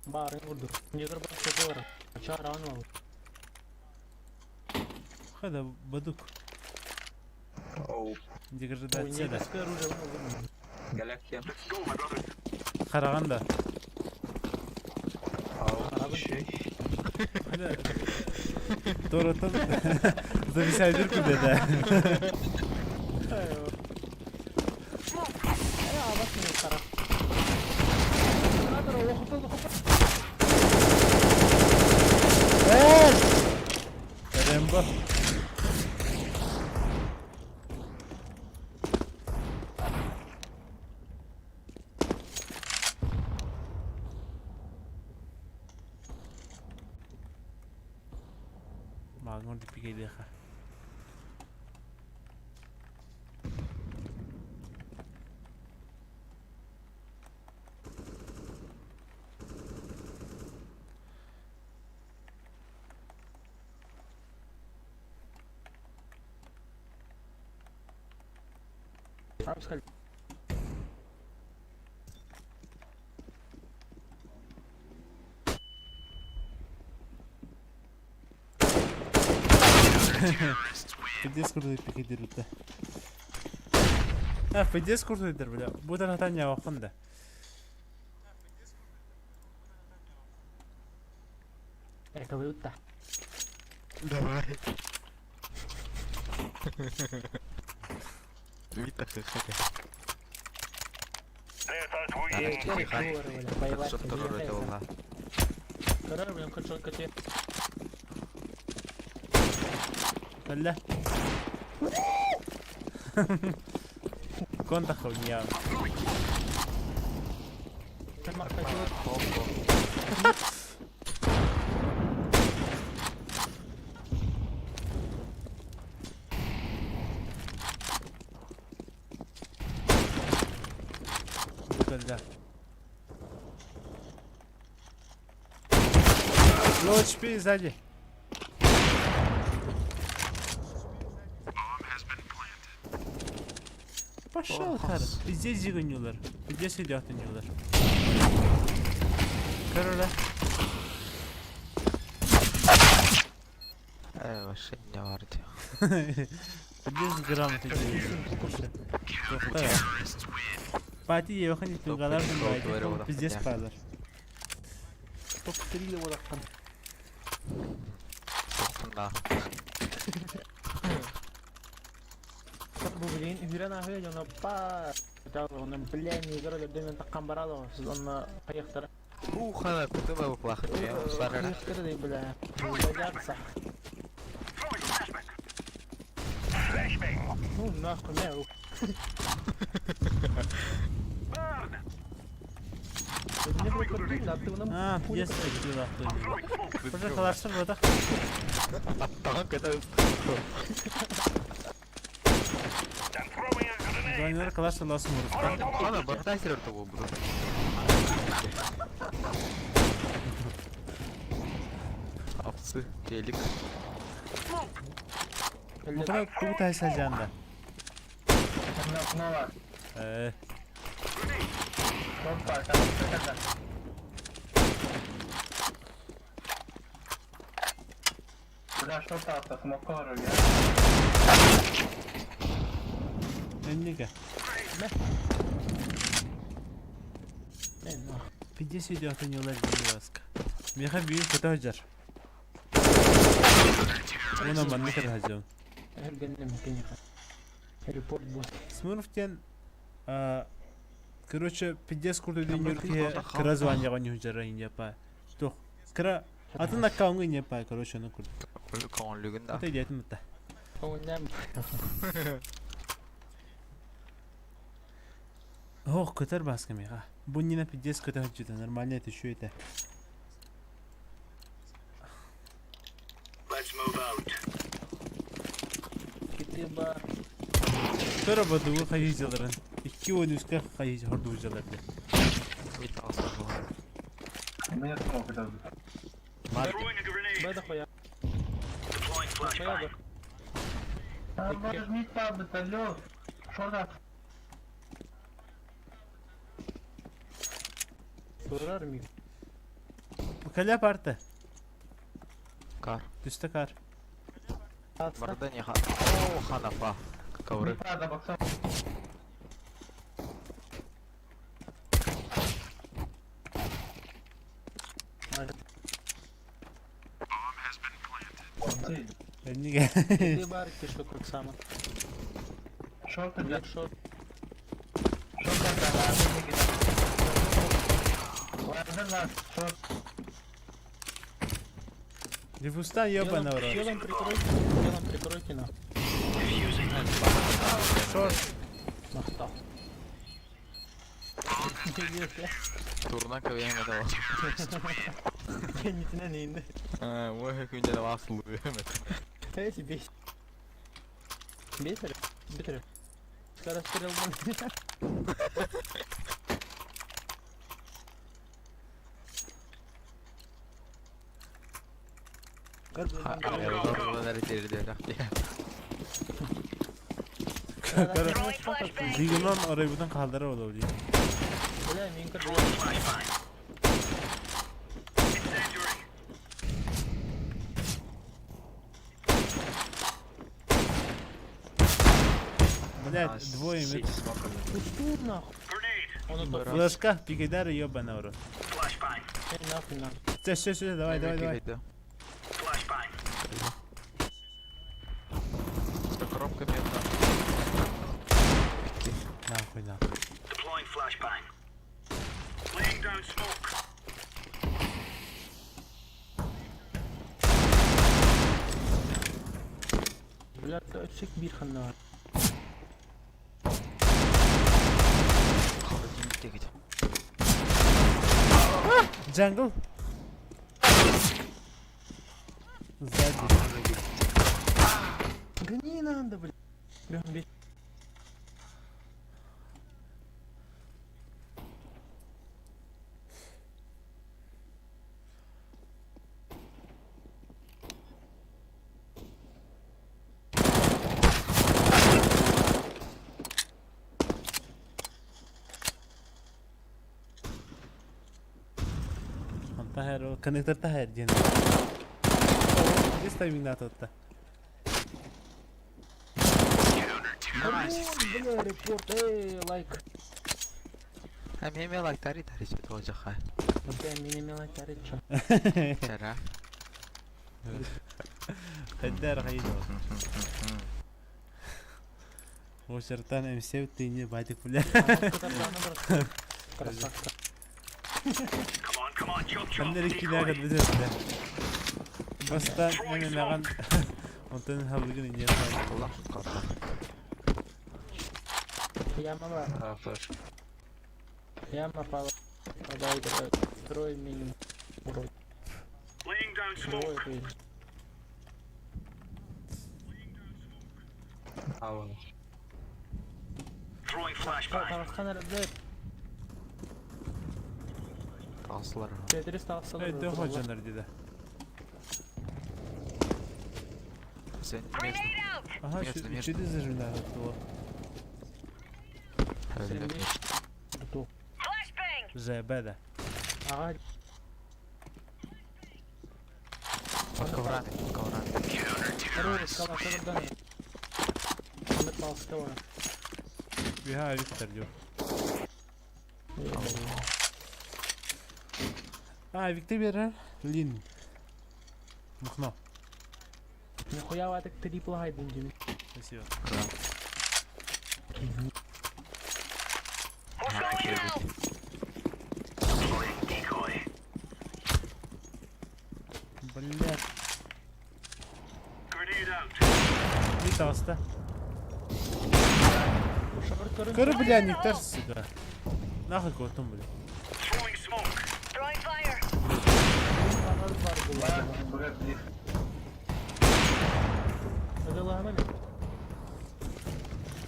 Барын урду. Негр бар сокора. Чаран ол. Хада бадук. Оу. Ой, Деградация. негрское оружие. ну, Галактия. Let's go, my brothers. Караганда. Ау. Шей. Хада. Торотон зависайдыр күлдеде. Э, а вас не қара. Оператор, оқытылды, Рэмбо. Мангон дипигейдеха. Апскаль. Пиздец крутой пикидер да. А, пиздец крутой бля. Бу тарахтан я да. Экалыутта. Давай. Вита хэ-хэ. Король, хочу коте. Алла. Конта хуйня. Low HP сзади. Пошел, Хар. Везде зигонюлар. Везде сидят нюлар. Короля. Ээ, вообще не бар дии. Без грамоты Пати ехать не тугалар пиздец палар. Топ-3 уолаттан. Тохтунна. Бу билигин үһүрэн ааһыа дьоно па онно бля не играли дөмен таккан баралы онно хайыхтара. Ухана, куда бы плохо, я сарара. Хайыхтара да бля. Боятся. Ну нахуй мэ. А, пиздец, Боже, халарсыр бодах. Аттаҕын көтө Звонилар класс лас мурукта. Хана, барта сирер того буду. Овцы, телек. Мукра тугу сажанда. Окно Э, Опа, там Бля, что там, смокору, я. энниге. Пиздец идет не улар ласка. Меха бии көтө жар. Уна манны кер хажым. Репорт будет. Смурфтен короче, пиздец курду ден кыра званияга не жара инде па. Тох. Кыра атын аккаунтга не па, короче, ну курду. Конлүгүн да. Это идет мта. Ох, көтөр баска меха. Бу не на пиздец көтөр жута, нормально это еще это. Let's move out. Киты бар. Көтөр бадугу хайызаларын. Икки ойнуска хайыз хордуузалар. Мид алса У меня смок это. Throwing a grenade. Б дохуя. Deploying Дохуя flashbang. Б. А, нажми табы, алло. Что там? Турар миг. Каля парта. Кар. Түстэ кар. Барда не ха. О, ханафа. Ковры. Надо, боксом. Энниге. Киты бар, кишка как сама. Шорты для Блядь, шорт. шорты для Ладно, шорт. Дифустан ёбана в рот. Телом прикройте, телом прикройте на. Шорт. Нахта. Турна кавеем этого. Кенитинен иинде. Мой күндө васыл Эти бей. Бейтер? Бейтер. Скорострел был. Зигынан орайбутан калдыра олор дии. Бля, минка Flashbang. Incendiary. Блядь, двое мид. Пустур нахуй. Grenade. Он это Флешка, пикайдары ёбана в рот. Flashbang. нахуй нахуй. Все, все, все, давай, давай, давай. Flashbang. Коробка мета. Нахуй, нахуй. Deploying flashbang. Laying down smoke. Бля, өссек бир ханна. Холодильник Джангл. Сзади. Гони надо, бля. Бегом бей. Тахер, коннектор тахер диэн. Здесь тайминг надо. Бля, репорт, эй, лайк. А мне мелай тари тари что Бля, меня мелай тари чё. Чара. Хайдар хайдар. Очертан МС ты не батик бля. Красавка. Come on, come on, chop chop. Ханнер иккилээх Decoy. бизэттэ. Бастаан эмэмэҕэн онтон халыгын иньэ Улах карта. Яма ба. А, флеш. Яма пала. Давай, давай. Строй минимум. Урод. Laying down Двое smoke. ты. А, вон. Throwing flashbang. Таваханар, бля, Алсылар. 300 алсалар. Өйдө ходжанар диде. Сен между. Ага, Между, между. чүдү зажимнар туо. ЖБ да. Ага, Под коврами, под коврами. второй скала, что там Он скала. Биха Виктор дю. А, Виктор берер. Лин. Махно. Нихуя вы так три плагай будем. Спасибо. Deploying decoy. Блядь. Grenade out. Не толста. Көрө бля, Никтар, сука. Нахуй котум, бля. Throwing smoke.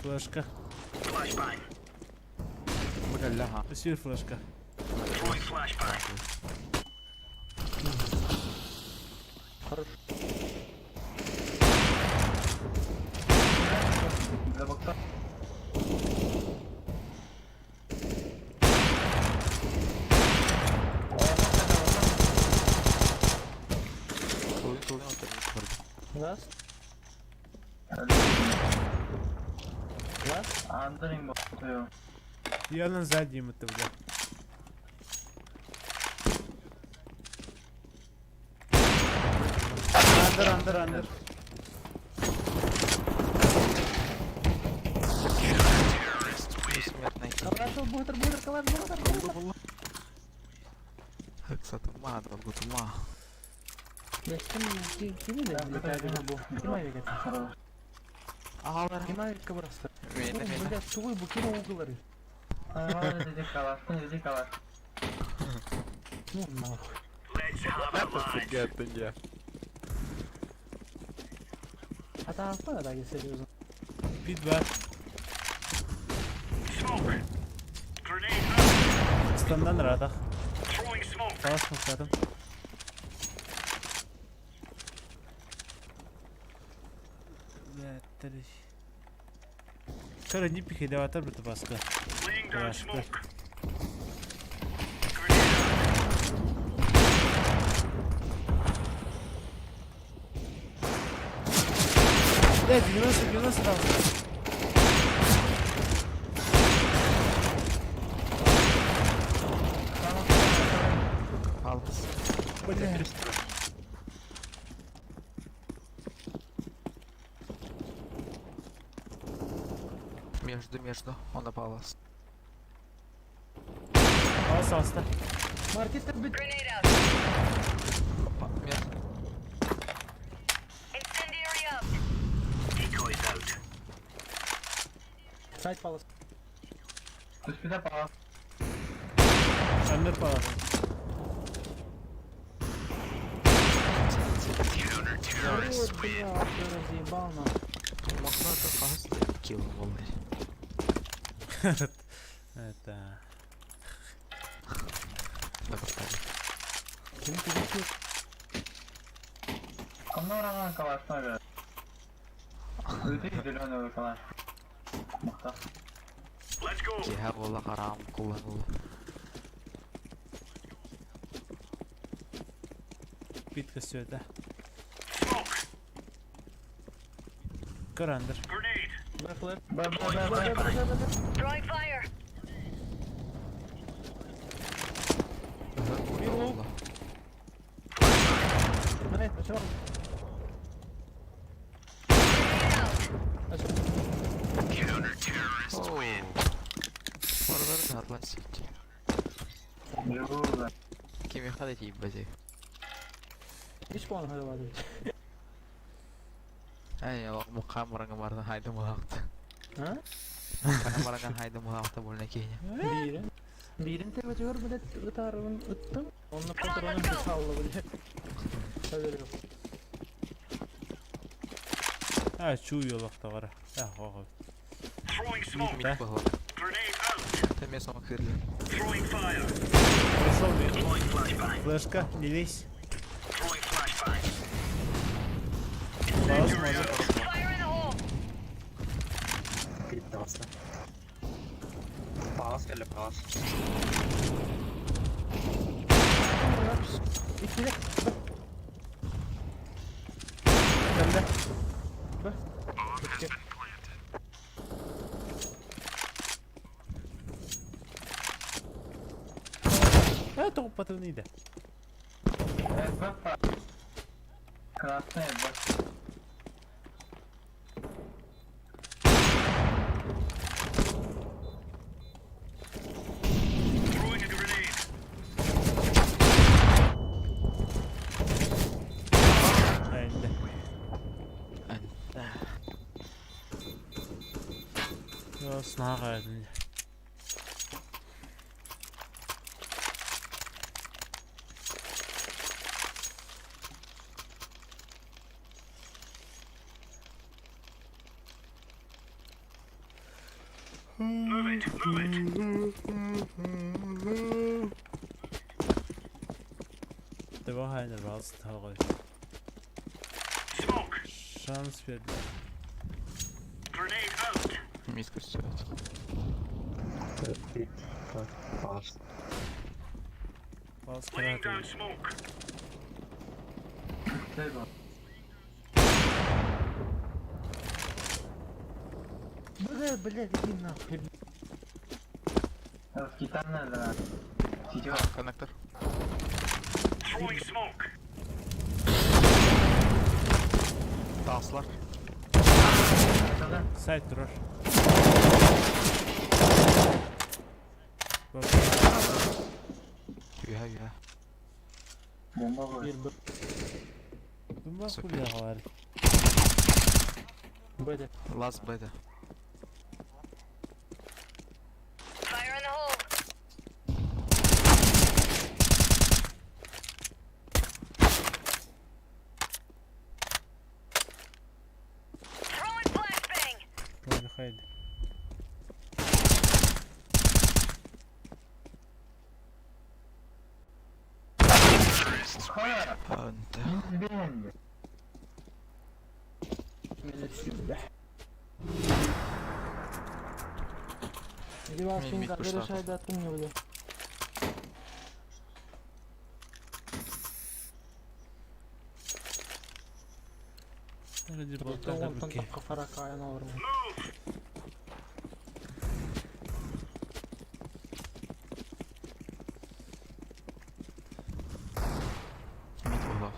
Флешка. Flashbang. Бля, ляга. Спасибо, флешка. Throwing flashbang. Хорошо. Тулын, тулын, вот это Раз. Раз. Я на заднем это, бля. Андер, андер, андер. Смертный. Калаш, бутер, бутер, калаш, бутер, бутер. Сатума, долгутума. Я с кем ты кем да, Кем авик это? Алар. Кем авик просто? Мена, мена. Бля, свой букина углары. Ну нахуй. Let's have it, lads. А там да, я серьезно. Пит бар. Smoke. Grenade out. Стандан радах. Throwing smoke. Талас мухтадым. Кара не пихай, давай отобрать баска. Laying down Flash, smoke. Grenade out. Блядь, 90, 90 там. Алас. Блядь. Между, между. Он на палас. Алас, аласта. Мартис, ты бит. Опа, между. Decoys out. Сайт палас. Андер палас. Ой, бля, ты разъебал нас. Махно это хас. Килл волны. Это... Да, поставили. Кем ты бит? Let's go. Киһә була харам кулланулы. Спид көстүөтэ. Көр андыр. Б, Б, Б, Б, Б, Б, Б, Б. Throwing fire. Буолла. Блядь, чувак. Барыларын атлан сити. Кимиэхэ да тиийбэтий. Ис пуан хайдалаады. Ай, мукаам маранга бардан хайда мулаакта. А? Мукаам маранга хайда мулаакта булна киһине. Биирин. Биирин төбөтүгэр, блядь, ытаарыбын ыттым. Онно Come on, патронун let's go. хаалла, блядь. Өлөрүм. А, чуй олохтоҕор. А, хоҕо. Throwing smoke. Мид буолла. Grenade out. Тэмэ сома кырли. Throwing fire. Прошел мид. Deploying flashbang. Флешка, не лезь. Throwing flashbang. Паус может. Fire in the hole. Передался. Пас или пас? Иккиле. Кэллэ. Б. А, тоҕуппатын иде. Красная Б. Throwing a grenade. Энде. Снаға эдин. Move it. Move it. Det var här inne alls tar Smoke. Шанс берді. Grenade out. Мид көстүбэт. Пас. Бас Laying граната. down smoke. Бля, блядь, иди нахуй. Коннектор. Throwing smoke. Тааслар. Сайт турар. Үһэ үһэ. Бир Б. Бумба Супер. хуя говорит. Б, да. Лас бэдэ. Fire in the hole. Throwing flashbang. Ладно, хайди. Анта. Иди вас, Мид пинга, пошла. решай, да, ты мне, блядь. Ради Онтон болтан буки. тахха фаракайын олорум. Мид буолла.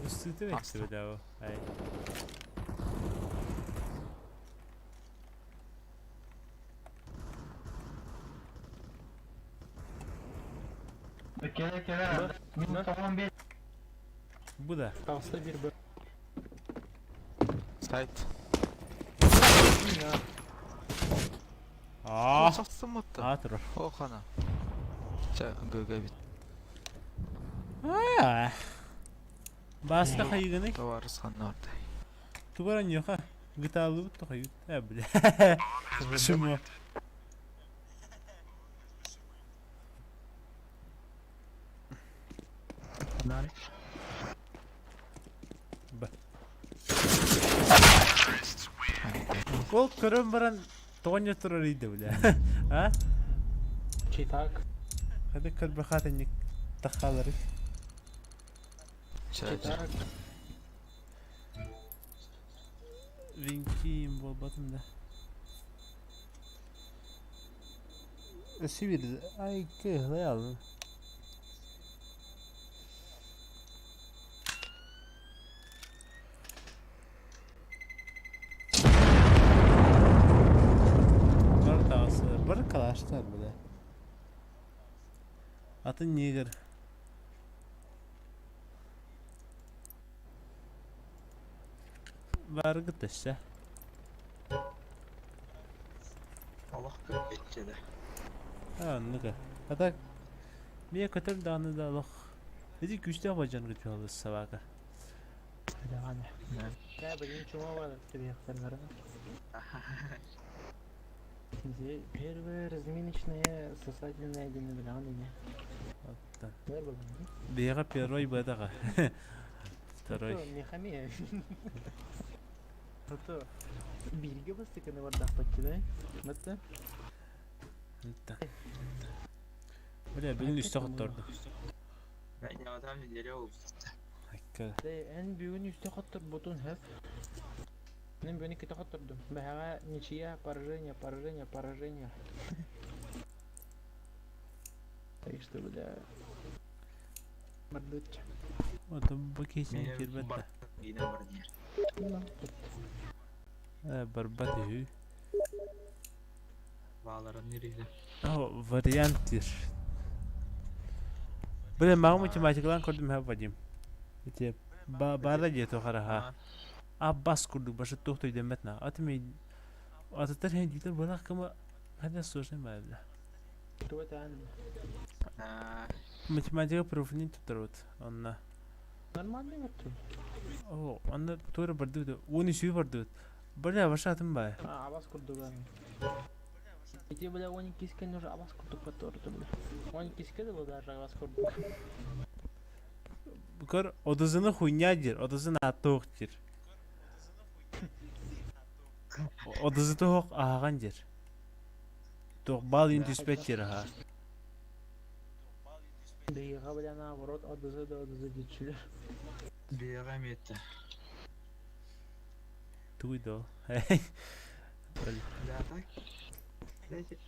Үстүтү Аста. бэттэ бу. Ай. Бу да. Тахса бир Б. Сайт. Аа. Сахсыммытта. Аа турар. О хана. Чэ ГГ бит. Аа. Баста хайыгыны. Товарыс ханна ордай. Тубара ньоха. Гытаалыбыт тохойут. Э, бля. Чума. Б. Ол көрөн баран тоҕонньо турар иде бля. А? Читак. Хады көрбөхатынник тахалары. Чаача. Винкиим буолбатым да. Өссө биир ай кыһылай алын. Бар таҕыстылар, бар калаштар бile. Атын негр. Бааргыт өссө. Олох көрбөччө да. А, оннук. А так, мия көтөр даҕаны да олох. Ити күүстээх бадьан көтүһэллэр собака. Даҕаны. Кээ билин чума бар түбэхтэр Первое разминочное сосательное диэн билэҕин ини. Оттон. Биһиэхэ первый быатаҕа. Второй. Миэхэ эмиэ. Ото бииргэ бастакыны бардаахпыт да. Батта. Бля, бүгүн үстэ хотторду. Ньаҕатаан неделя oldu. Эн бүгүн үстэ хотторбутун хөп. Мен бүгүн иккитэ хоттордум. Бэһэҕэ ничья, поражение, поражение, поражение. Так что, бля, бардычча. Вот бу киһи кирбэт да. Э, барбат үһү. Бааларын ириһэ. О, вариант дир. Бля, мага математикалаан көрдүм ха Вадим. Ити баара дии тохараха. Аббас курдук башы туох төйдөммөт на. Аты мен атыттар хен дийтер булах кыма хада сложный баа бля. Туга таан. Математика профилин туттарбыт онно. Нормальный баттым. О, онно туора бардыбыт. Уон үсүү бардыбыт. Бля, баша атын баа. А, абас курдук аны. Ити бля он иккискен уже абас курдук батторду бля. Он иккиске да даже абас курдук. Көр, одузunu хуйня дир, одузун аттуох дир. Одузу туох ааҕан дир. Туох бал ин түспэт дир аха. Дыйга бля наоборот одузу да одузу дичилер. Биэҕэ эмиэтэ. Тугуй доо. Да так.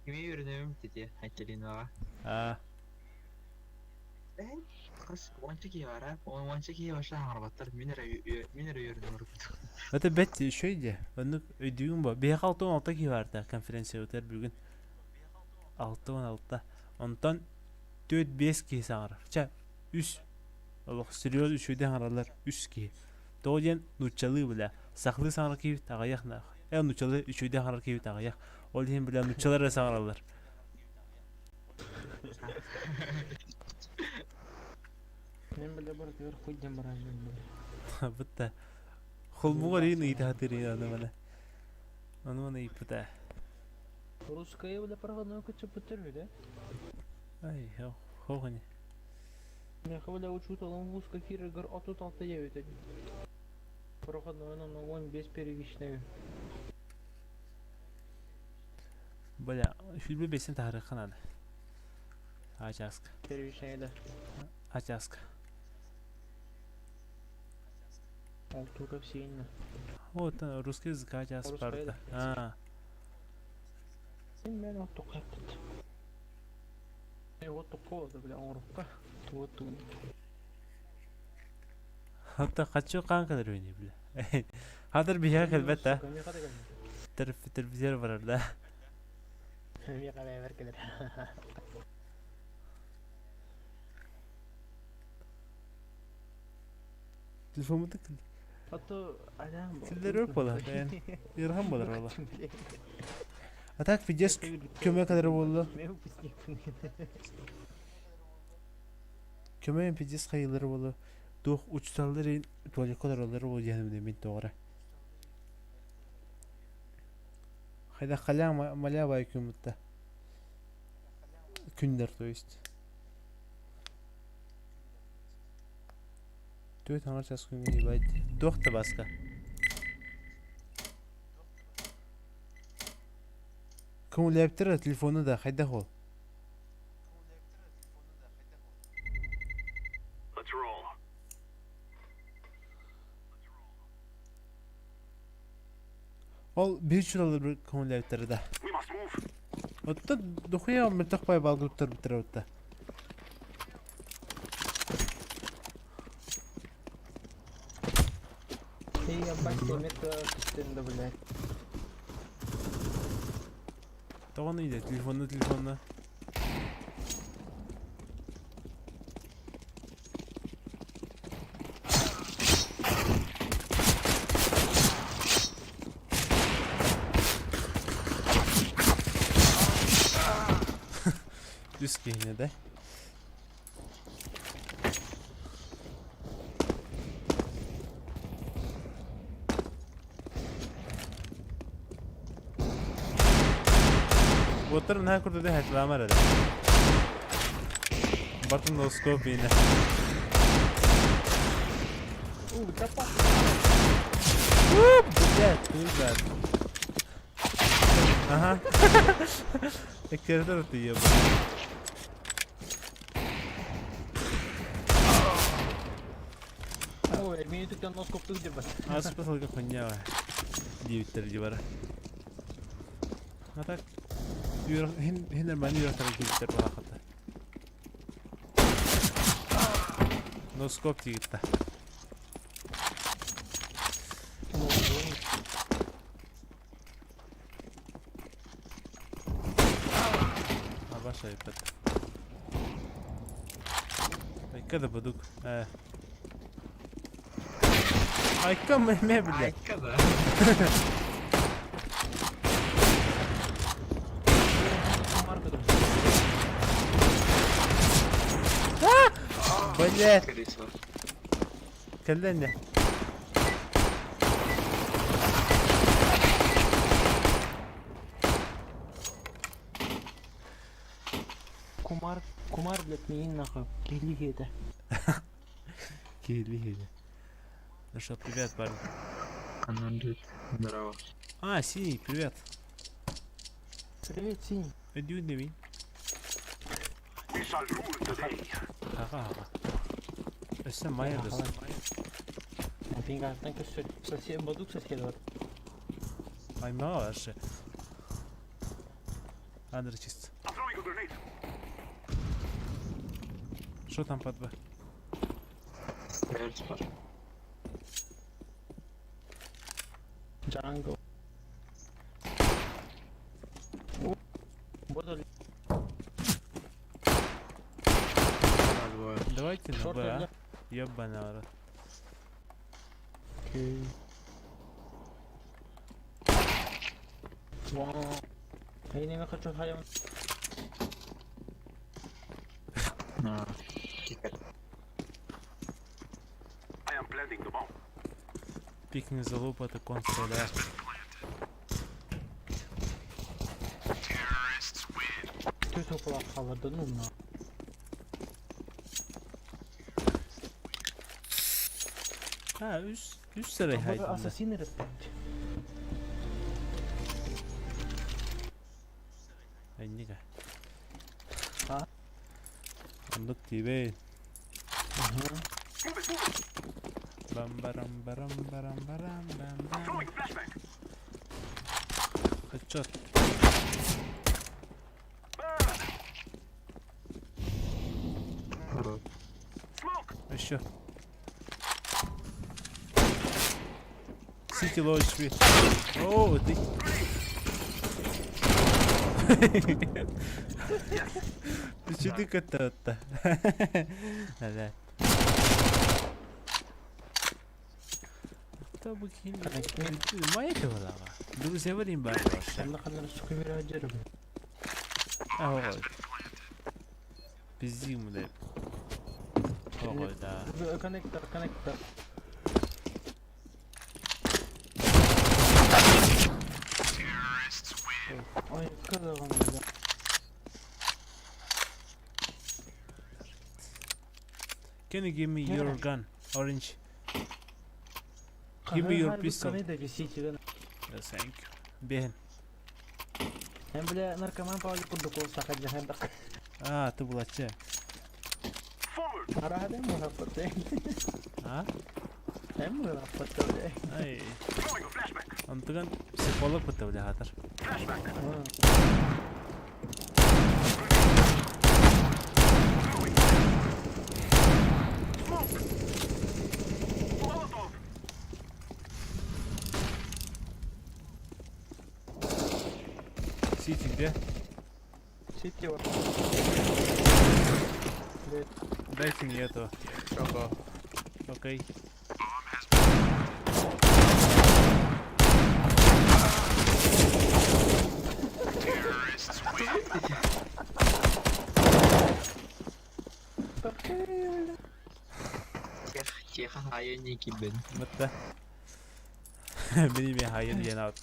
Кими үйренемим тете Айталинаға. Аа. Хас уонча киһи бара, уонча киһи баша хаҥарбаттар, мин эрэ мин эрэ үөрэнэ олорбутум. Это бэт еще иде. Оннук өйдүүгүн бо. Биһиэхэ 66 киһи баарда конференция бүгүн. 66. Онтон 4-5 киһи саҥарар. Ча үс. Олох серьез үчүгэй саҥараллар үс киһи. Тоҕо диэн нууччалыы бля. Сахалыы саҥарар киһибит аҕыйах наах. Э нууччалыы үчүгэй саҥарар киһибит аҕыйах. Ол иһин бля нууччалар эрэ саҥараллар. Мен бля барытыгар хуй диэн бараанньым бля. Бытта. Холбугар иин ыйытаатыр аны мана. Аны мана ыйыппыта. Русская бля проходной кычыппыттар үһү Ай, хоҕуни. Миэхэ бля учууталым вузка киирэргэр 36 диэбит Проходной онно 15 первичный. Бля, фильмы бесен таһарыахха наада. Ачааска. Первичный да. Ачааска. Ол тука сильно. Вот русский язык ачас Русский, барда. А, Син мен оттук хаппыт. Э, оттук колода бля, оҥорукка. Туот тугун. Hatta каччы хаан кэлэр үһүнүй бля. Хатыр биһиэхэ кэлбэт да. Миэхэ да кэлбэт. Телевизор барар да. Миэхэ бэйэбэр кэлэр. Телефоммутун Ото алям Киллер өр буолар бэйэн. Ыарахан буолар буолла. А так пиздец көмө кэлэрэ буолла. Мен выпускникпын. Көмө пиздец хайылары буолла. Туох учуталлар туалекка олороллор буолла диэн мин тоҕора. Хайда халя маля бай күн Күннэр то есть. Түөт хаҥар час күҥҥэ ебать. Туох да баска. Көҥүлээбиттэр телефону да хайдах ол? Let's roll. Ол биир чуралар көҥүллээбиттэрэ да. Оттон дохуя мөлтөх бай балгыттар бүттэрэ отта. Ты ебать, метр да, блядь. Тоҕону иде телефонна телефонна. Үс киһини да. Уоттар наһаа курдук хатылаамар эрэ. Бартын носкоп иинэ. Блядь, ты брат. Ага. Эккирэтэр ты ебать. Ой, мені тут носкоптух дебат. Ааспыт сылга хуйня диэбиттэр дии бара. А так хин хин нормально үөрэхтэрин киирбиттэр буолаахата. Носкоп тиигитта. Абаша иппэт. Айка да бадук. Э. Айка мэ бля. Айка да. Блядь. Колесо. Кэллэнне. Кумар, кумар, блядь, миин нахуй. Киһилии это. Киһилии Ну что, привет, парень. Анандит. Здорово. А, синий, привет. Привет, синий. Иди не Ага, ага. Өссө майя дос. Пингартан көссөр сосед бодук сосед бар. Аймаҕа вообще. Андр чист. Что там под Б? Стреляют пар. Джангл. Буду Двое. Давайте на шорт Б, а? Ёбаный в рот. Окей. Вау. Я не хочу халям. На. Кикать. Пикни залупа, это контр, да. Ты тупо халады, ну на. Ha üst üst sırayı haydın. Ассасины респект. Эннига. А? Оннук тиибэй. Бам барам барам барам барам бам бам. Хедшот. Хорош. Еще. Сити low HP. О, ты. Ты че ты то Да-да. Кто бы Моя голова. Друзья, варим бар. А, Пиздим, да. Ой, да. Коннектор, коннектор. Ой, когда он, да. Can you give me your gun? Orange. Give me your pistol. Yes, thank you. Бен. Эн бля наркоман Павлик курдук саха жахандак. А, ты была че? Арахаден мухаппат. А? Эм ылаппат бля. Ай. Онтуган психолог бытта бля хатар. Сити где? Сити вот. Блядь. Дайте мне этого. Окей. Тихо, а я не кибен. Бытта. Били мен хайыр диэн аут.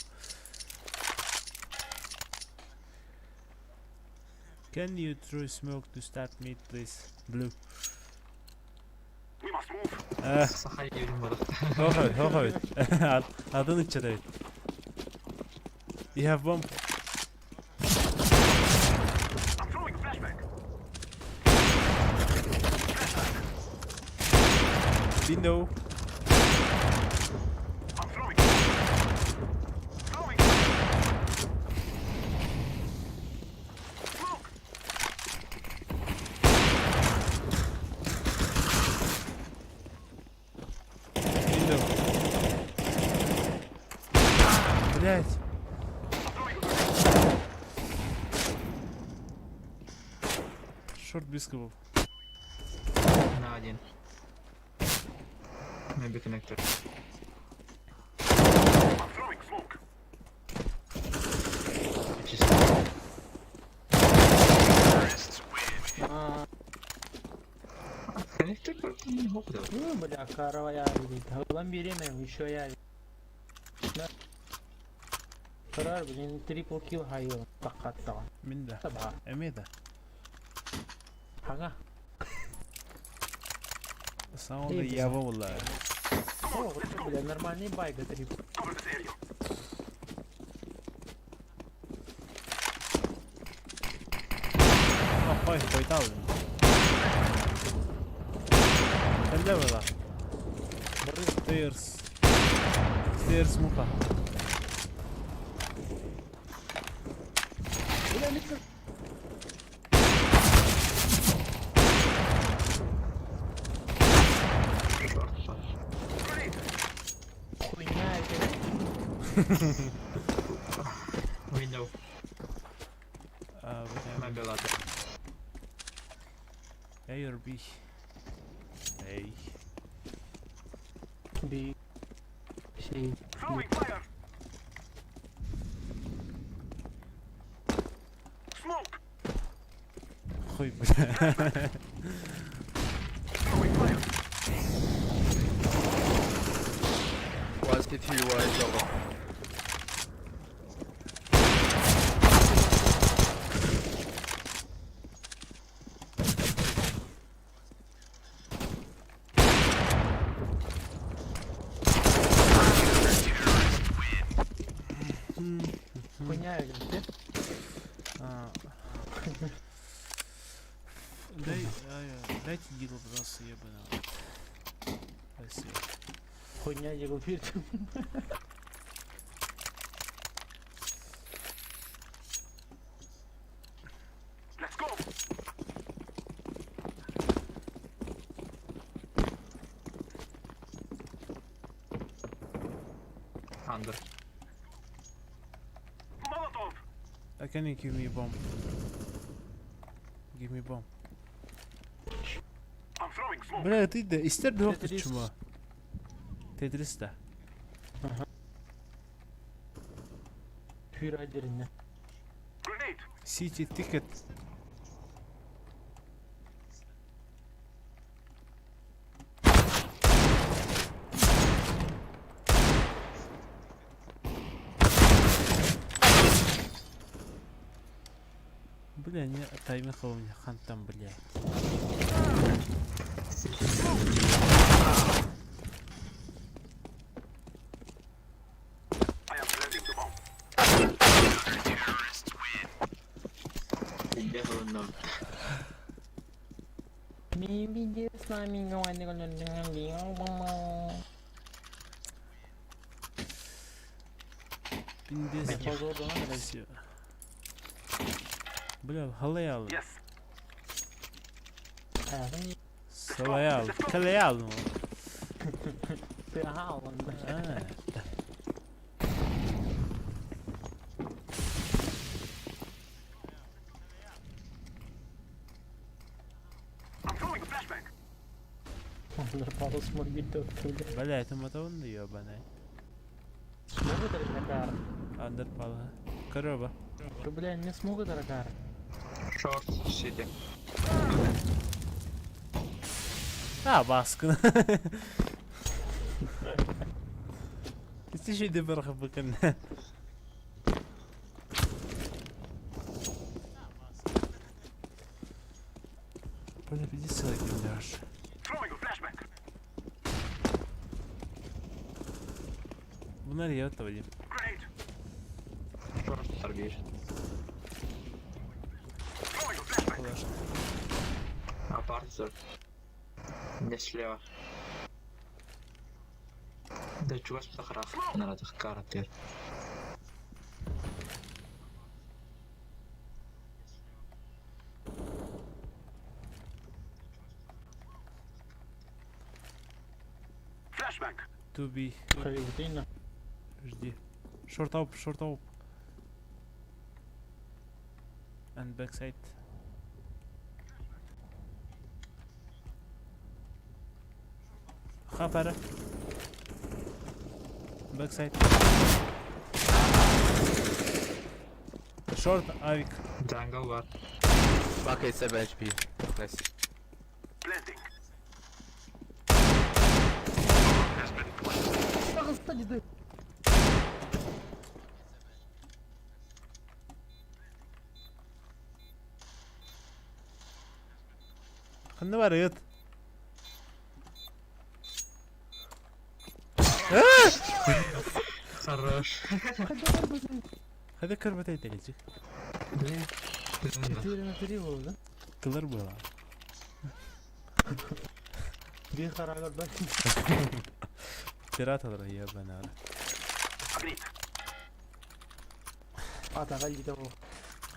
Can you throw smoke to start mid, please? Blue. Ah, Саха юрин барах. хоха, хоха. Adın içeri. You have bomb. Window. Window. Блять. Шорт близко был. На один. Maybe connector. Чисто. А, Коннектор просто не мог давать. ну, бля, корова я, блядь. Голам беременна, еще я. Да. Карар, блин, трипл килл хайыл. Тақаттаған. Минда. Таба. Эмеда. Ага. Саунд ява була. О, вот, бля, нормальный байга трипл. Ой, қойтал. Қандай була? Stairs. Stairs муха. Хуйня это. Window. А, бля. Maybe ladder. A or B? A. B. C. Хуй, бля. One CT, one double. Хуйня это. А. Дай, ай, дайте дигл, пожалуйста, ебаного. Спасибо. Хуйня дигл бирдим. Under. Can you give me a bomb? Give me bomb. Бля, ты да, истер двух Тетрис. чума. Тетрис да. Хюра дерне. City ticket. Бля, не таймер у меня хан там, блядь. Бегал на. Maybe this time you go and Пиндес. Всё. Бля, халай алдым. Салай алдым. Калай алдым. А, Бля, это мотон ебаный. Андерпал. Корова. Бля, не смогу дорогая. Шорт, сити. А, baskın. Ити шүйде бір қыпықын. Бля, пиздец, человек пиздешь. Bunlar iyi atlamayayım. Шорт торгуешь. Апарт Не слева. Да чуваш птахрах. Нарад каратер. To be. Жди. Short up, short up. And backside. Хапара. Backside. Short авик. Джангл бар. Bucket 7 HP. Nice. Ханна бар ыт. Хорош. Hadi kırmızı gelecek. 4 на 3 было, да? Kılır mı lan? Bir kararlar bak. Pirat alır ya ben abi. Ата галли того.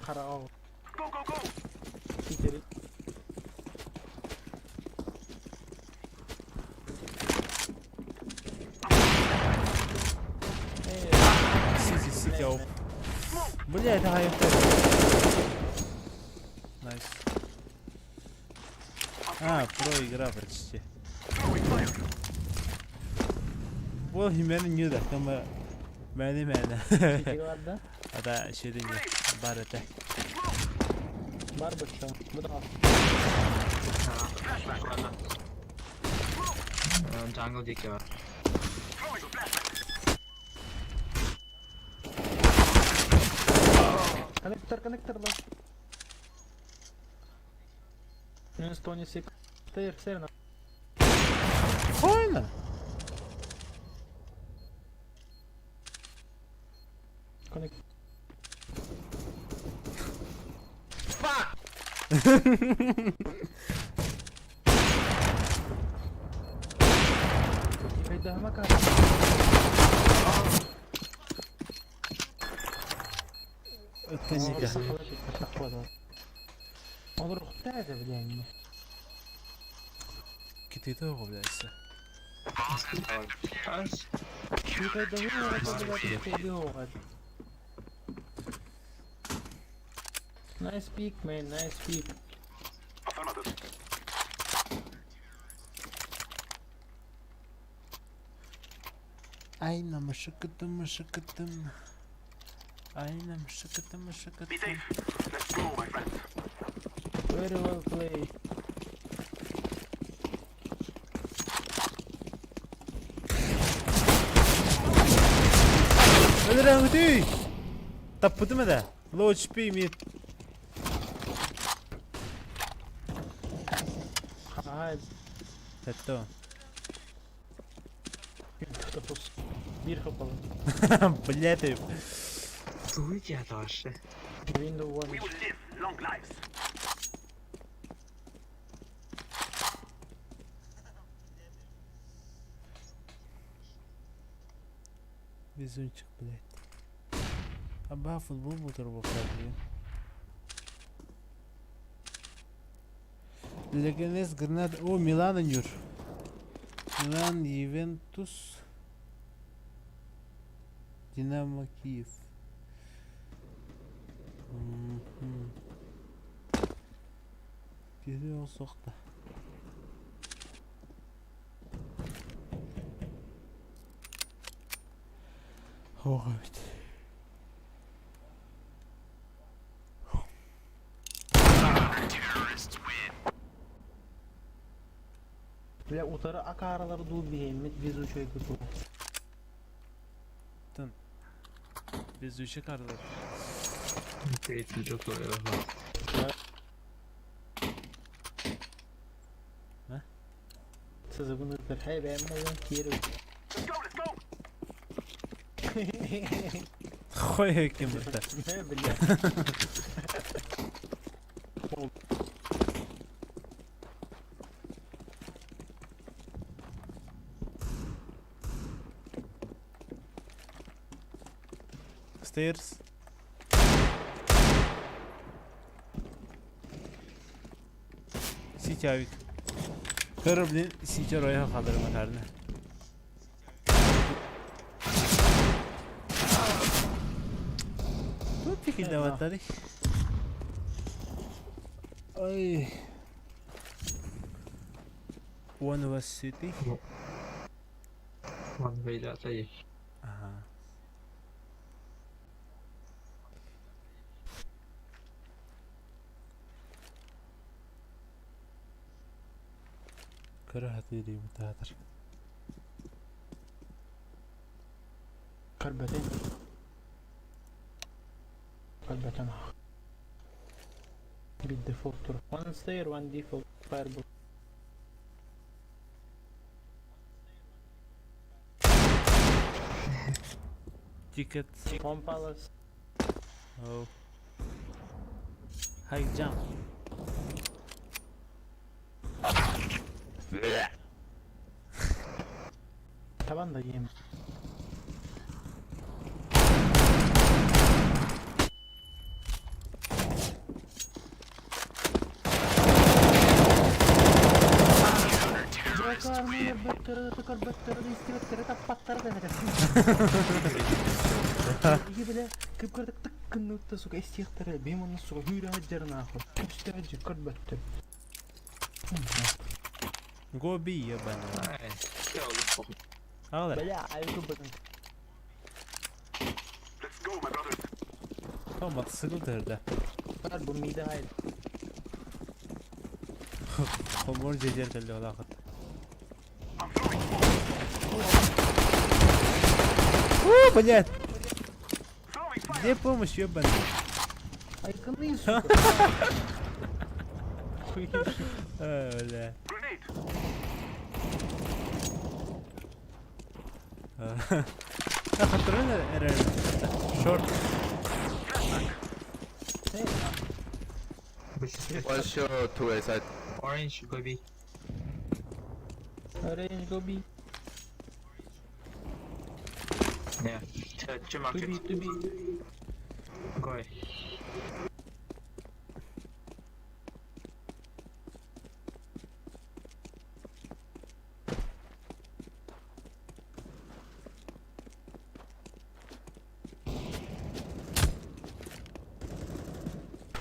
Карао. Go go go. Питери. Сити, сити, ауп. Бля, это АФП. Найс. А, про игра почти. Бұл химені не да, кама мәні мәні. Сити бар да? Ата шерине бар это. Бар быча. Бұда. Ладно. Джангл дикий бар. Коннектор, коннектор бар. Минус 26. Стейр, стейр на. Хойна. Коннект. Хайда мака. Это ника. Он рухтает, блядь. Киты того, блядь. всё. Nice peek, man. Nice peek. Айна машакатым машакатым. Айна машакатым машакатым. Very well played. Өлөрөҥ үтүй! Таппытым да. Low HP mid. Ай, Это. Bir kapalı. Блядь. Туйте это вообще. Window one. Везунчик, блядь. Абаа футбол буолтар буолтар диэн. Легенес Гранада. О, Милан ойнуур. Милан, Ювентус, Динамо Киев. Мгм. Киһи суох да. Суох эбит. Бля, утары акааралар дуу биһиэммит везучай кутуу. Тын. Везучий карлар. Сызыбын ыытар. Хэй бэйэм буолан киэр. Хуй ким это? Бля. Stairs. Сити авик. Көр, блин, Сити оройо хаалларыма таарына. Тут пикилдаваттары. Ой. One was city. One way that Ага. Көрө сатыыр театр. Көрбөтүн. Көрбөтүн. Bir default tur. One stair, one default fireball. Ticket. One palace. Oh. High jump. Taban da yiyeyim. Бля, кып-кырдык тык сука, истиэхтэрэ, бим онно сука, хүүрэ хаджар нахуй. Үстэ хаджар көрбөттөр. Go B, ебаный. Аҕал эрэ. Бля, айгы бытын. Тоҕо мотоцикл түһэрдэ. Бар бу мида хайд. Хомур дьиэтигэр кэллэ олаахыт. О, блядь! Где помощь, ебаный? Айканы, сука. Ой, бля. Хатырын эрэр. Short. One shot, two A side. Orange, go B. Orange go B. Yeah. Two, two To market. B, to B. Go A.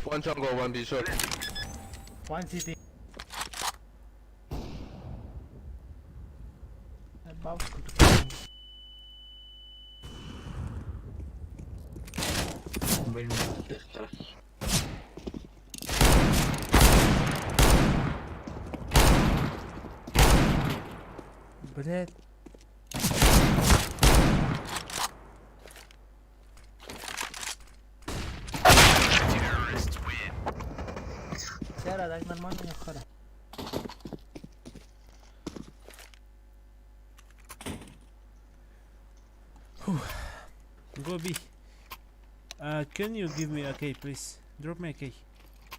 One jungle, one B short. One city. Бабушка Блин, Блядь. Сера, так нормально не хара. Go B. Can you give me a key, please? Drop me a key.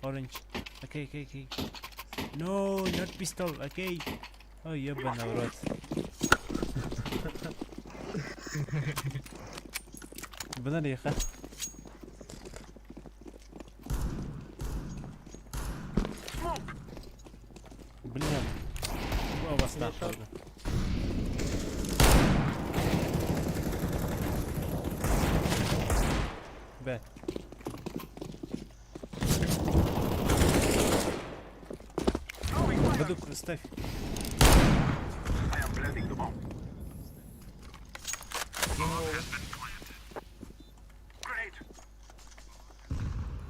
Orange. Okay, okay, okay. No, not pistol. Okay. Ой, ебаный в рот. Бына леха. Правда. Б. Бадук, ставь.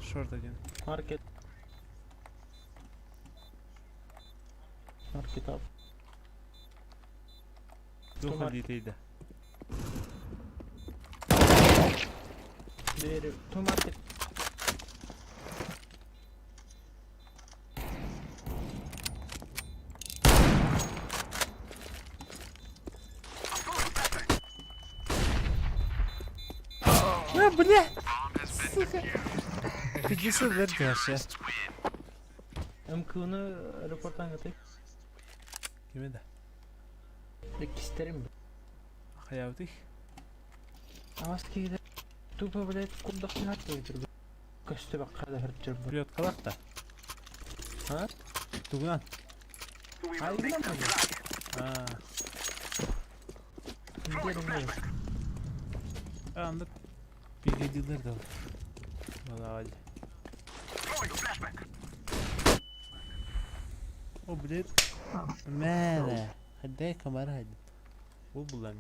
Шорт один. Маркет. Маркет ап. Двух Маркет. литейда. Двери. Ту маркет. А, бля! Сука! 50 лет вообще. МК-ны репорттан кытый. Киме да? Кистерим. Хаявдых. Аас киһи тупо, блядь, курдах түһэр Көстүбэк хада хырчыр. Привет, калахта. А? Тугунан. Айгынан А, анда переходилер да. Балаваль. О, блядь. Мэлэ. Хаддай камара хад. Ол булам.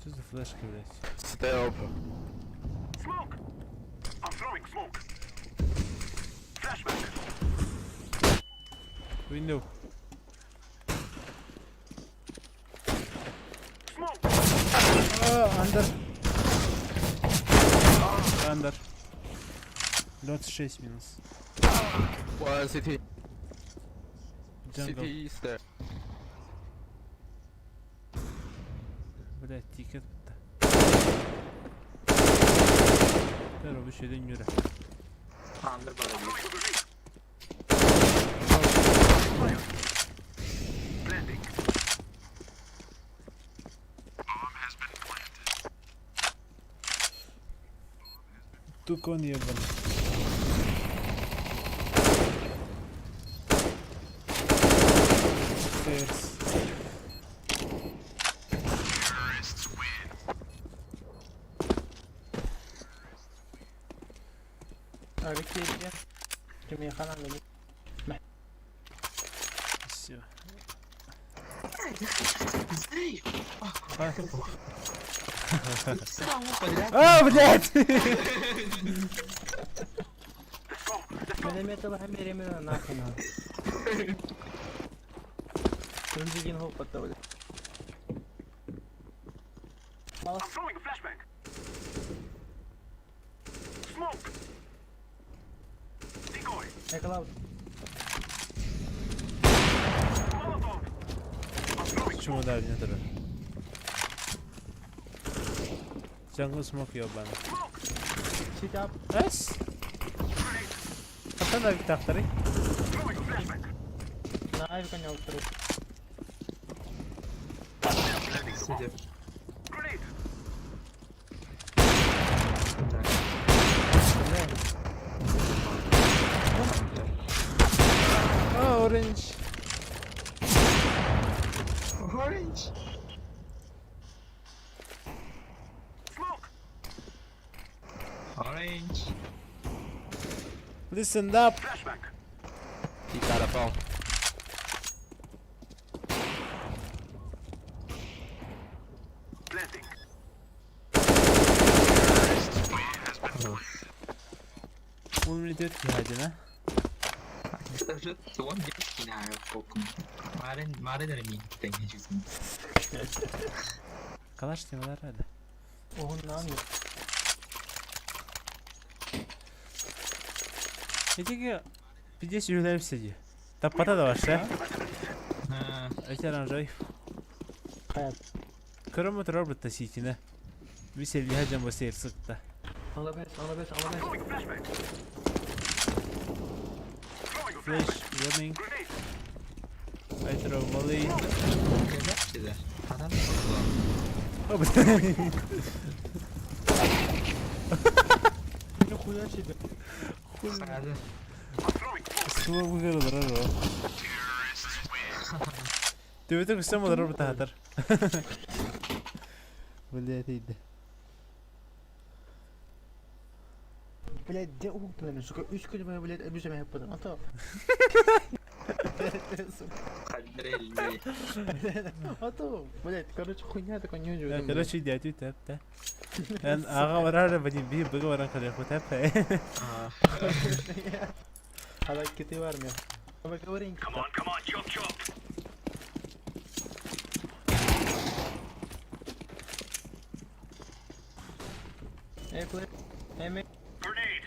Что за флешка, блядь? Stay open. Window. А, Under. Under. 26 минус. One city. Jungle. City is there. Блядь, тикет бітті. Бәрі бұл жерден yürü. Under бара дии. Тукон ебаный. Stairs. А киирдэ. Кимиэхэ анныгы. Спасибо. Эй! А. Подряд. А, блядь! Минометы хамереме нахуй надо. Рюкзагин хоп блядь. Мало Эклауд. Почему да, мне тоже. Jungle smoke ебаный. Сити ап. Эс! Хаттан да тахтары. На авика не алтыры. Сити. Так. А, orange. Orange. Orange. Listen up. He got a bomb. Он летит гадина. Даже он детский на Марын, марын ремень, Калаш темалар рада. Оһун наан. Этиге пиздец үйреніп сиди. Таппата да башы. Эти оранжевый. Хаят. Көрөмө турар бутта ситине. Веселье хаджан басыр сыкта. Ала бес, ала бес, ала бес. Flash running. I throw volley. Адам О, блядь. Нихуя себе. Сразу. Ствол выиграл, рожок. Төбөтө көстөн олорор бытаатар. Бля, тиийдэ. Блядь, где угуптан, сука, үс күн бая, блядь, үс эмэ хаппытым. А то. Хандрелли. А то, блядь, короче, хуйня такой не Да, короче, дядю тэп, да. Эн аҕа барар бадин биир быга баран кэлиэх тэп. А киты в армию. Вы говорите. Come on, come on, chop chop. Эй, плей. Эй, мэй. Grenade.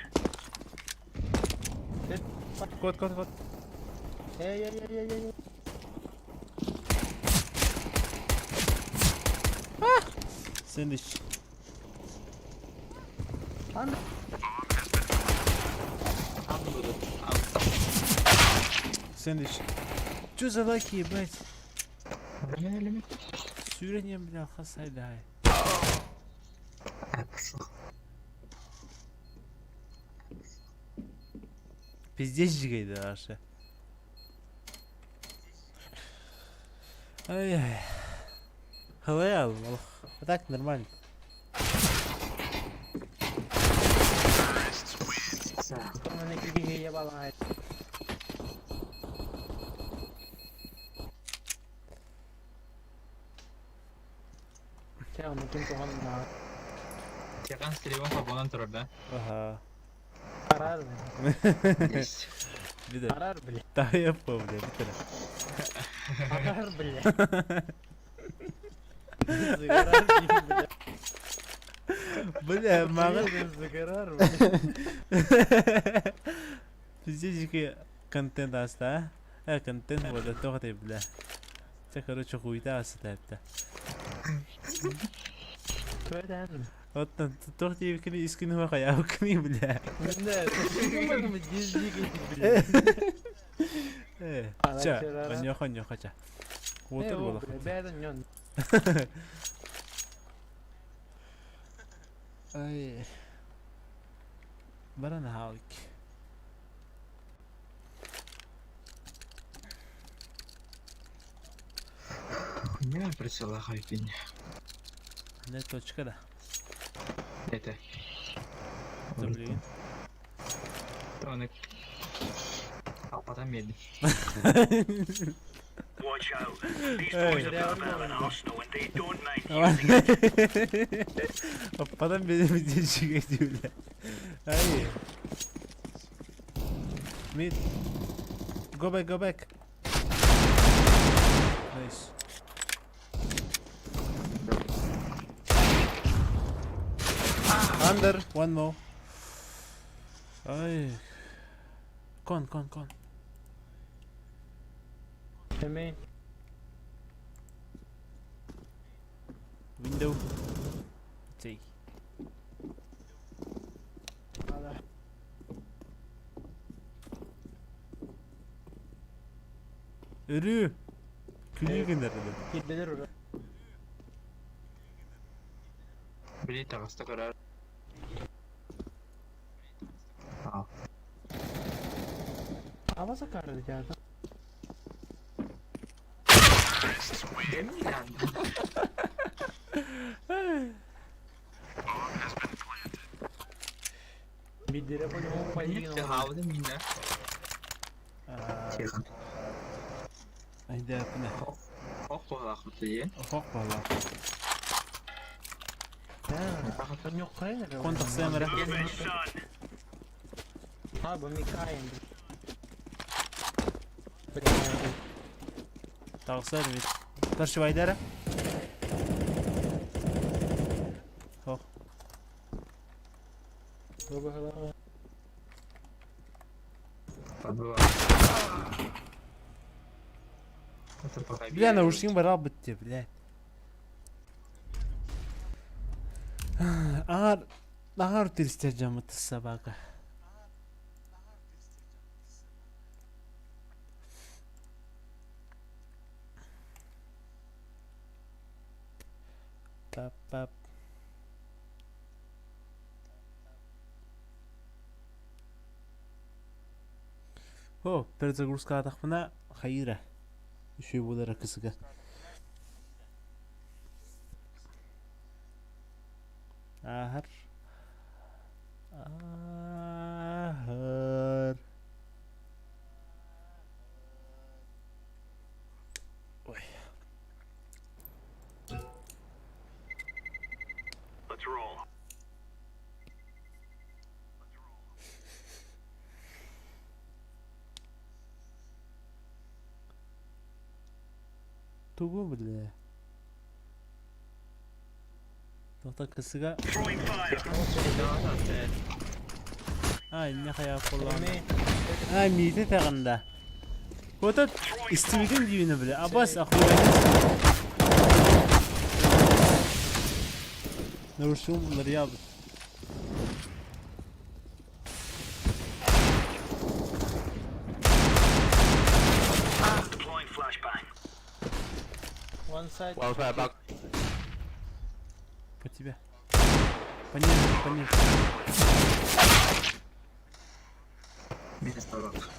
Кот, кот, кот. Эй, эй, эй, эй, эй. Сэндвич. Ан. Сэндвич. Чё за лаки, ебать? Сүүрэн бля, хасайдай. Пиздец жигейді вообще. Ай-ай. ХЛ, а так нормально. Мене киги ебала. Чэ, он ким туган на. Тихан стримом побонан турар, да? Ага. Арар, Есть. Вида. арар, блядь. Да я помню, битера. Арар, блядь. Загорар, блядь. Бля, мага. Загорар, блядь. Пиздец контент аста, а? Э, контент вот это ты, бля. Це, короче, хуйта аста это. Твоя Вот туох диэбиккини искини хуйаабыккыный, бля. Бля, блядь. Э, чэ, оньоха, оньоха, чэ. Уотур буолах. Бэдэн ньон. Ай. Баран хаалык. Хуйня прицела хайпинь. Не точка да. Это. Блин. Тоник. А потом медленно. Watch out. These Hey. boys have got a bit of an arsenal and they don't mind using it. Аппадан били жигейди, бля. Ай. Mid. Go back, go back. Nice. Under, one more. Ай. Кон, кон, кон. Эмей. Window. Take. Өрүү. Күлүү гэнэр. Кирделер ура. Били таҕыста көрөр. Аваса карды дядя. Бидере по-любому полигон. Хаалды мине. Тихан. Айда пына. Ох буолаахпыт дии. Хок бала. Кон Кон тахсыам эрэ. Move it, son. А, бу Микаин. Тахсар бит. Таршыбайдара. Хок. Подбыла. Это пока Бля, наушник барал битте, блядь. Аар, аар тиристер жамыт собака. Пап, пап. О, перезагрузка атахпына хайыра. Үчүгэй буолара кысыга. Ааһар. Ааһар. Ой. Let's roll. Тугу бля? Тоқта кысыга. Throwing fire. А, инне хайа буоллаҕына. А, миитэ тэҕинда. Вот истибитин диибинэ бля. Абас охуенно. Нарушил Лариабы. Deploying flashbang. One side. One side back. По тебе. Пониже, пониже. Минус 40.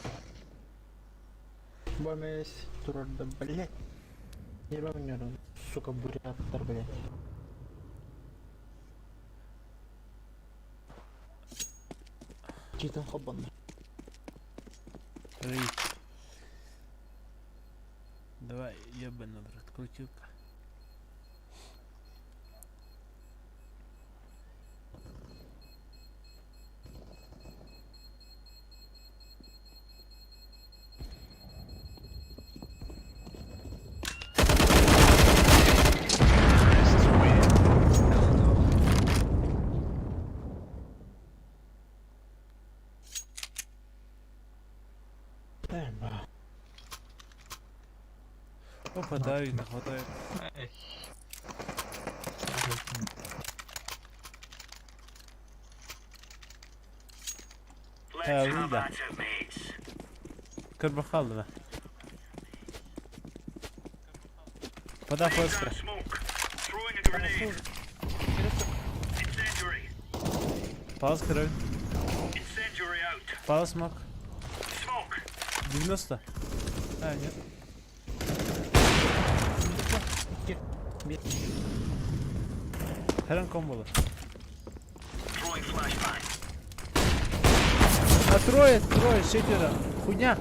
Бомес, турарда, блядь. Не ровнер, сука, буряттар, блядь. Читан хобан. Рейд. Давай, ебаный в рот, крутилка. Ба. Опа, да, видно, хватает. Эй. Let's Э, have да. at it, mates. Карбахалова. Пода Laying флешка. down smoke. Throwing a grenade. Incendiary. Палас крови. Incendiary out. Палас мог. Smoke. 90. А, нет. Her an комболар. Throwing flashbang. А трое, трое, четверо. Хуйня.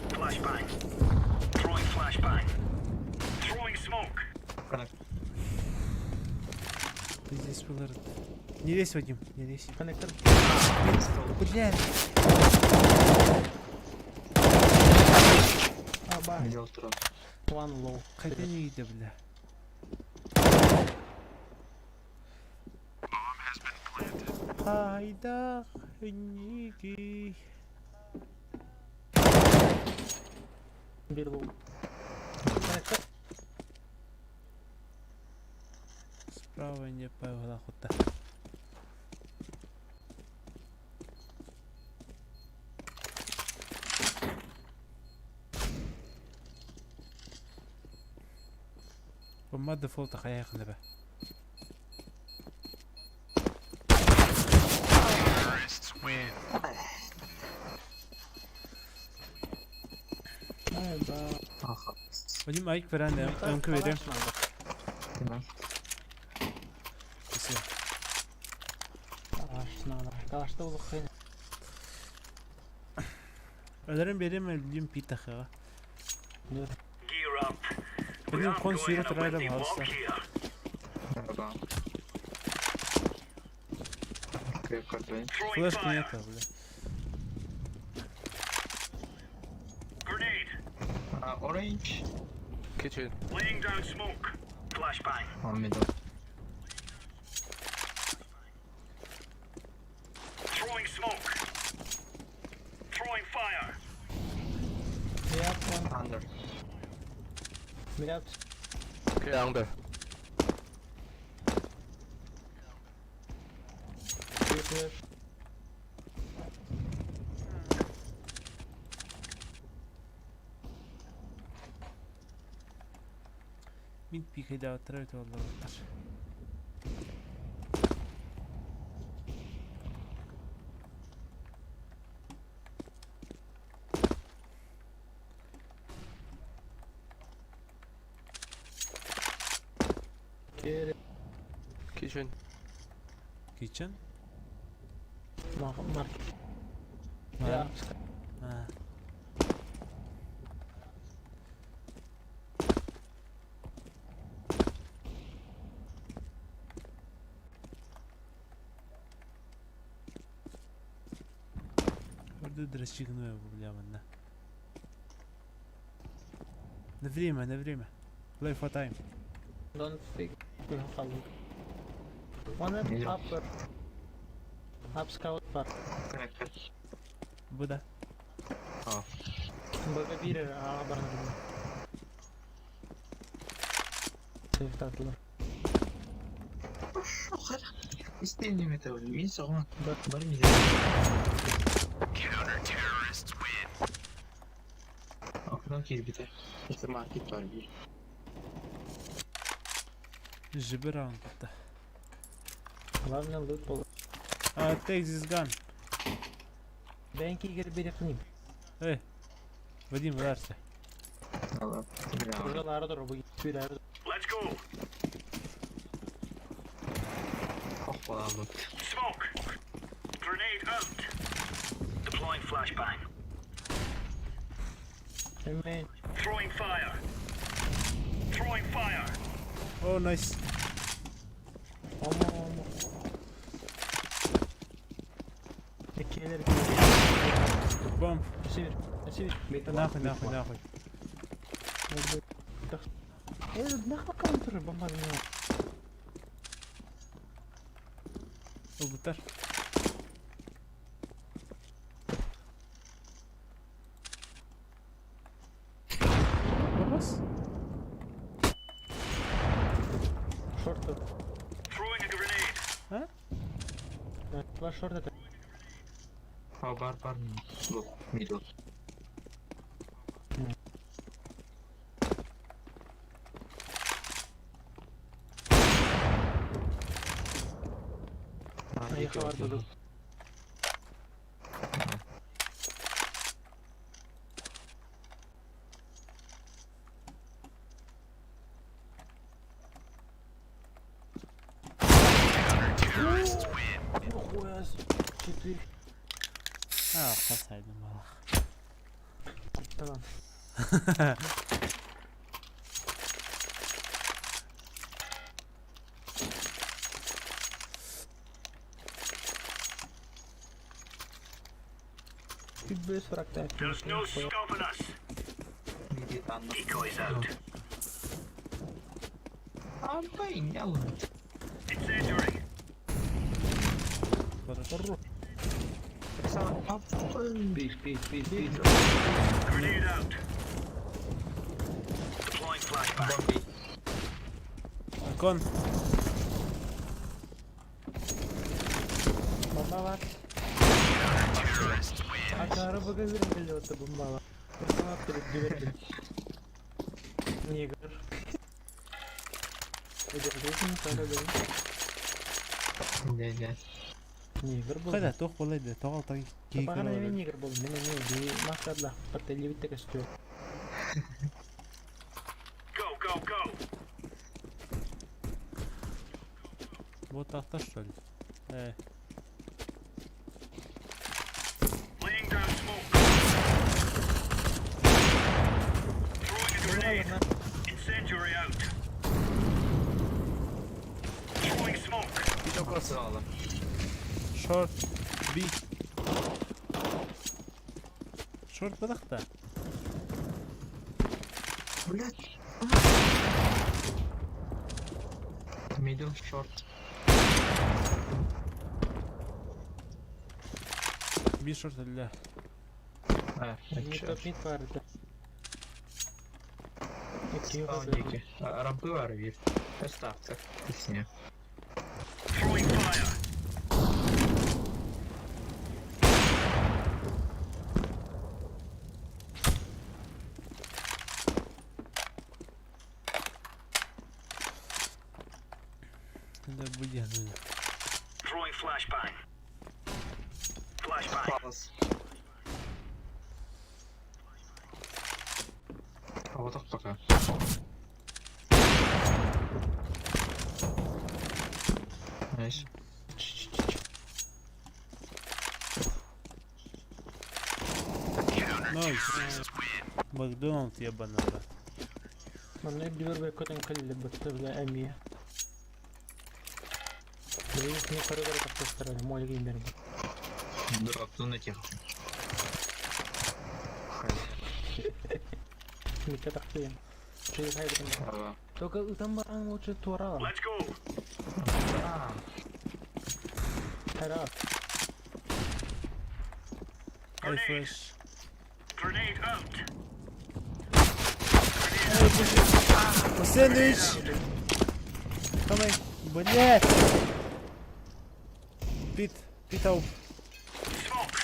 Flashbang. Throwing flashbang. Throwing smoke. Ты здесь был. Не лезь, Вадим, не лезь. Коннектор. Бля. Аба. Middle throw. One low. Хотя не иди, бля. Хайда, ники. Бир low. Коннектор. Справа не повела хута. Вама дефолт хайахна ба. Ай, ба. Ага. Вадим айк веран эмки верем. Tamam. Спасибо. Калаш надо. Калашта улы хрен. Өлөрөн берем өлдүм питахыга. Gear up. We Вадим aren't кон going сүйрө on a турайда windy walk пожалуйста. here. Merhaba. Крепко бенч. Throwing Флешки fire. нету, бля. Grenade. Orange. Kitchen. Laying down smoke. Flashbang. One middle. Throwing smoke. Throwing fire. Mid one. Under. Mid out. Okay, under. Two flash. Мин пикайда отрывать олорор. Kitchen. Kitchen? Маркет. А. А. Орду дрочигную, бля, манна. На время, на время. Play for time. Don't speak. One upper. Up scout бар. Буда. Бага бирер аға барна билбэт. Сейфтатылар. Истинный это мин соҕун бар миде. Окно киирбитэ. Это маркет бар бир. Жибі раунд бітті. Главное лут бол. Take this gun. Бәйін кигер берекним. Эй, Вадим, ударься. Уже лары bu bir Let's go. Smoke. Grenade out. Deploying flashbang. Main. Throwing fire. Throwing fire. Oh, nice. Омо омо. Келер Бомб. Север. Север. Нахуй, нахуй, нахуй. Э, нахуй counter бомба не. Ылбыттар. Бабас? Short. Throwing a grenade. А? Два short это. А бар бар middle. Поехал буду. Нихуя себе. Четыре. А, хасайдым балах. Талант. Чуть без 45. There's no stopping us. Decoys out. Incendiary. Хорошо. Grenade out. Deploying flashbang. Кон. Бомба бар. Акары бага бирин отты бомба бар. Персонаж перед дверью. Негр. Не, Негр был. Қайда, тоқ болайды, тоғал тағы кейік Бағана мен негр болдым. Мен не би мақсадла паттелибитте костюм. Go, go, go. Вот так-то, что ли? Laying down smoke. Throwing a grenade. Incendiary out. Throwing smoke. Short. B. Short бадақта. Блять. Middle short. B short әлі. А, Мид топ мид бар. Рампы бар бир. Ставка. Песня. Throwing fire. Да будет. Throwing flashbang. Flashbang. Палас. А вот так пока. Знаешь? Nice. Макдоналд ебаный брат. Манна үрдүгэр көтөн кэллэ бытты бля эмиэ. Билигин кини көрө-көрө тахсыстара молик ииннэрбит. Дроптун на тех. Микка тахсыйын. Только ытан баран лучше туора. Let's go. Хара. Ай флеш. Grenade out. Сэндвич! Давай. Блять! Пит, пит ауп. Smoke.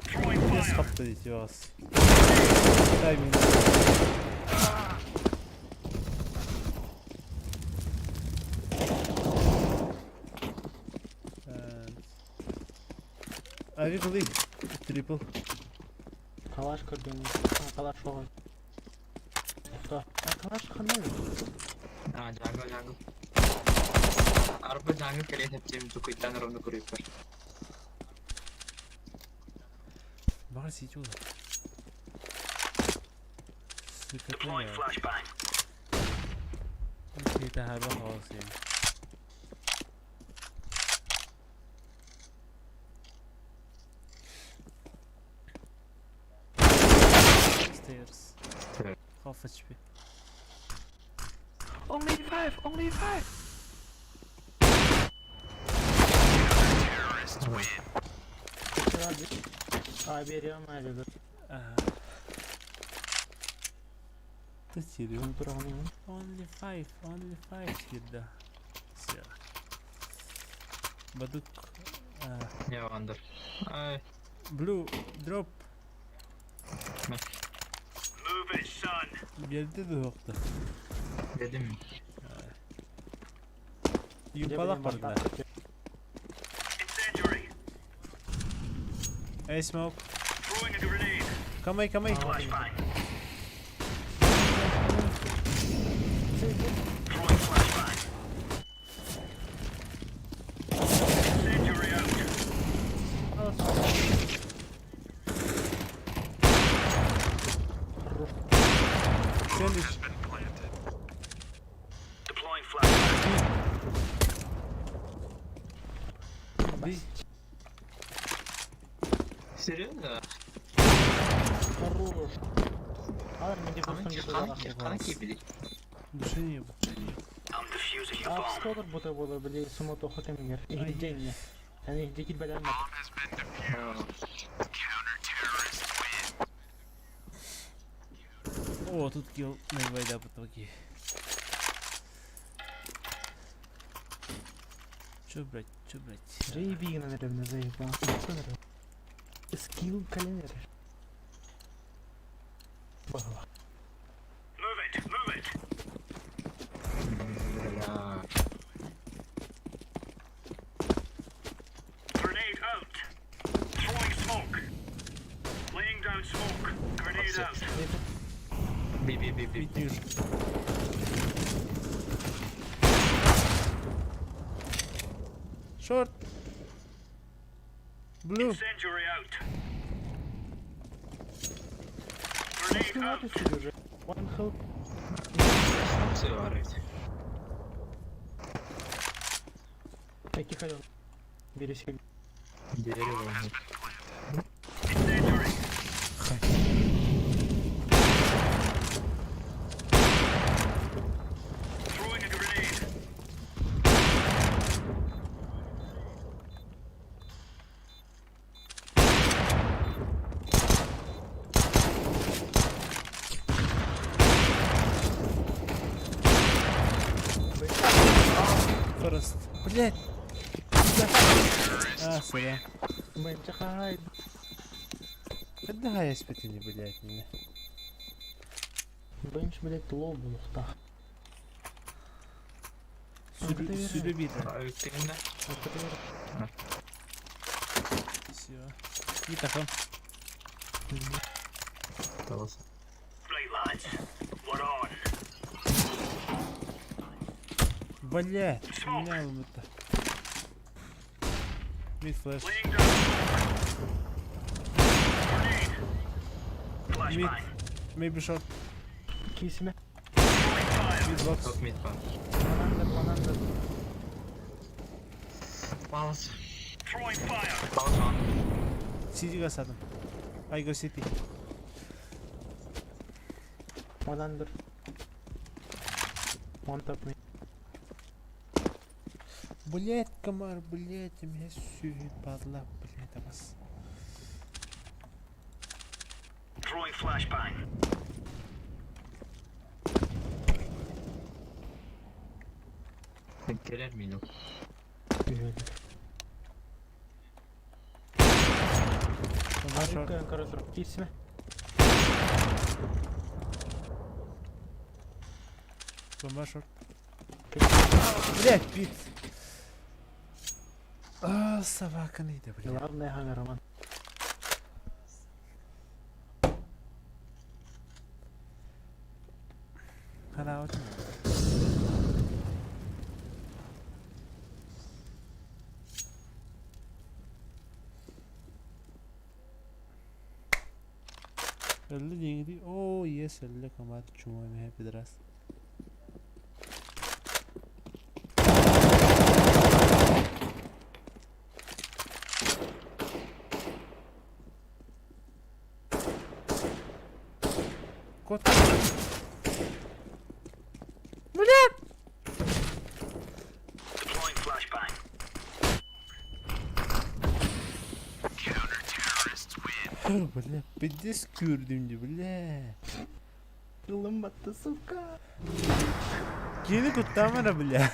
Throwing Без fire. хапта дети вас. Тайминг. Авик лы. Трипл. Калаш көрдүм. Калаш оҕон. То. Калаш ханна. А, jungle, jungle. Арба jungle кэлэн эптиэм тукуйтан ровно куруппар. Бар сидел. Сука, Deploying flashbang. Это хаба хаос. Stairs. Half HP. Only five, only five. Abi veriyorum abi. Ага. Ты серьезно? Тураҕын Only five кирда. Все. Бадук. Не, Вандер. Ай, Blue, drop. Move it, son. Биэрдэ дуһуохта. дедим. Юпалах барда. Incendiary. Эй, smoke. Throwing a grenade. Камай, камай. Flashbang. Throwing flashbang. Incendiary out. Сэндвич. Deploying flashbang. Би. Серьезно? Хорош. Алар менде Қана қана кепили. Душение. I'm defusing your bomb. Апскодер бута бола били суматоха кемигер. Ихденне. Yani ихдекил белән О, тут килл на вайда потоки. Чё брать, чё брать? Джей наверное, заебал. Скилл календарь. Move it, move it. Бля. Grenade out. Throwing smoke. Laying down smoke. Grenade out. Би, би, би, би. Битюж. Шорт. Блю. Incendiary out. Grenade out. One help. Все, арыть. Эки хален. Бери себе. Дерево. Incendiary. Throwing a grenade. Форест. Блять. А, сорян. Бенча хай. Да, я спитини, блять, меня. Бенч, блядь, лоб булухта. Сүрү бит. Ай, ты Все. И таком. Талас. Right, lads. We're on. Блять, меня это. Mid flash. Mid. Maybe short. Кисме. Mid box. Top mid var. One under, one under. Palace. Palace one. City садым. I go city. One under. One top mid. Блять, комар, блять, меня сюи падла, блять, а вас. Throwing flashbang. Gelir miyim? One short. Короче, кисме. Бомба short. Блять, пит. А, собака не иди, блядь. Главное, Роман. Хана очень. Өллө диэҥи Оо, yes, өллө комар чума мэ пидорас. Кот. Блядь! Deploying flashbang. Бля, пиздец көрдүм де, бля. Тылым батты, сука. Кини куттамара, бля.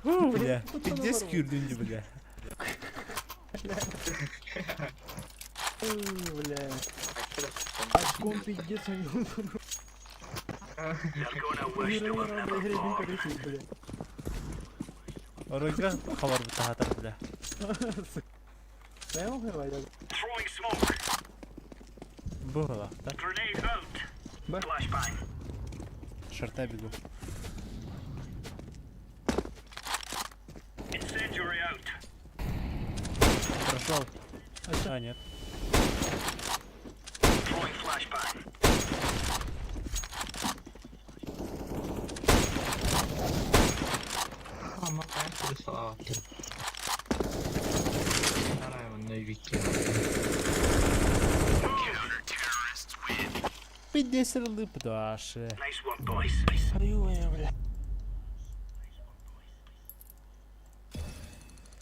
Фу, бля, пиздец көрдүм де, бля. Ой, бля. Очком пиздец у него. They're gonna wish they were never born. Бля. Оройга хабар бутахатар, бля. Throwing smoke. Было, да? Grenade out. Б. Flashbang. Шорта бегу. Incendiary out. Прошел. А, нет. Throwing flashbang. Ama her türlü salağa attım. Her hayvan ne vikli. Пиздец рылы пташи. Nice work, boys. Ой, бля.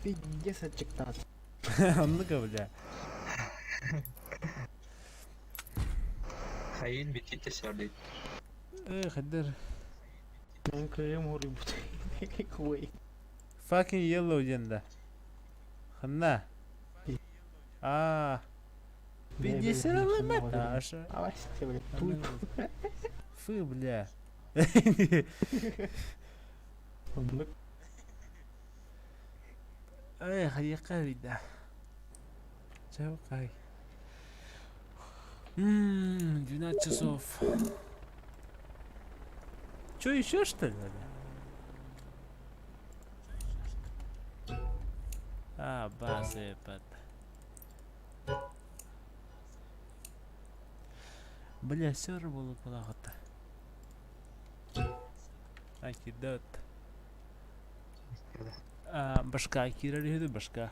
Пиздец отчектат. Оннука, бля. Hayın bitti dışarıda. Эх, хадыр. Мен крым урыбут. Хуй. Fucking yellow диэн Ханна. А. Пиздец рылы пташа. Давай, бля. Тут. Фу, бля. Оннук. Эх, яка вида. Чавкай. 12 часов. Чё, еще что ли? надо? А, базы под. Бля, все было плохо-то. Антидот. А, башка, кирер иһити башка.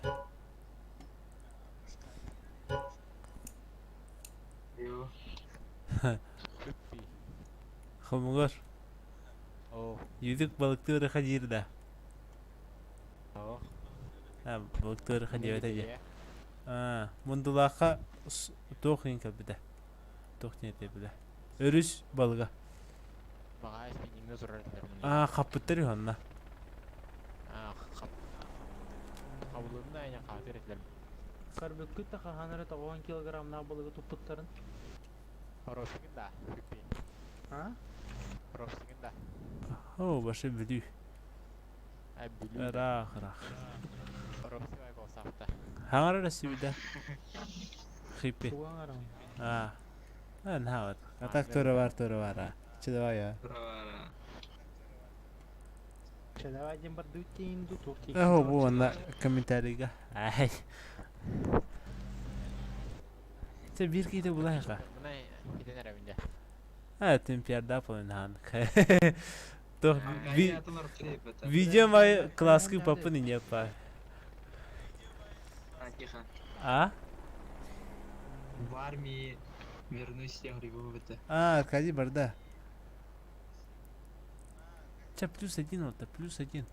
Yo. Хомугар. Оо. Юдүк балыктыыр хадир да. Оо. А, балыктыыр хадир это А, мундулаха туох ин кэлбитэ. Туох диэн этэ бile. Өрүс балыга. Баҕа спинниҥҥэ турар этилэр муну. А, хаппыттар үһү Аа, хап. Хабылынна айна хаатыр этилэр. Карбөккүт та хаханары 90 килограммна балыгы туппуттарын. Хорошигин да. Хиппи. А? Хорошигин да. О, башы бүлүү. А бүлүү. Ыраах, ыраах. Хороший айгол сапта. Хаҥара сүбүдэ. Хиппи. Туган А. А, наават. А так тура бар, тура бар. а. Че давай, а. Bravo. Чэ, давай диэн бардыбыт диэн дуу, туох диэн. Оо, бу уонна комментарийга. Ай. Чэ, биир киһитэ булайха. Мына итин эрэбин дьэ. А, тим пиарда полынхан. То видео май класскый папы не па. Тихо. А? В армии вернусь я грибу в это. А, Аркадий барда. Чэ, плюс один вот, плюс один.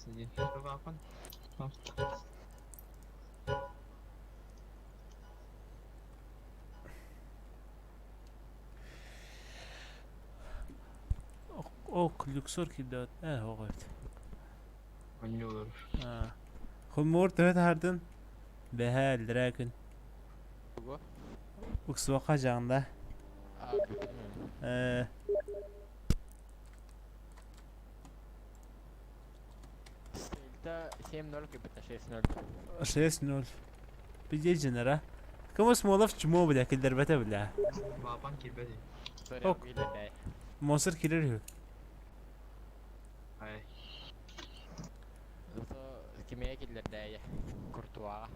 Сиди. Вапан. Ок, Люксор кидет. Э, оҕойт. Анньылар. Хомуур төһө таһардын? Бэһээ, иллэрээ күн. Тугу? Уксуохха дьаҥда. А, бүтүн. Э, Сельта 7-0 кипитэ 6-0. 6-0. Пиздец дьоннора. Кому Смолов чмо, бля, киллэрбэтэ, бля. Вапан кирбэти. Ок. Монстр кирэр үһү. Ай. Зато кимиэ киллэрдээйэ. Куртуаҕа.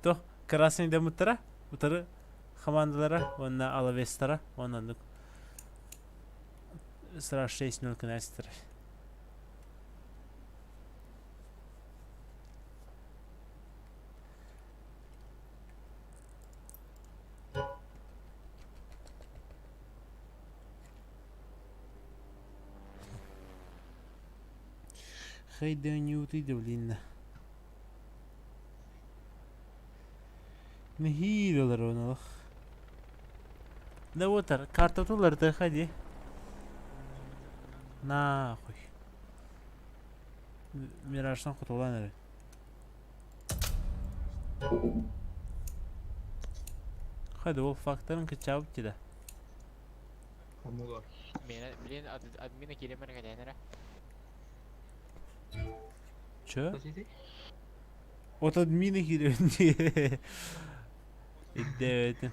Тох красный дамыттара, утары командалара, уонна Алавестара, уонна оннук сразу 6-0 кынастар. Хайдыанньуутуй да блин. Нэһиилэ олорон олох. Да вот картата уларытыахха дии. Нахуй. Миражтан хотулаан эрэ. Хайда ол факторын кыччаабыт дии да. Хомулар. Миэнэ, блин, админа киирэмэр кэтээн эрэ. Чё? Что ты? От админа киирэн дии. Ирдээбэтим.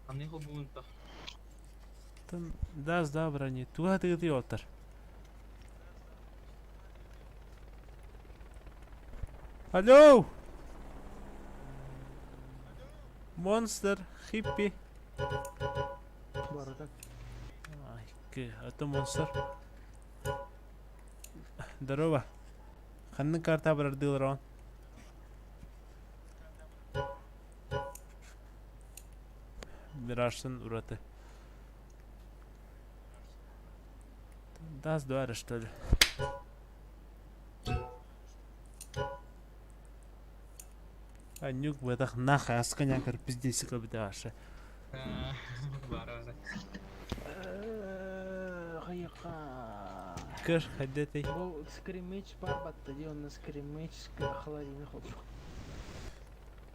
Анны хобуунта. Тын дас да брони. Туга тыгыты оттар. Алло! Монстр, хиппи. Барыта. Ай, это монстр. Здорово. Ханнык карта барардыылар он? Миражтан ураты. Даст два что ли? А нюк бытах нахай асканякар пиздец кабиташа. Бара бара. Хайыка. Кыш хадетай. Бу скриммидж бар батта дии онно скриммидж холодильник холбо.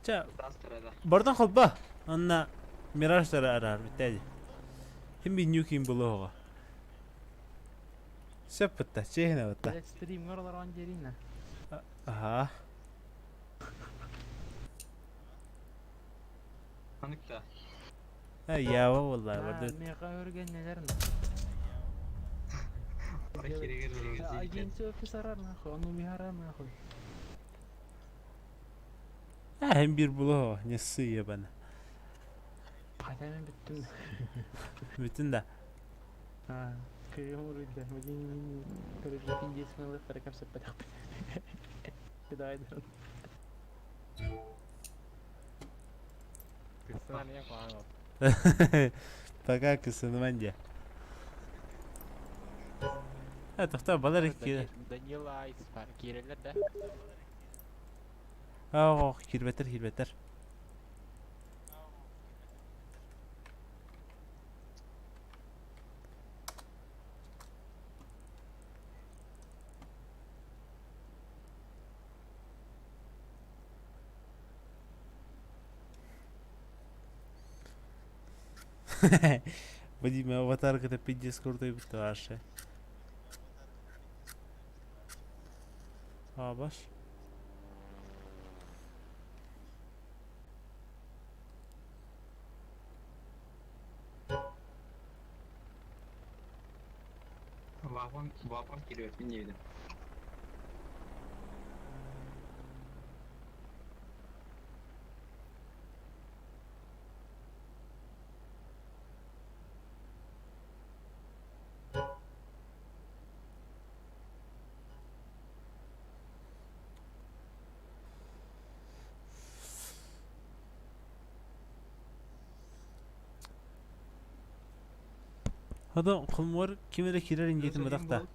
Ча, Тастара да. бардан холба. Анна Миражтара араар бүттээди. Хим би нюкин булуоҕа. Сөп бытта, чиэһинэ бытта. Блять стримҥэр олорон диэринэ. Аха. Аныкта. Ява буолла барды. Миэхэ өргэннэлэр Бара кирегер Агенция офисарар нахуй, ону миһарар нахуй. А, хим биир булуоҕа, не ссы ебана. Хотя мен бүттүм. Бүтүн да. А, кыым уруйда. Блин, короче, пиздец мылых паракам саппатах. Кидайдыр. Кырсынан ийэн куһаҕан ол. Пока кысыныман дьэ. А, тохтоо, балар икки. Данила Айс бар. Киирэллэр да? Ох, киирбэттэр, киирбэттэр. Вадим, аватарка это пиздец крутой пташе. Аабас. Вапам, вапам кириэппин диэбитим. Хата хомуор ким эрэ киирэр индиэтин бадах да.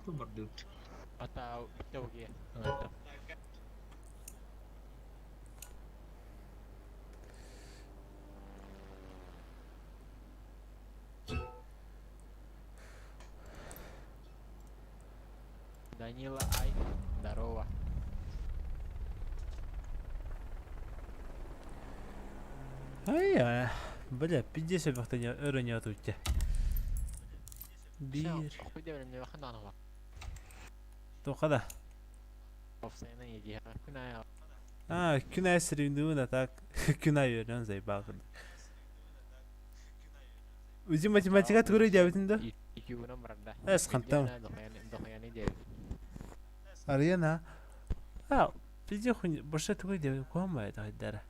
Данила, ай, здорово. Ай, бля, пиздец элбэхтэн өрөнүө Биир. Туохха да? А, күн аайы соревнуюн, а так күн аайы үөрэнэн заебал курдук. Узи математика тугуруй диэбитин да? Эс хантан. Арыйан а. А, пизде хуйня, больше тугуй диэбит, куһаҕан баайы хайдара.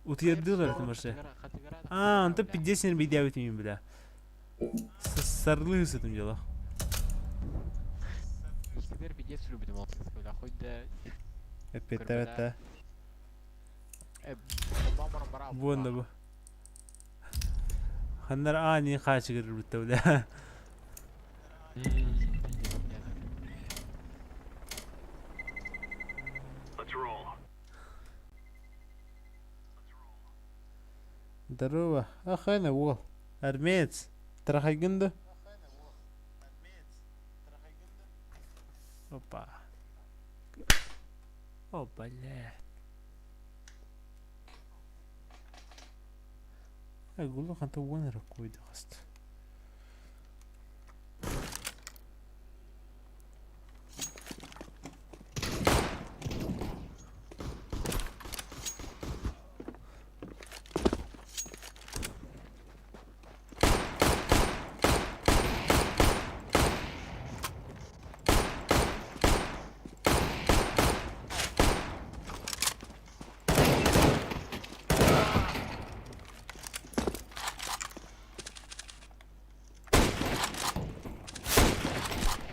Утуйардыылар этим больше. А, онто пиздец син биидээбитим бля. Сарлыы сытым дьоло. Иккитигэр пиздец сүрүбүтүм ол сыскыла хоть да Эппиэттээбэт Буонна бу. Ханнар аани хаачыгырбытта бля. Let's roll. Здорово. Ахайна уол. Армеец. Трахайгын да? Опа. О, блядь. Айгулу ханта уон эрэ куйду хаст.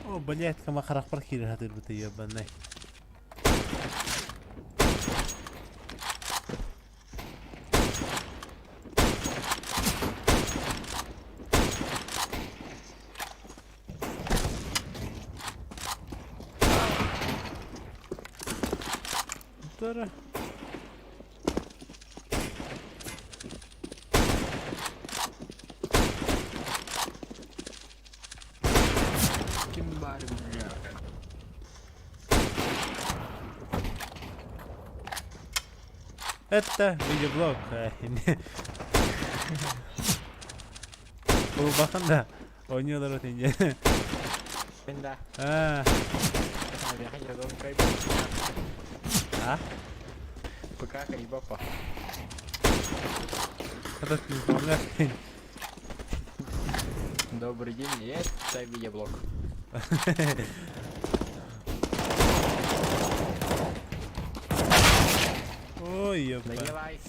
О, блядь, кама харахпар киирэ сатыырбыт ебаный. Тура. Ким баар бля. Это видеоблог. Улахан да оонньуулар инде. Мин да. Аа. А? ПК Карибапа. Этот не помню. Добрый день, это видеоблог. Ой, ёпта. Данила Айс.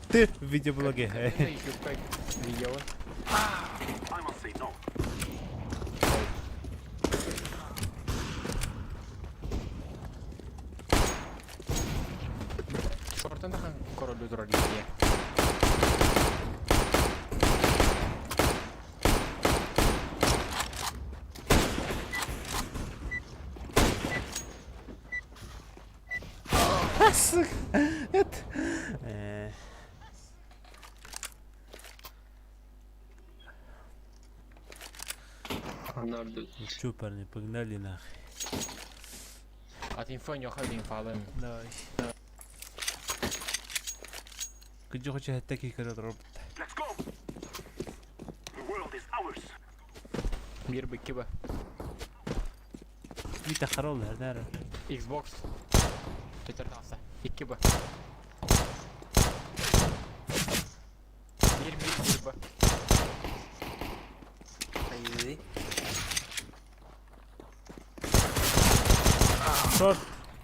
Ты в видеоблоге. Это YouTube как видео. I must say no. Шортан тахан королю турар дии. Сука. Это... Э. Леонардо. Ну чё, парни, погнали нахуй. От инфо не уходим, фалым. Давай. Где хочешь такие короче Let's go. The world is ours. Мир бы киба. Вита харол да. Xbox. Төтөр тахса. 2 Б. 1 1 1 Б. Шорт.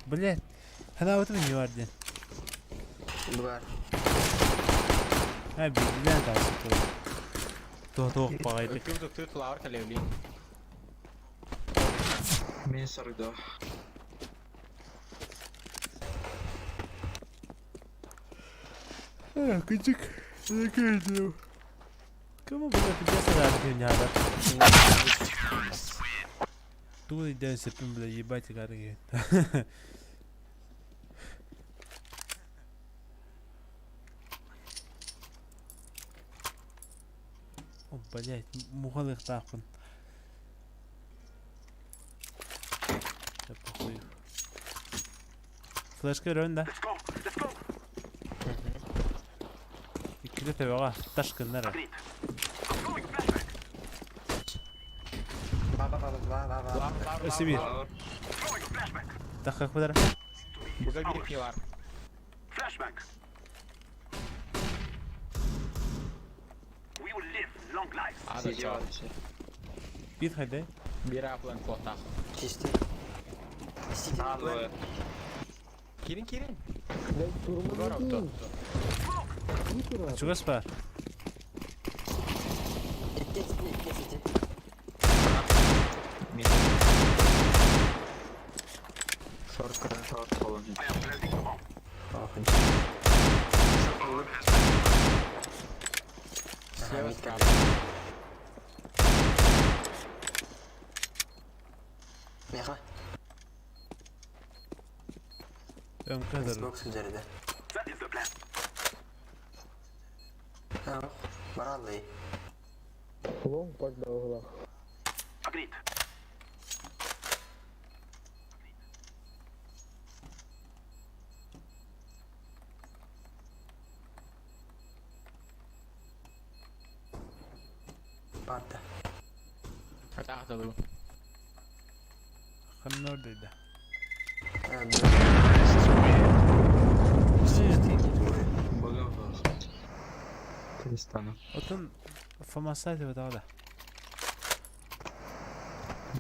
Блядь. Хана не бар диэн. Ха билэн тахса. Туох баҕайдык. Өкүм туктуу тулаур кэлэбилин. Мен 42. Күчүк. Күчүк. Кому было пиздец да Ту идея сепим, бля, ебать, гарги. О, блядь, мухалыктаахпын. Да похуй. Флешка өрөн да. Let's go. Let's go. Иккитэ төбөҕө тас гыннар. Agreed. I'm throwing flashbang. Өссө биир. Throwing a flashbang. Таххах быдара. Буга бир килар. Flashbang. We will live long lives. Ада чо. Биир хайдай. Бир аплан котах. А, двое. Кирин кирин. Буга авто. Чугас бар. Мид. Шорт кыра. Шорт болон. I am planting the bomb. Слева справа. Өмкөдөр. That is the plan. Agreed. Атаах Ханнор дейdi. Бага бар. Крестанов. Отон Фомаса деп атаҕа.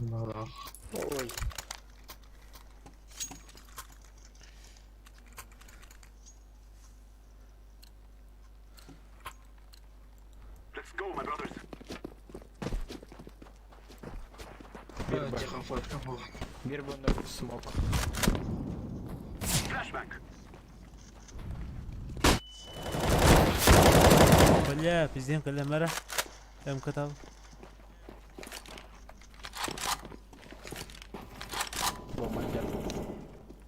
Бага. Let's go, my brothers. Бир Б. Тихо, фотка была. Бир Б смок. Flashbang. Бля, пиздем кэлэмэрэ. МК тал. Бомба дер.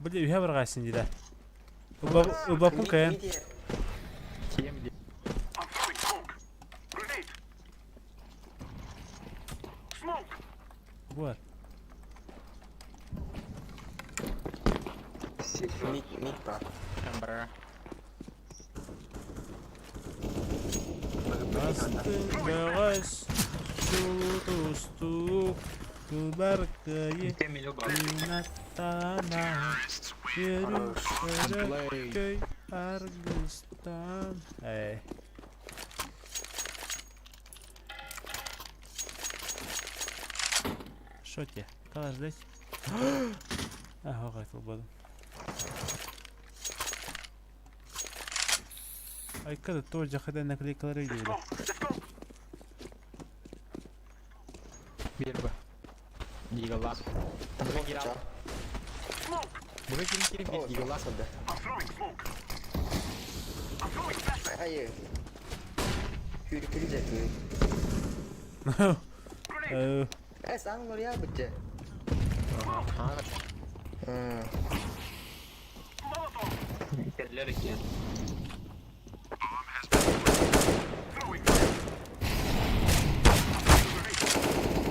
Бля, үһэ барҕайсын дида. Убаппын кайан. Тием ди. I'm throwing smoke. Grenade. Smoke. Бар. Сити. Амбра. Астын бөҕөс тустуу кылбаркайы Тем Люба. Тынаттана Play. Көй Аргыстан. Эй. Шо тебе? Калаш дать? Ага, қайтыл. Айкада тоже хада наклейкалар Let's видели. go. Let's go. Бир Б. Дигала. Буга кирал. Smoke. Буга кирин кирин бир дигала. I'm throwing smoke. I'm throwing flashbang. Grenade. Molotov. Кэллэр икки. Throwing fire.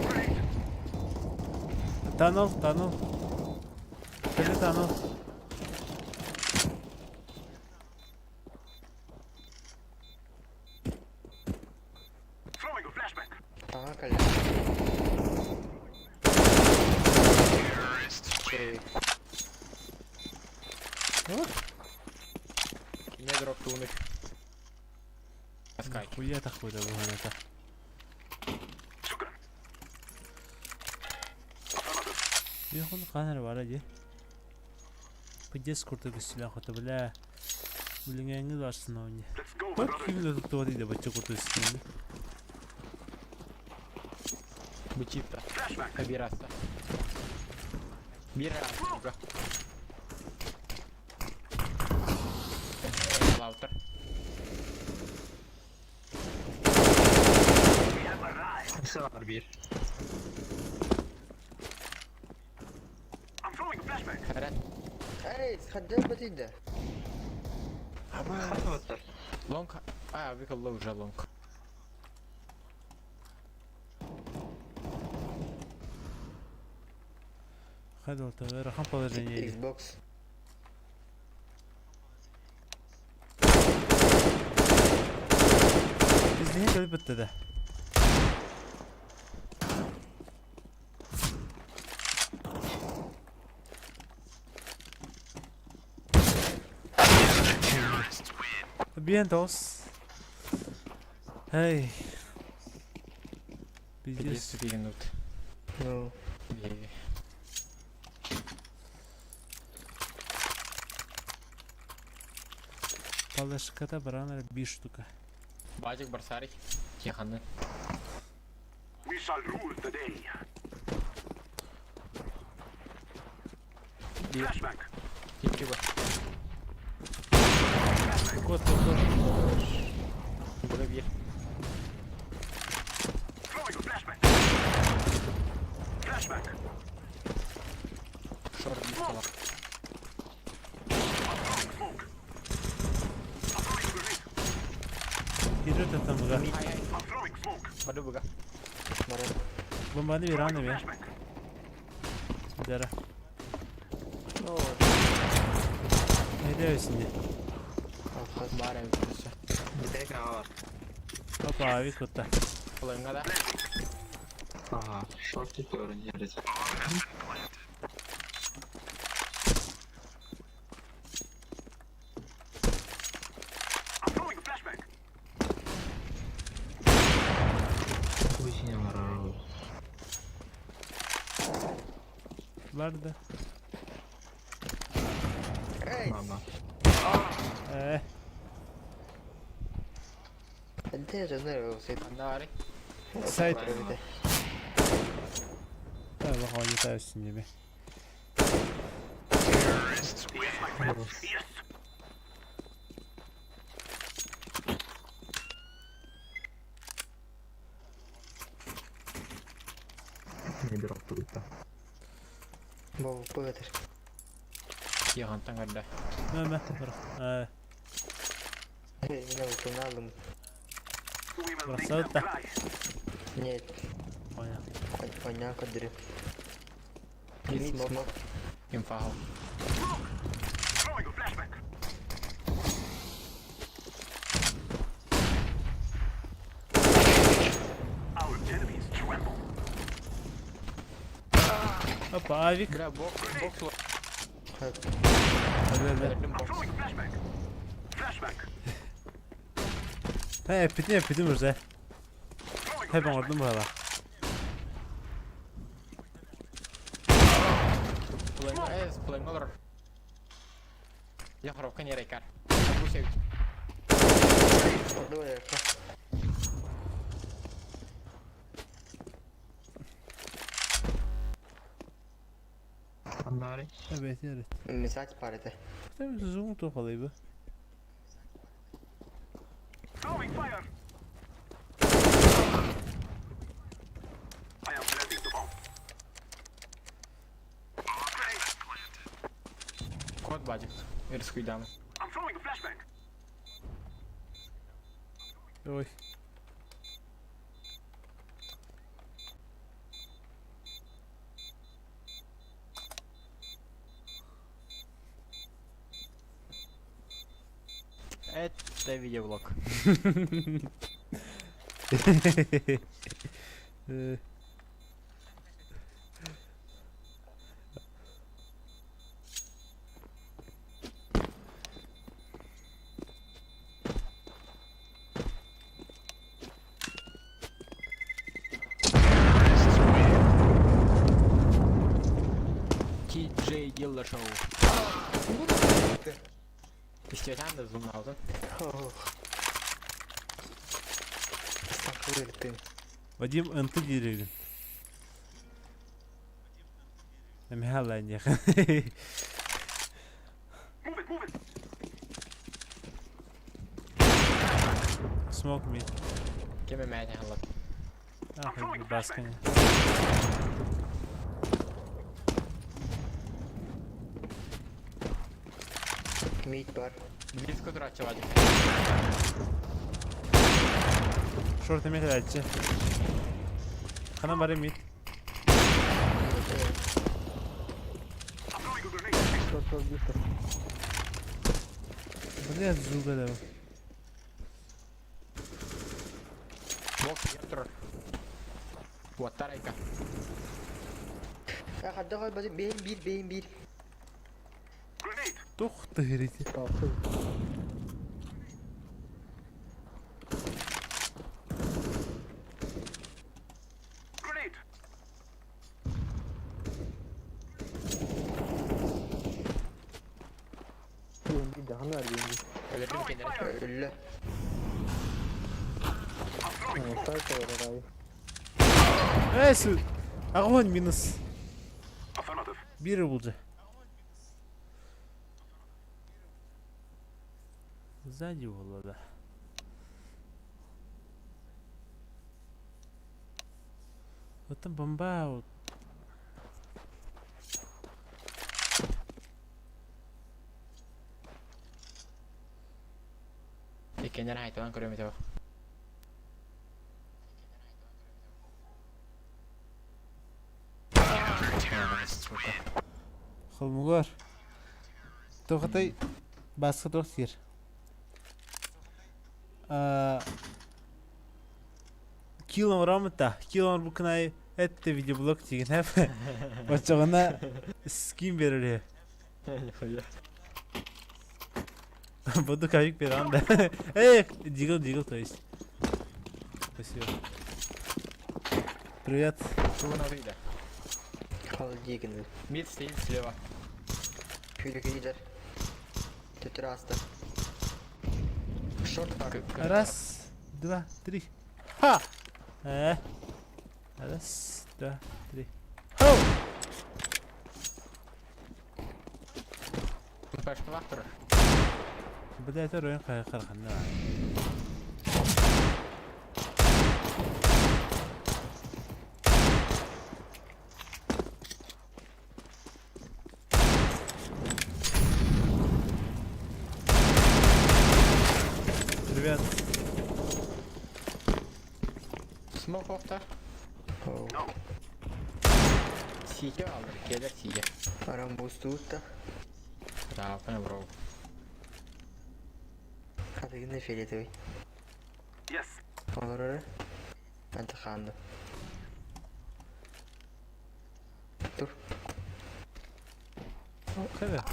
Grenade. Grenade. Tunnel, tunnel. Кэлэ tunnel. Throwing a flashbang. Не дроп туунук. Скай. Хуя такой да это. يخون قانر бара дии. Пиздец курдук үстүлээх хото бля. Билиҥҥээҥҥи барсын оонньу. Тот ким туттуга диде бачча курдук үстүлэни. Бычита. Обираться. Бира. Лаутер. Kısa var bir. Харат. Хатываттар. Лонг. А, выкол уже лонг. Хадыл ыарахан положение. Xbox. Биздиһин кэлбитте да. Vientos. Эй. Пиздец. 50 минут. Ну, Палашката баранар bir штука. Базик Барсарик. Тихоны. We shall rule the day. Flashbang. Типа. Кот, кот, кот. Бугабир. Throwing a flashbang. Flashbang. Шорт бистала. Throwing smoke. I'm throwing a grenade. Кирет там буга. I'm throwing smoke. Баду буга. Бомбаны bir anı bir. Flashbang. Дара. Ne diyorsun diye. Бара все. Bir tek A var. Опа, авик кутта. Лонга да. Aha. Short tip öğreneceğiz. I'm throwing a flashbang. Bu işin var abi. Vardı. Mama. Э, Анда сайт. Бах ойната өссүн диби. Yes, my friends. Yes. Ne drop tuttu. Тихан таңарда. Мә, мә, Э, We will Бросаю make them так. cry. понял. Смок. Инфагал. Throwing a flashbang. Our enemies tremble. Опа, авик. Бля, бокс, бокс. Бля, бля. I'm Бокс. throwing a flashbang. Flashbang. Э, питин, питин уже. Throwing a Hep оңордум була. Плейм, э, плеймолор. Я хоровка не рейкар. Абусевич. Andari. Evet, evet. Tabii zoom topalayı bu. Throwing fire. I am planting the bomb. Grenade. Кот базик. Рискуйдамы. I'm throwing a flashbang. Ой. Это видеоблог. Э. буолла шоу. Истиэтаан да зумнаабытын. Вадим ынты дииригин. Эмиэ диэхин. Smoke me. Ким эмээтин халлат. Ах, басканы. Мид бар. Близко турааччы Вадик. Шорт эмиэ кэлээччи. Ханан бары мид. Бля, зуга да. Бокс киирэн турар. Уоттар айка. Хадда бейін бір, бейін бір. Тух ты говорите. Өлөрдүм кинилэри. Өллө. Эй, су. Огонь минус. Бир булды. Сзади было, да. Вот там бомба. Вот. Иккиэннэрин хайталаан көрүөм этэ. Холмугар. Тоқатай басқа тоқ сир. Килом рамыта. Килом букнай это видеоблог деген хәп. Бачағына скин берер. Нихуя. Буду кавик берем, да. Эй, дигл, дигл, то есть. Спасибо. Привет. Тугун отыйда. Холодильник. Мид стоит слева. Күлі Төтір асты. Шорт бар. Раз, два, три. Ха! Раз, два, три. Хоу! Флешкалаах турар. Бля, это район қарқанна. Привет. Смок охта. Сиге алыр. Келер сиге. Арам бустуутта. Да, понял, бро. Хатыгын фиолетовый. Yes. Олар Антаханды. Тур. Привет.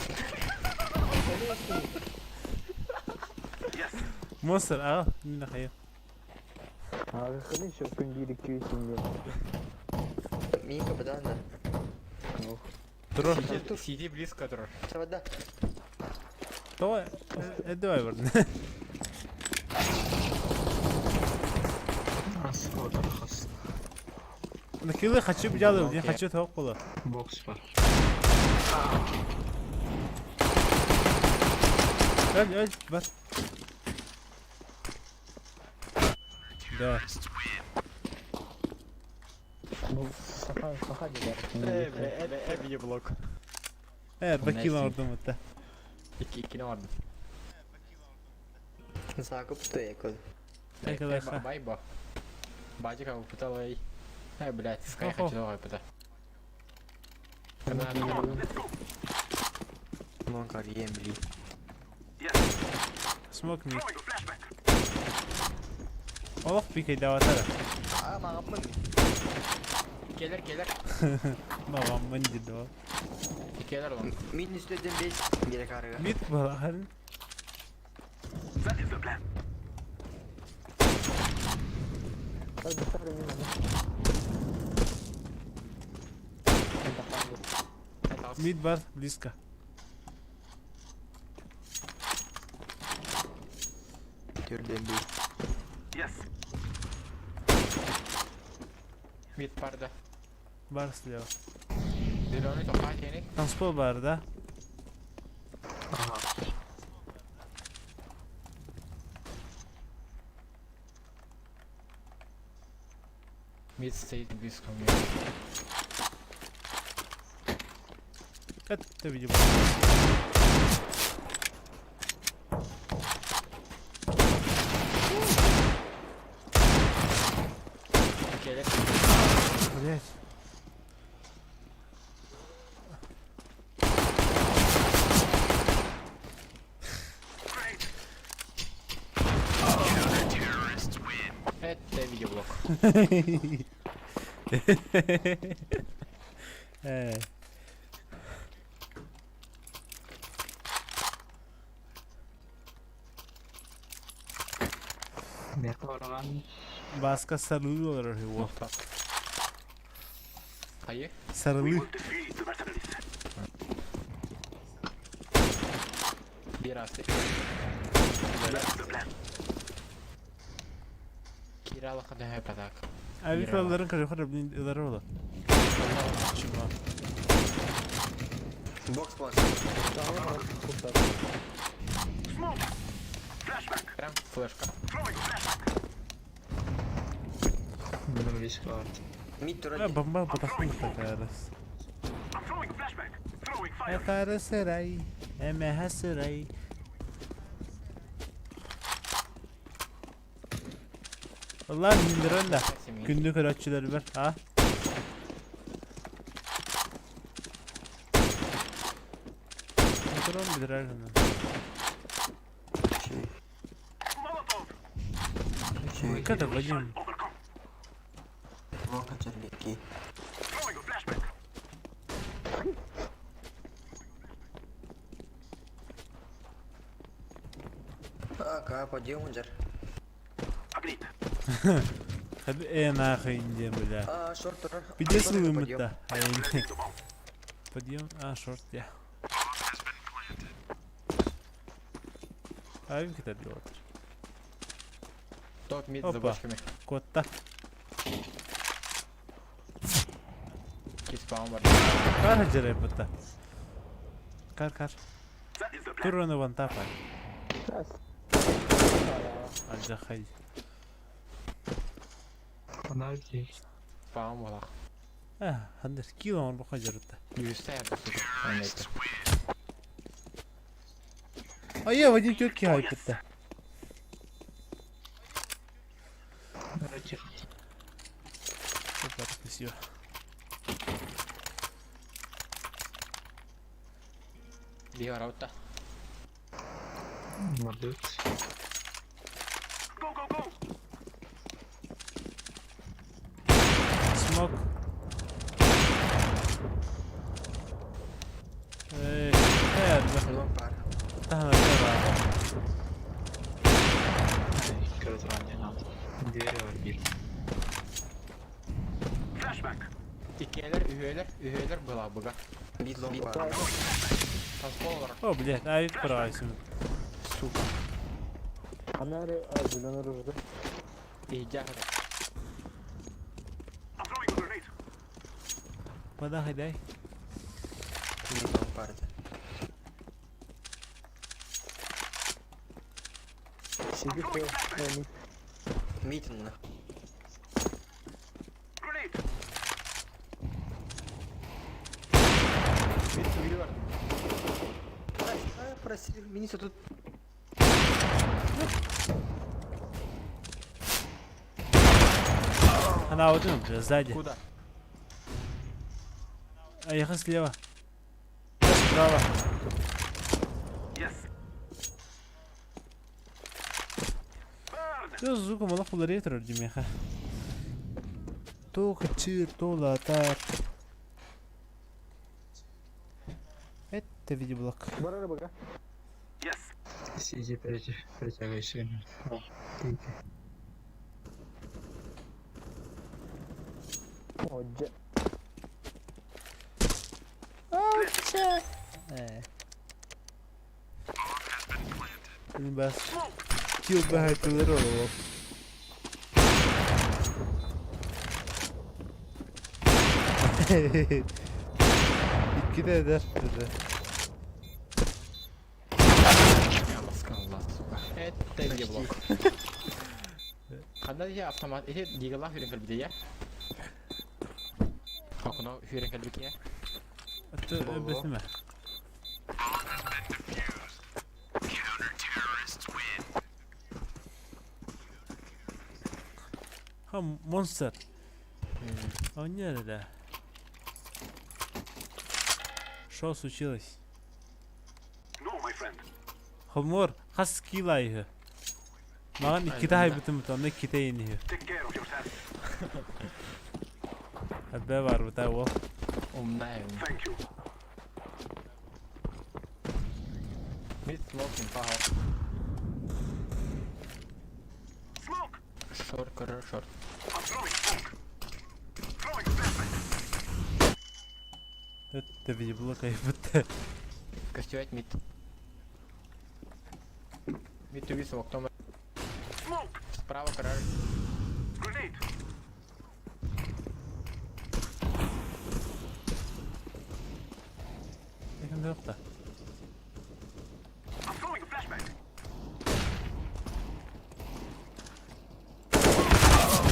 Монстр, а? Не нахуя. Минка баданда. Тур. Сиди, сиди близко турар. Сабада. Давай, давай, бар. Асхот, Накилы хочу бджалы, не хочу того пола. Бокс бар. Öl, öl, бар. Да. Э, видеоблог. Бакил ордум это. Икки иккини бардым. Закуп стоя код. Э, Байбо. Бадика упытал эй. Э, блядь, скай Охо. хочу давай пыта. Монкар емли. Смок мид. Олох пикай даватара. А, мағамын. Келер, келер. Мамам мынди да. Келер он. Мин үстөдөн бес керек арыга. Мид балахан. That is the plan. Мид бар, близко. Түрден бир. Yes. Мид барда. Бар слева. Зеленый тоққа кенек. Танцпол бар, да? Ага. Мид стоит близко мне. Это, видимо. Келек. Блять. Это видеоблог. Э. Бараган. Баска сарылыы олорор үһү уол. Хайы? Сарылыы. Defeat the mercenaries. Бир асты. That's the plan. Киралаха дөһө патак. Abi kralların karı блин ылары ола. Чума. Бокс плаш. Smoke. Flashbang. Прям флешка. Throwing flashbang. Будем рисковать. Мид А, турель. бомба потахнул такая раз. I'm throwing a flashbang. Throwing fire. Этары сырай, эмэхэ сырай. Allah indiren de. Günlük öğretçileri ver. Ha? Motoron bilir her zaman. Molotov. Kada Вадим. Overcome. Лока червяки. Throwing a flashbang. А, подъем удар. Agreed. Hadi e нахуй индия бля. А, шорт турель. Пиздец Шорт вымыто. подъем. Подъем. А, шорт я. А это делать? Топ мид за Опа. бочками. Котта. Кис бар. Кар хаджары бата. Кар кар. That is the plan. Тураны ван тапай. Алжахай. Подожди. Спаун балах. А, хандыр кило он баха жарыта. Юсте это. А я Вадим тетки хайпетта. Короче, Супер, спасибо. Био раута. мордут. Go, go, go. Смок. Эй, э, Лонг пар. тахна тара. Короче, не надо. Дерево бил. Flashbang. Икелер, үһөлөр, үһөлөр была буга. Мид лонг пар. Танцпол бар. О, блядь, а ведь прайсим. Сука. Иджа. I'm throwing a grenade. Вода хайдай. Мид лонг пар. Мид на. Grenade. Мид сүгүрү бар. Прости, министр тут. Она вот он, бля, сзади. Куда? А ехал слева. Я справа. Yes. Burn. Ты звуком Аллах уларетер димеха. То хачир, то латар. Это видеоблог. Yes. Сиди, притягивайся. О, ты. Ээ. Бас килл баһайтылар олох. Иккитэ эдэр dedi. Алла, сука. Это еблок. Ханна дии автомат ити дигалаах хүрэн кэлбитэ я. Окно хүрэн кэлбит я. Бэтимэ. Ха, монстр. А не да. Что случилось? Хомор, хас кило үһү? Маҕан иккитэ хайбытым онно иккитэ иин үһү. Эбэ барбыта уол. Умная. Mid smoking, пахал. Short, коррор, short. Это видеоблог айбыт. Костюет mid. Mid to висел, окно. Справа коррор. Ekran yok da.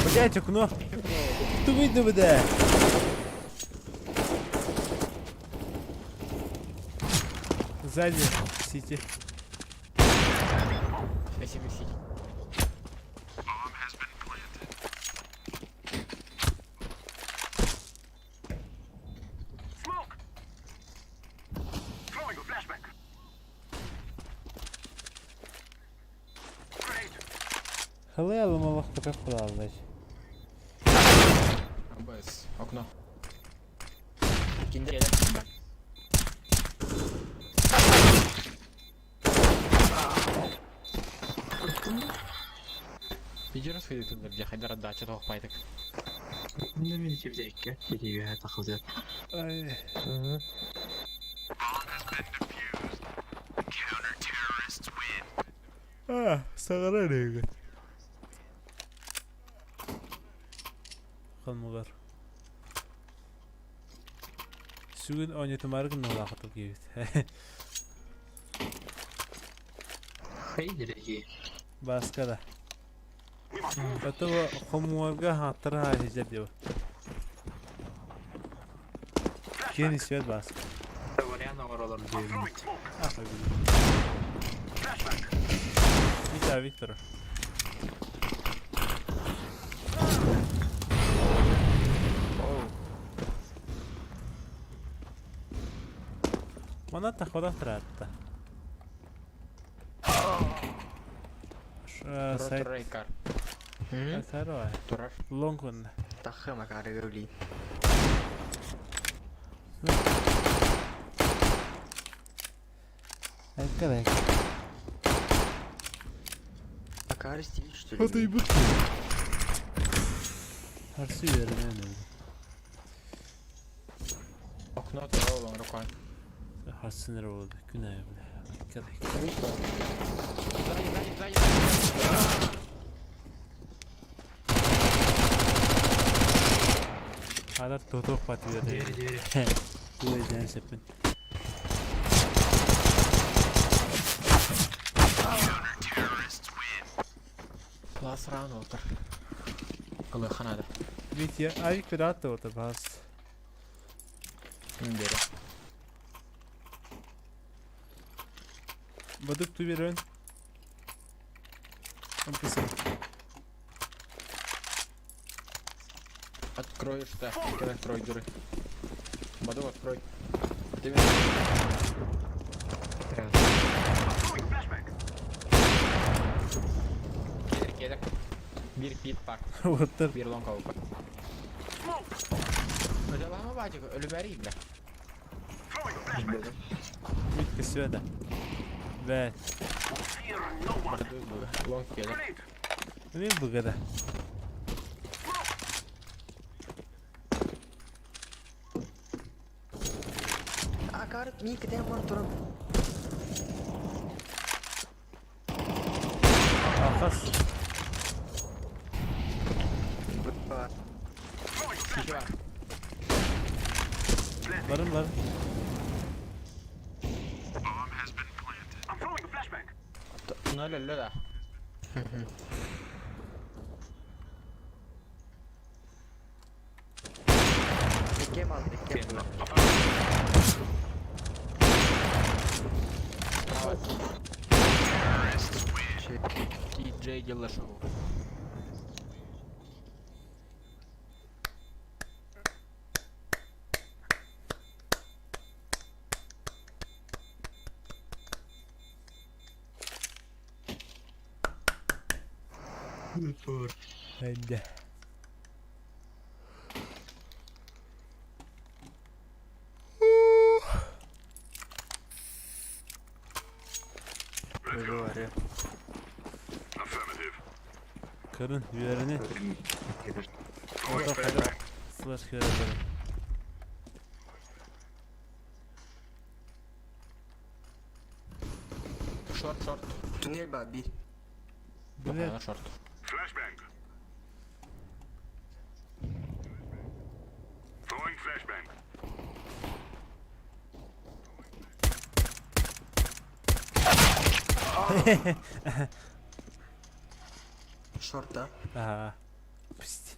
Блять, окно. Ты выйди, бля. Сзади, сити. Спасибо, сити. Халай аламалах таках кулааллай. АБС. Окно. Киндер. Иди расходи туда, где Хайдар дача того пайток. Мин мин тибдекке тириге тахылдыр. Ай. А, саҕара эрээгэ. Халмыгар. Сүгүн оонньотумаары гынналаахатыл киэбит. Хейдереги. Бааска да. Этого хомуарга хааттара хаайсыдьар диэбэ. Киэн свет бааска. Вариант оҥоролор диэбит. Витя Виктор. Манна тахвада тратта. Сайт. Рейкар. Сарой. Турар. Лонгун. Тахы макары гөли. Айкарай. Макары стиль, что ли? Hadi bu. Харсы вернем. Окно турар рукой. Харсыныр oldu. Күн айы бile. Айкарай. Сзади, сзади, сзади. Хадар тотох бат Двери, берди. двери. Бу эден сеппин. Плас ран олтар. Ылы ханада. Витя, авик пират орда бас. Индери. Бадык ту берен. Амписа. Открой что? Открой дыры. Баду открой. Ты меня. Кедр, кедр. Bir pit бар. Оттар. Bir long avuk. Öyle бачик, ölü бля. Витка сюда. Бә. Баду буга. Лонг кедр. Мен бугада. Акар Акар мин кэтээн баран туран. Алхас. Барın барın. Ноль өллө да. Иккиэн бааллар, иккиэн. TJ Dillashaw. Hadi. Karın üyerini. Orada karın. Slash karın. Шорт, шорт. Туннель баар биир. Бля, Шорт. Шорт, да? Ага. Пусти.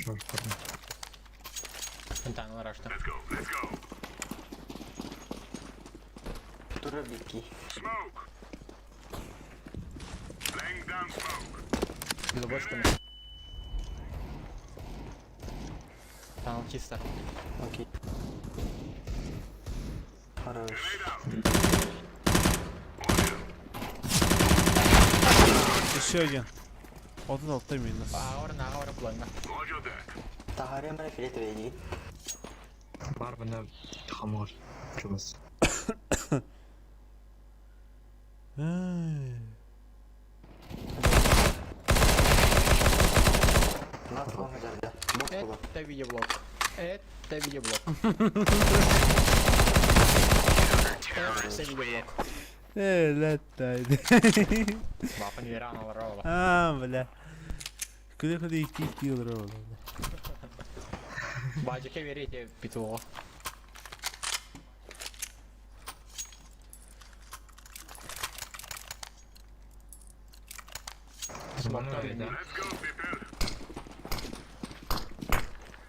Аралдьыттым. Фонтан рашта. Тура бики. За бочками. Там чисто. Окей. Хорош. Еще один. 36 минус. Аура на аура планна. Таһаарыам эрэ филет дии. Бар бына хамыр. Чумас. Ай. На фланга жарда. Бок була. Это видеоблог. Это видеоблог. Это видеоблог. Э, леттай. Бапа невероятно лорова. А, бля. Куда куда идти идти лорова. Баджике верите петуху.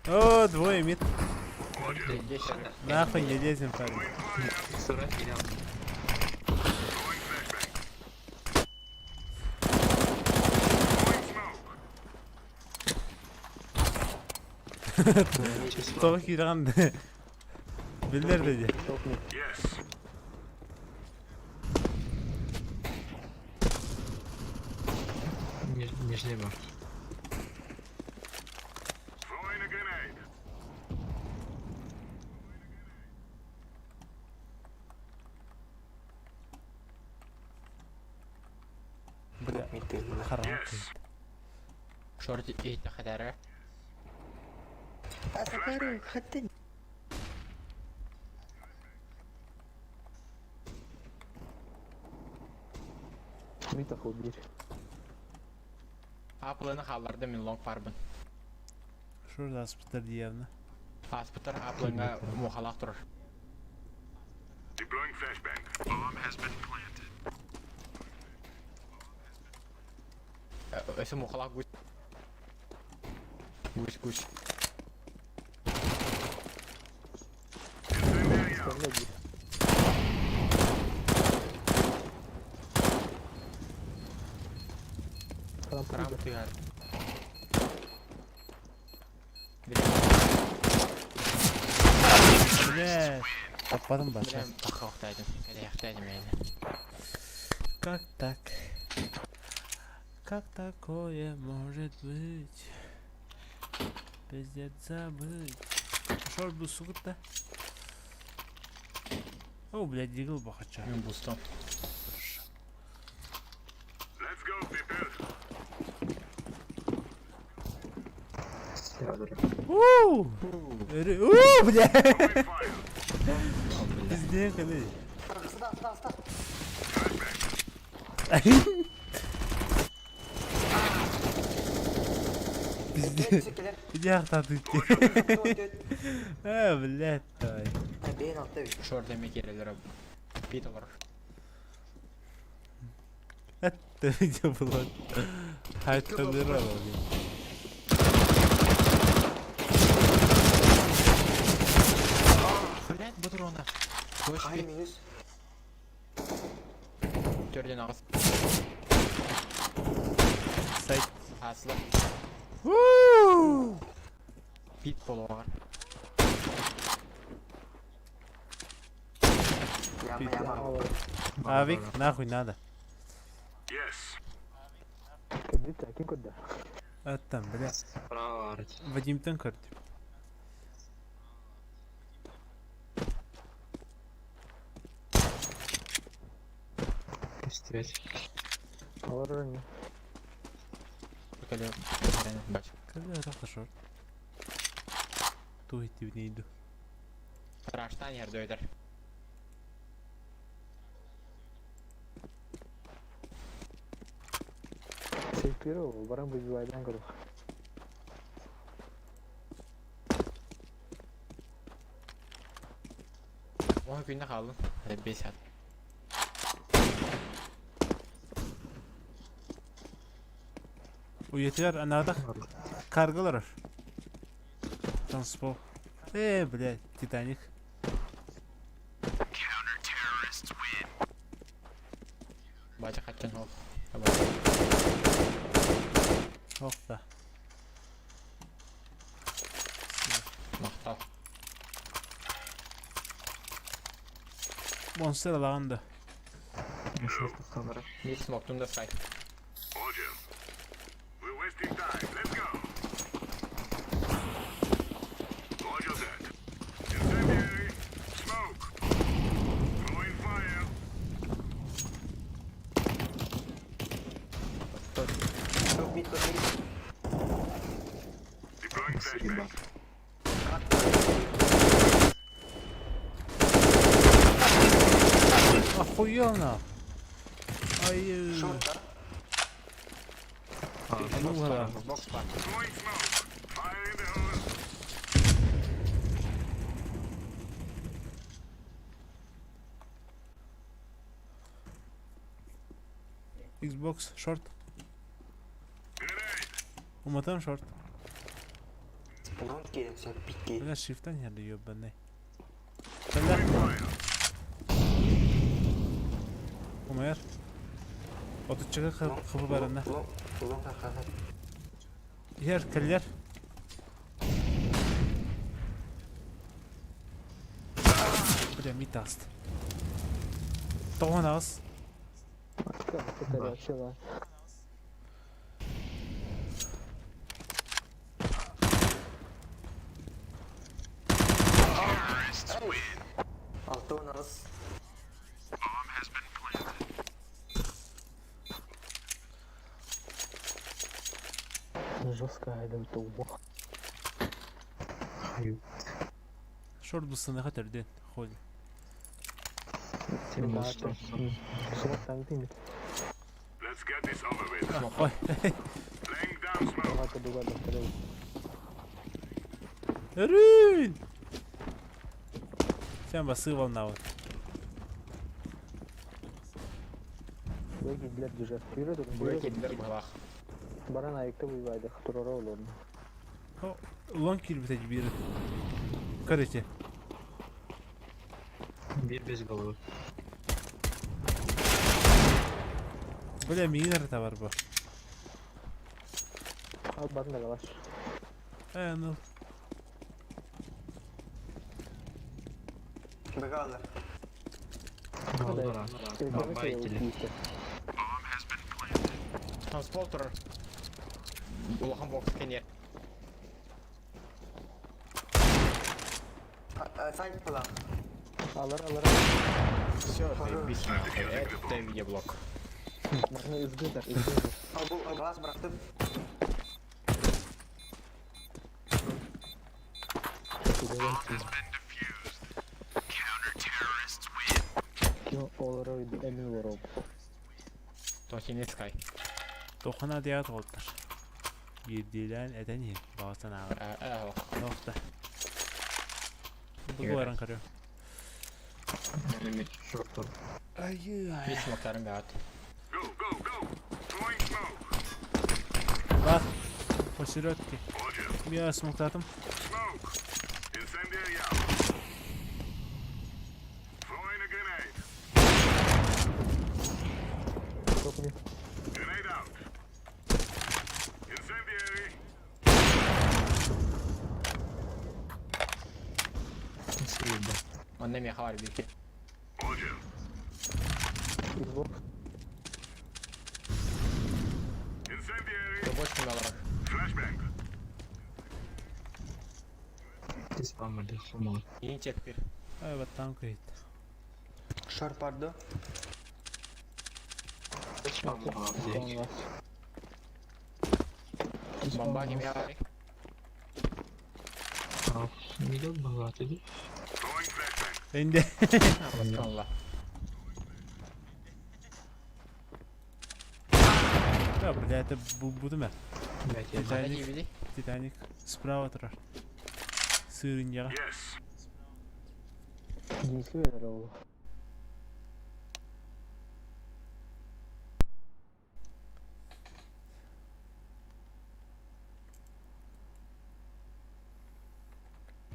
О, двое мид. Здесь Нахуй не лезем, парень. Сурат килям. Тоҕо киирэҕин биллэр дии. Нижний бар. Бля, Митылла. харам. Шорти и тахадара. Акары, хаттын. Аплыны халларды мин лонг барбын. Шурда аспыттар диявна. Аспыттар аплыҥа мухалаах турар. Өсө мухалаах гусь. Гусь гусь. Рам тыгар. Бля, таппадым баша. Билем тахахтайдым. Кэлэхтайдым мени. Как так? Как такое может быть? Пиздец забыть. Шор бу сугутта. О, блядь, дигл бахача. Мен бустом. Let's go, people. Уу! Уу, бля! Пиздец, калі. Пиздец. Иди ахтаты. А, блядь, давай. Шор демек ерелер. Пит олар. Это видео было. Хайптанырал. Блядь, бутрона. Хай минус. Төрден ағыз. Сайт. Асылы. Уу! Пит болуғар. Яма яма. Авик, нахуй надо. Yes. Аттан, бля. Справа арать. Вадимтан көрдүм. Пиздец. Кәле. Бач. Когда это шорт? Туй ты не иду. Раштан ерді өйдер. Оға күнде қалдым. 5 сәт. Уетер анадах каргалар. Транспо. Блядь, Титаник. Бача қатчан ол. Ох да. Мақтал. Монстр алаган да. Мен смоктум да сайт. Roger. We're wasting time. Let's go. Roger that. Incendiary. Smoke. Throwing fire. Mid mid. Deploying flashbang. Охуел на. Ай. Шорт, да? Ну да. Бокс бар. Throwing smoke. Fire in the hole. Xbox short. Grenade. Уматан short. Лонг киирэн сөп бит Бля, шифтан ярды ёбаный. Бля, Fire. умайар. Отуччага хыбы барана. Лонг хахар. Ер, кэллер. Бля, мид аст. Тоғын ағыз. Алтын ағыз. Шорт бұсыныға түрден. Холи. Let's get this over with. Ой. Laying down smoke. Рын! Сен басы волна вот. Бөкелдер бұлақ. Лон кирбите бир. Короче, Бир без головы. бля, минер бар бу. Ну, Бегалар. Байтили. Танцпол турар. Улахан бокс кэнниэр. Сайт была. Алар алар. Все, заебись нахуй. Это видеоблог. Махна изгыдар, изгыдар. Бу глаз бырахтым. Олорор эми олорор. Тохини скай. Тохана дият олтар. Биирдиилээн этэн иһин, баҕа санааҕар. Туох да. Бу баран көрүө. Бис моктарым баат. Бар. Посередке. Я смоктатым. Онно миэхэ бар бики. Тобочка олорор. Иин чектир. Ай, баттан көйт. Шар барды. Бомба кимиэхэ барый? Энде. Алла. Да, бля, это буду мэ. Хана Титаник, киибитий? Титаник. Справа турар. Сырыньяға. Динсли берер ол.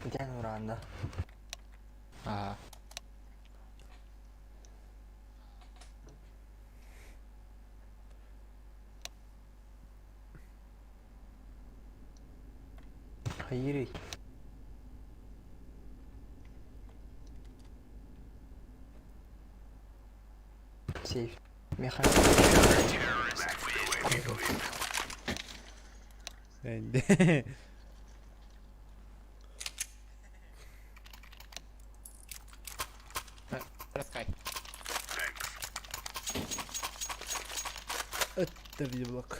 Дән уранда. Аа. Hayır. Сейф. Меха. Энде. Скай. Это видеоблог.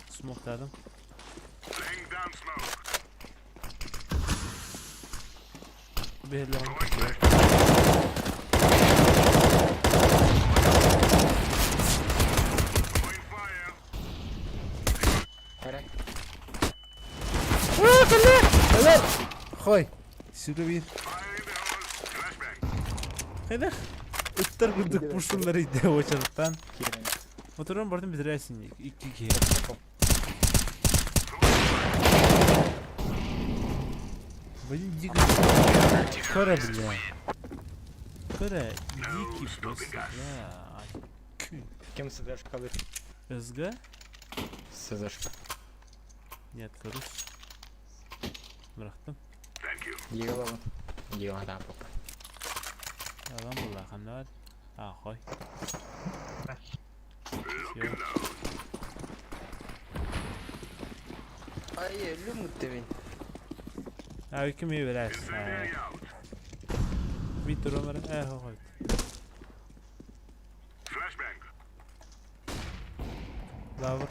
Смоктадым. Берлин. Эрэ. Хой. Сүрү бир. Хайдах? Ыттар курдук пушулар иде очарыттан. Киирэн. Моторун бардым битирээсин икки киһи. Блин, дико. Кара, бля. Кара, дикий просто, бля. Ким СЗшка лыр? СГ? СЗшка. Нет, Карус. Бырахтым. Дигалабын. Дигала таап поппа. Алан була, ханна бар. А, хой. Всё. Ай, өлүм мин. А, ким берес? Бит туралар, э, хой. Лавр.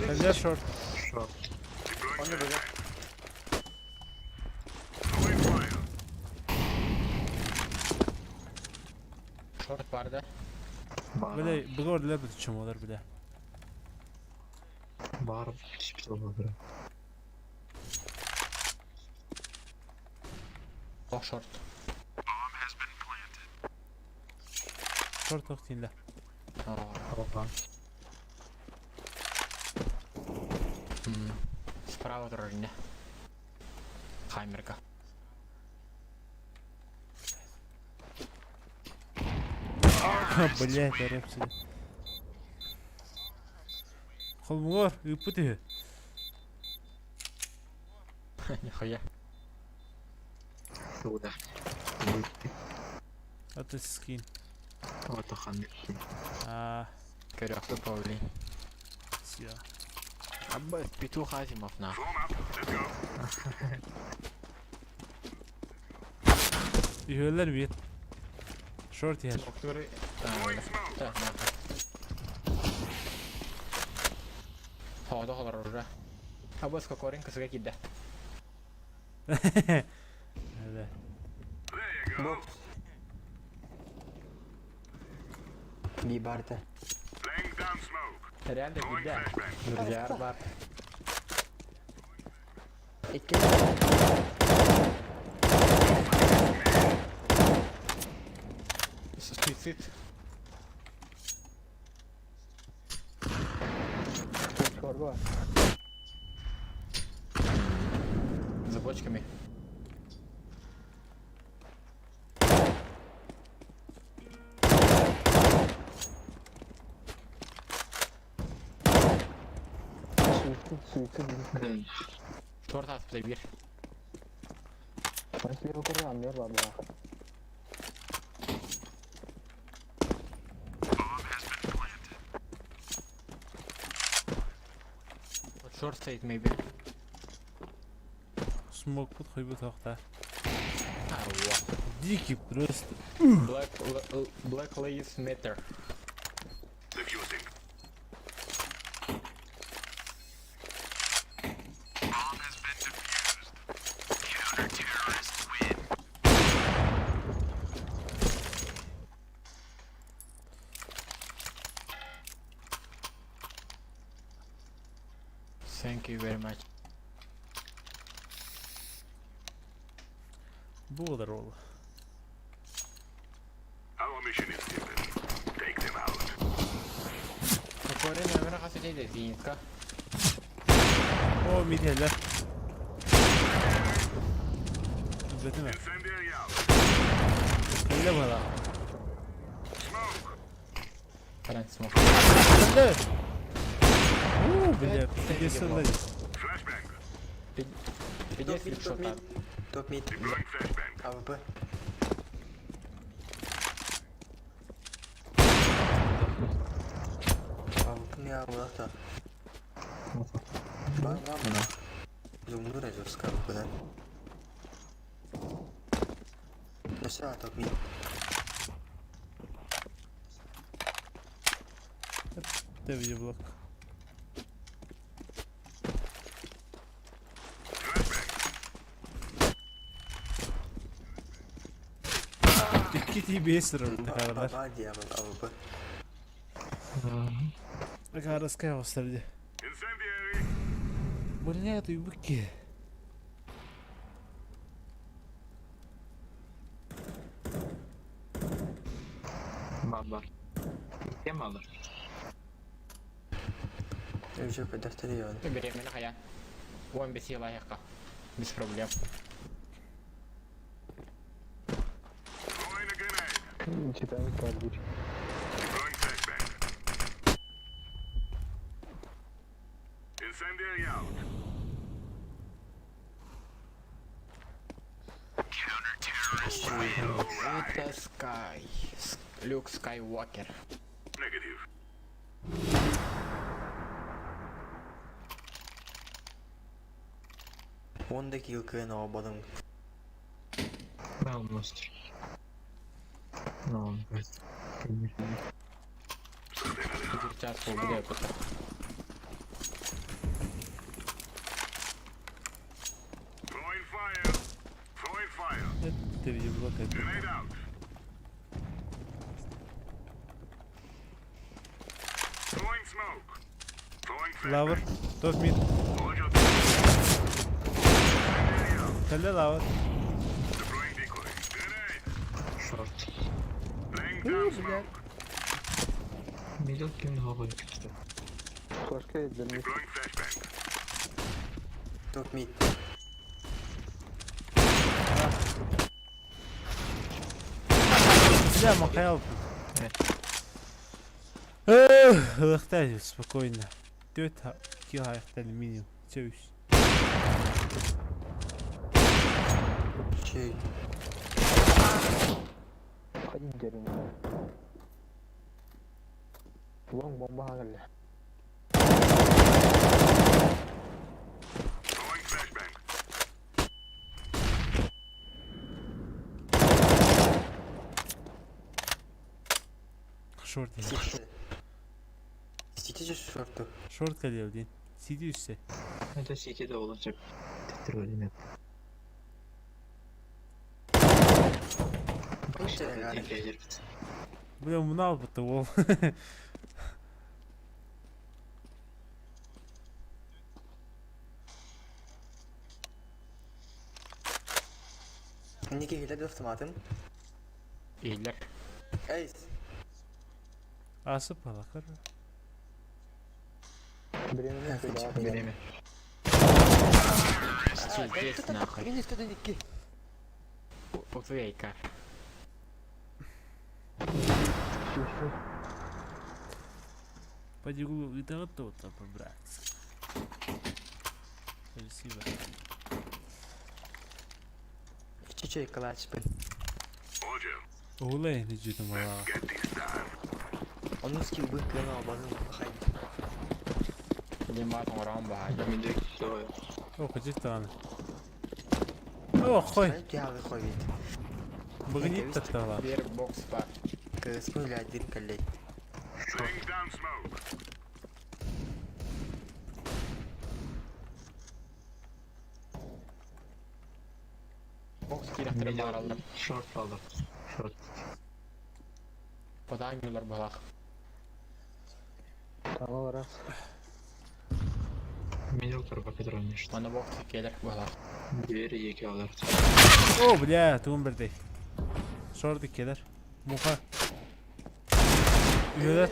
Нельзя шорт. Оны бөлө. Шорт бар да. Бля, бұғыр бит чумалар, бля. Бар бля. Ох шорт. Шорт тоқтейін Аа. Справа турар инне. Хаймерка. Блять, рэпсиде. Холмогор, ыыппыт үһү. Нихуя. Суда. Это скин. Вот хан. А, Көрөхтө павлин. все. Абба петух Азимов нах. Үһүөлэр бит. Шорт иһэр. Смоктуры. Так, нахуй. Хоодо холорор уже. Абба скокорин кысыга киирдэ. Да. Бокс. Би барта. Реально киирдэ. Друзья, бар. Икки. Суицид. Чорба. За бочками. Суицид, суицид. Торт аспыта бир. Слева курган, мер баба. Short side maybe. Смок под хуй бутахта. Арва. Дикий просто. Black Lives Matter. Thank you very much. Буолар ол. Our mission is simple. Take them out. Кокорин номера хас этей зенитка. О, миделер. Бэтимэ. Incendiary out. Кэллэ бала. Smoke. Паран смок. Кэллэ. Уу, бля, пиздец олла. Flashbang. Пиздец Топ мид, топ шота. мид. Топ мид. Deploying flashbang. АВП. АВП не АВП. Бар бар мына. Зумну резервска АВП да. Өссө топ мид. Это видеоблог. Икки TBS такалар. Бар диабыл АВП. Акараскай остарды. Incendiary. Бля, ты быки. Баба. Кем алыр? Уже дәфтәре яны. Беременна хая. Вон без лайка. Без проблем. Throwing a grenade. Читаем кладбище. Deploying flashbang. Incendiary out. Это Скай. Люк Скайуокер. Negative. Он да килл кыйын албадым. Да, монстр. Ну, конечно. Час полгода опыта. Throwing fire. Throwing fire. Это видеоблог опять. Grenade out. Throwing smoke. Throwing flashbang. Лавр. Топ мид. Roger. Incendiary out. Кэллэ лавр. Deploying decoy. Grenade. Шорт. Laying down smoke. Мидл ким хогой кипти. Флажка это Deploying flashbang. Топ мид. Бля, Махайл. Ылыахтаа спокойно. Түөрт киһи хайахтан минимум. Чэ үс. Чей. Лонг бомба хагалла. Throwing flashbang. Шорт диэн. Сити же шорту. Шорт кэлиэл диэн. Сити үссе. Это сити да olur чеп. Тетр Бля, муна албыта уол. Ники хилер автоматым. Иһиллэр. Эйс. Асып алакар. Время. Пиздец нахуй. Минус 102. Утуйка. Подигулу ыытаҕыт да вот по-братски. Спасибо. Чечей калачпын. Order. Угулай нижитим алаҕа. Get this done. Onun skill bu kıyana abanın. Haydi. Димат оҥорон баҕайы. О, кыдьык даҕаны. О, хой. Тяғы қойбет. Быгынит таттаҕа. Биир бокс бар. Кыспын лядир каллет. Laying down smoke. Бокс киирэхтэрэ баҕараллар. Шорт alır. Шорт. Потаан юлар балах. Middle турба патроништ. Мана бокс келер балах. Двери екі alır. О, бля, тугун бэрдэй. Шорт иккилэр. Муха. Үһүлэр.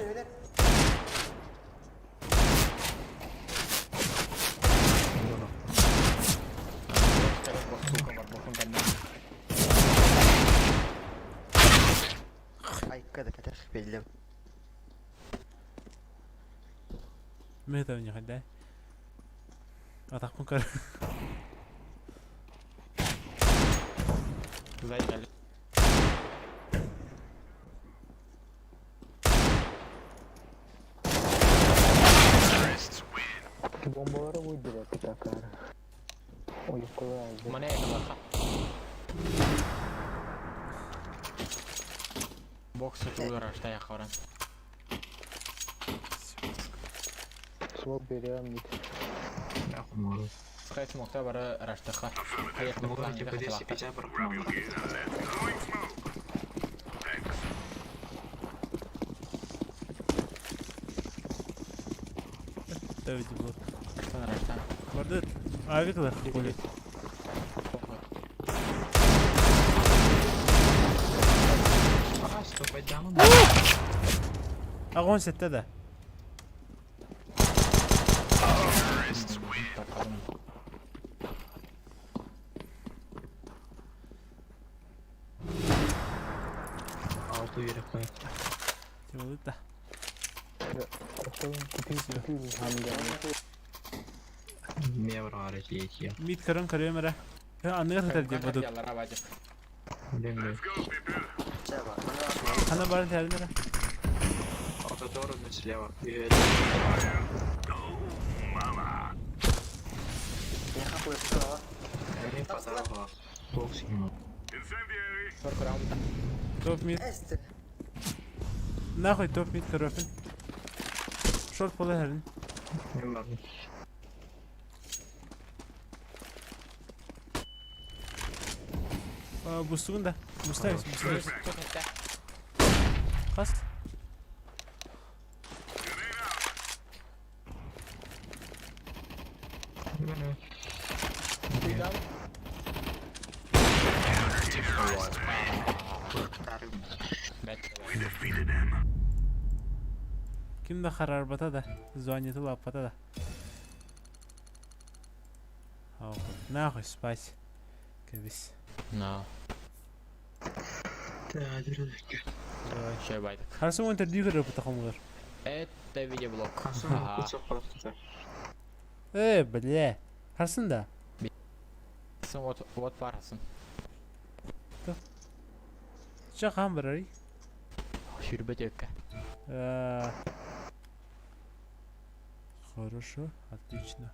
Бокс бокс сука бар бокун кэннэ. Айка да катах беллем. Мэ не хайда. Атахпын көр. Сзади кэлли. Бомбалары выделят такая. Ой, куда? Мана это Бокс туулар аштай ахаран. Смок берем. Скайт мокта бары раштаха. Ну, типа 250 Grab your gear and let's throwing smoke. Thanks. Давайте вот. Раштан раштан. Бардыт. Авиклар хули. А, стоп, down. Огонь сетте да. Тапкадым. Altı yere koy. Тимолыт да. Мевр арыт екі. Мид көрөн көрөм эрэ. Аныгар сытар диye будут. Яллара бадьык. Bilmiyorum. Let's go, people. Чаба. Хана барын тәрин эрэ. Автодор слева. Oh, mama. Не хапы справа. Они подорвал. Бокс ему. Incendiary. Тор көрөм. Топ мид. Эстер. Нахуй топ мид көрөпүн. Шорт бола хэрин. Мен бардым. Бустугун да. Бустайбыз, бустайбыз. Хас. Grenade out. We defeated them. Ким да харарбата да. Звонит лаппата да. Ау, нахуй спать. Кэбис. На. Да, дұрыс. Давай. Шай байдык. Харсы уон тердүү көрөп бутахомугар. Это видеоблог. Хасан Ага. кусок просто. Э, бля. Харсын да? Вот, вот барасың. Чэ хаһан барарый? Сүүрбэ түөркэ. Э, Хорошо, отлично.